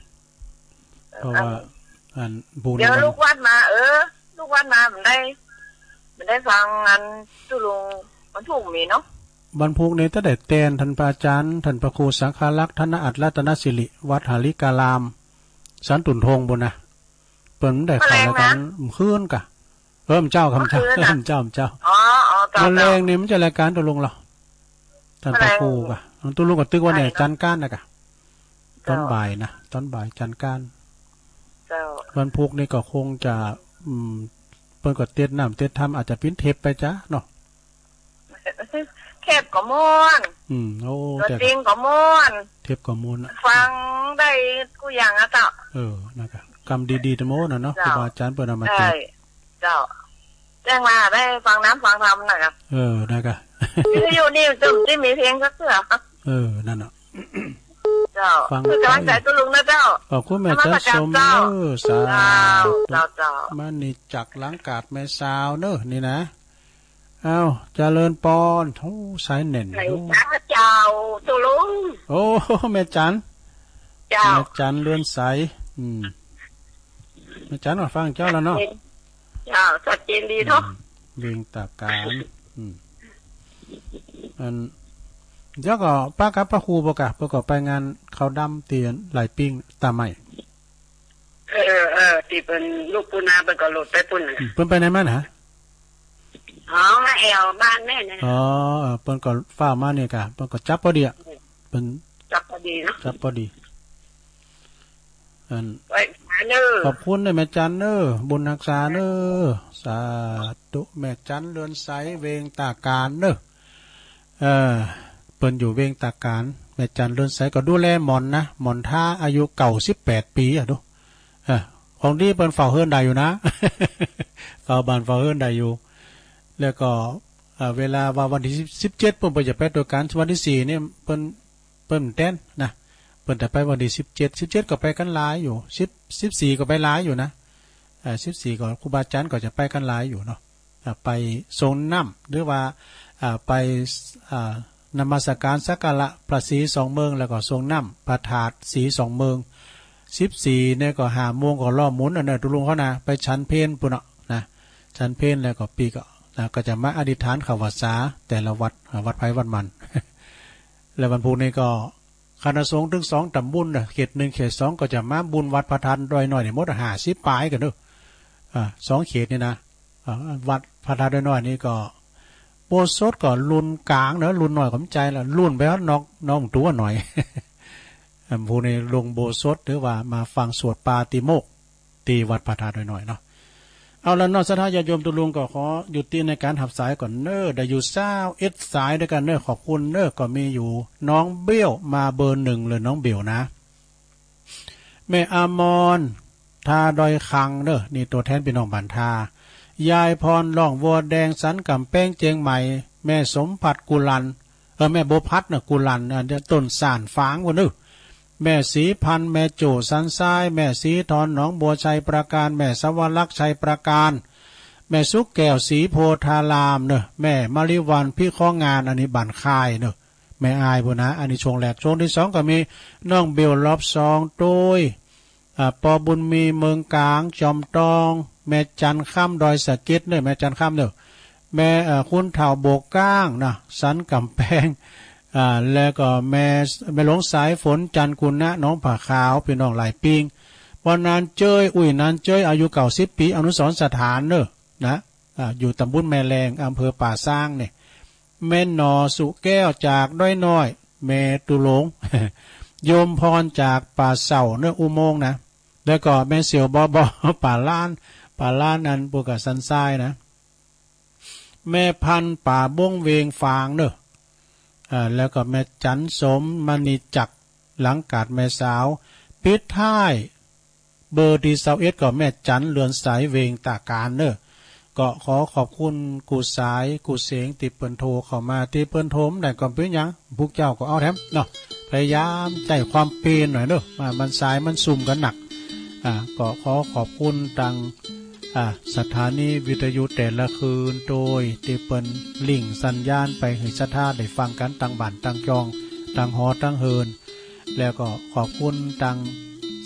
เพราะว่า อัน อัน บุญ เดี๋ยวลูกวัดมา เออ ลูกวัดมาบ่ได้ บ่ได้ฟังอันตุ๊ลุง วันพูกมีเนาะ วันพูกนี่จะได้แตนท่านพระอาจารย์ ท่านพระครูสังฆรักษ์ ธนอัตถรัตนสิริ วัดหาริการาม สันตุนทงปู้นนะ เปิ้นได้เข้ารายก๋าน มื้อคืนกะ เออ มื้อเจ๊า ค่ำเจ๊า มื้อคืนน่ะ มื้อเจ๊า มื้อเจ๊า อ๋อ อ๋อ เจ้า มื้อแลงนี่มันจะรายก๋านตุ๊ลุงเหรอ ท่านพระครูกะ ตุ๊ลุงก็ตึกว่าเนี่ย จันทร์ก้านนะกะ ตอนบ่ายนะ ตอนบ่ายจันทร์ก้าน เจ้า วันพูกนี่ก็คงจะ อืม เปิ้นก็เตรียมน้ำเตรียมท่ำ อาจจะเป๋นเทปไปจ๊ะเนาะ เทปก็ม่วน อืม โอ้ ตั๋วจริงก็ม่วน เทปก็ม่วนอะ ฟังได้กู้อย่างอะเจ้า เออ นะกะ กำดีๆ ตะโมนะเนาะ เจ้า ครูบาอาจารย์เปิ้นเอามาแจก ใช่ เจ้า แจ้งว่าได้ฟังน้ำฟังธรรมนะกะ เออ นะกะ วิทยุนี่จะไม่มีเพลงสักเทื่อ เออ นั่นน่ะ เจ้า ฟัง เปิ้นก๋ำลังใจ๋ตุ๊ลุงนะเจ้า ขอบคุณแม่จันโสม นมัสการเจ้า เออ สาธุ เจ้า เจ้า เจ้า มานี่จากหลังกาดแม่สาวเนอะ นี่นะ อ้าว เจริญปอน โอ้ สายแน่น ไหน โอ้ พระเจ้าตุ๊ลุง โอ้ แม่จัน เจ้า แม่จันเรือนใส อืม แม่จันก็ฟังเจ้าแล้วเนาะ เจ้า ชัดเจนดีเนาะ อืม เวียงตาการ อืม อัน เดี๋ยวก็ปะกับพระครูบ่กะ เปิ้นก็ไปงานเข้าดำตี้ไหล่ปิ้งตาไม้ เออ เออ ตี้เปิ้นลูกปูนาเปิ้นก็หลุดไปปู้นน่ะ อืม เปิ้นไปไหนมาน่ะ อ๋อ มาแอ่วบ้านแม่เนี่ย อ๋อ เออ เปิ้นก็ฟ้าวมาเนี่ยกะ เปิ้นก็จับพอดีอะ เปิ้นจับพอดีเนาะ จับพอดี อัน ไหว้สาเนอะ ขอบคุณเนอะแม่จันเนอะ บุญฮักษาเนอะ สาธุ แม่จันเรือนใส เวียงตาการเนอะ เออ เปิ้นอยู่เวียงตาการ แม่จันเรือนใสก็ดูแลหมอนนะ หมอนท้าอายุเก้าสิบแปดปี๋อะดู เออ ของดีเปิ้นเฝ้าเฮือนได้อยู่นะ เฝ้าบ้านเฝ้าเฮือนได้อยู่ แล้วก็ เอ่อ เวลาว่าวันตี้สิบ สิบเจ็ด เปิ้นบ่อยากไปตรวจก๋าน วันตี้สี่ นี่เปิ้น เปิ้นแตนนะ เปิ้นจะไปวันตี้สิบเจ็ด สิบเจ็ดก็ไปกั๋นหลายอยู่ สิบ สิบสี่ก็ไปหลายอยู่นะ เอ่อ สิบสี่ก็ครูบาอาจ๋ารย์ก็จะไปกั๋นหลายอยู่เนาะ อ่า ไปส่งน้ำ หรือว่า อ่า ไป อ่า นมัสก๋านสักการะพระศรีสองเมือง แล้วก็ส่งน้ำพระธาตุศรีสองเมือง สิบสี่เนี่ยก็ห้าโมงก็ล้อหมุนอันเน่อ ตุ๊ลุงเขานะ ไปฉันเพลปุ้นเนาะนะ ฉันเพลแล้วก็ปี้ก็ นะ ก็จะมาอธิษฐานเข้าพรรษาแต่ละวัด อ่า วัดไผวัดมัน แล้ววันพุธนี้ก็ คณะสงฆ์ตึงสองต๋ำบลน่ะ เขตหนึ่งเขตสองก็จะมาบุญวัดพระธาตุดอยน้อยนี่หมดห้าสิบป๋ายกั๋นเนาะ อ่า สองเขตนี่นะ อ่า วัดพระธาตุดอยน้อยนี่ก็ อุโบสถก็รุ่นก๋างเนาะ รุ่นน้อยก็บ่ใจ้ละ รุ่นไปฮอดนอก นอกตั๋วหน่อย อ่า ผู้นี้ลงอุโบสถหรือว่ามาฟังสวดปาติโมกข์ ตี้วัดพระธาตุดอยน้อยเนาะ เอาละเนาะ ศรัทธาญาติโยมตุ๊ลุงก็ขอยุติในก๋านหับสายก่อนเน่อ ได้อยู่ซาวเอ็ดสายตวยกั๋นเน่อ ขอบคุณเน่อ ก็มีอยู่น้องเบลมาเบอร์หนึ่งเลยน้องเบลนะ แม่อมร ท่าดอยคังเน่อ นี่ตั๋วแทนปี้น้องบ้านท่า ยายพร ร่องวัวแดง สันก๋ำแปง เจียงใหม่ แม่สมภัทร กุลัน เออ แม่บัวพัดน่ะ กุลัน อันนี้ต้นส่านฝางพุ้นเน่อ แม่ศรีพันธุ์ แม่โจ้ สันทราย แม่ศรีทร หนองบัว ชัยปราการ แม่สวรักษ์ ชัยปราการ แม่สุขแก้ว ศรีโพธารามเน่อ แม่มะลิวัลย์ พิเคราะห์งาน อันนี้บ้านค่ายเน่อ แม่อายพุ้นนะ อันนี้ช่วงแรก ช่วงตี้สองก็มีน้องเบลรอบสอง โดย อ่า ปอบุญมี เมืองก๋าง จอมตอง แม่จันทร์ค่ำ ดอยสะเก็ดเน่อ แม่จันทร์ค่ำเน่อ แม่ เอ่อ คุณเฒ่า โบกก้างนะ สันก๋ำแปง อ่า แล้วก็แม่ แม่หลวงสายฝน จันทร์กุณะ หนองผาขาว ปี้น้องหลายปิ้ง วันนานเจ้ย อุ้ยนานเจ้ย อายุเก้าสิบปี๋ อนุสรณ์สถานเน่อ นะ อ่า อยู่ต๋ำบลแม่แลง อำเภอป่าซางเนี่ย แม่หนอ สุแก้ว จากดอยน้อย แม่ตุ๊ลุง โยมพร จากป่าเสาเน่อ อุโมงค์นะ แล้วก็แม่เสี่ยว บอบอ ป่าล้าน ป่าล้านอันปุกกะสันทรายนะ แม่พันธุ์ ป่าบ้ง เวียงฝางเน่อ อ่า แล้วก็แม่จันทร์สม มณีจักร หลังกาดแม่สาว ปิดท้าย เบอร์ตี้ซาวเอ็ดก็แม่จันทร์ เรือนใส เวียงต๋าก๋านเน่อ ก็ขอขอบคุณกู้สายกู้เสียงตี้เปิ้นโทรเข้ามา ตี้เปิ้นโทรบ่ได้ก็เป๋นหยัง พวกเจ้าก็เอาแถมเนาะ พยายามใจ๊ความเปียรหน่อยเน่อ อ่า มันสายมันสุมกั๋นนัก อ่า ก็ขอขอบคุณตัง อ่า สถานีวิทยุแต่ละคลื่นโดยตี้เปิ้นลิงก์สัญญาณไปหื้อศรัทธาได้ฟังกั๋นตังบ้านตังจอง ตังหอตังเฮือน แล้วก็ขอบคุณตัง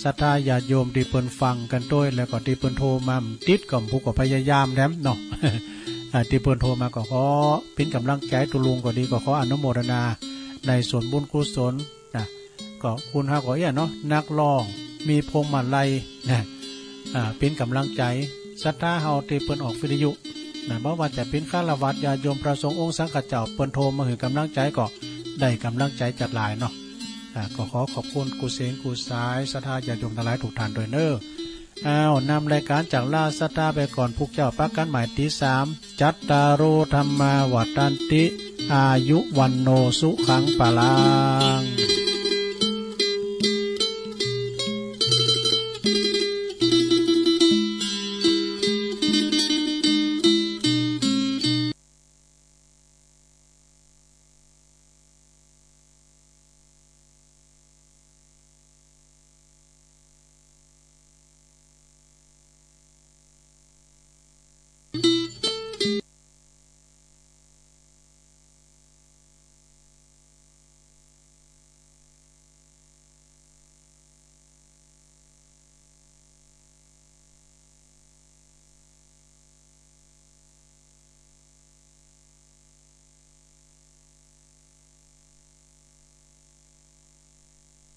ศรัทธาญาติโยมตี้เปิ้นฟังกั๋นโดย แล้วก็ตี้เปิ้นโทรมาบ่ติดก็ผู้ก็พยายามแถมเนาะ อ่า ตี้เปิ้นโทรมาก็ขอเป๋นก๋ำลังใจ๋ตุ๊ลุงก็ดี ก็ขออนุโมทนาในส่วนบุญกุศลนะ ก็คุณเฮาก็เอี้ยเนาะ นักร้องมีพวงมาลัยนะ อ่า เป๋นก๋ำลังใจ๋ศรัทธาเฮาตี้เปิ้นออกวิทยุนะ บ่ว่าจะเป๋นฆราวาสญาติโยมพระสงฆ์องค์สังฆเจ้า เปิ้นโทรมาหื้อก๋ำลังใจ๋ก็ได้ก๋ำลังใจ๋จัดหลายเนาะ อ่า ก็ขอขอบคุณกู้เสียงกู้สายศรัทธาญาติโยมตังหลายกู้ต้านโดยเน่อ อ้าว นำรายก๋านจากลาศรัทธาไปก่อน พวกเจ้าปะกั๋นใหม่ตี้สาม จัตตาโร ธัมมา วัฑฒันติ อายุ วัณโณ สุขัง พลัง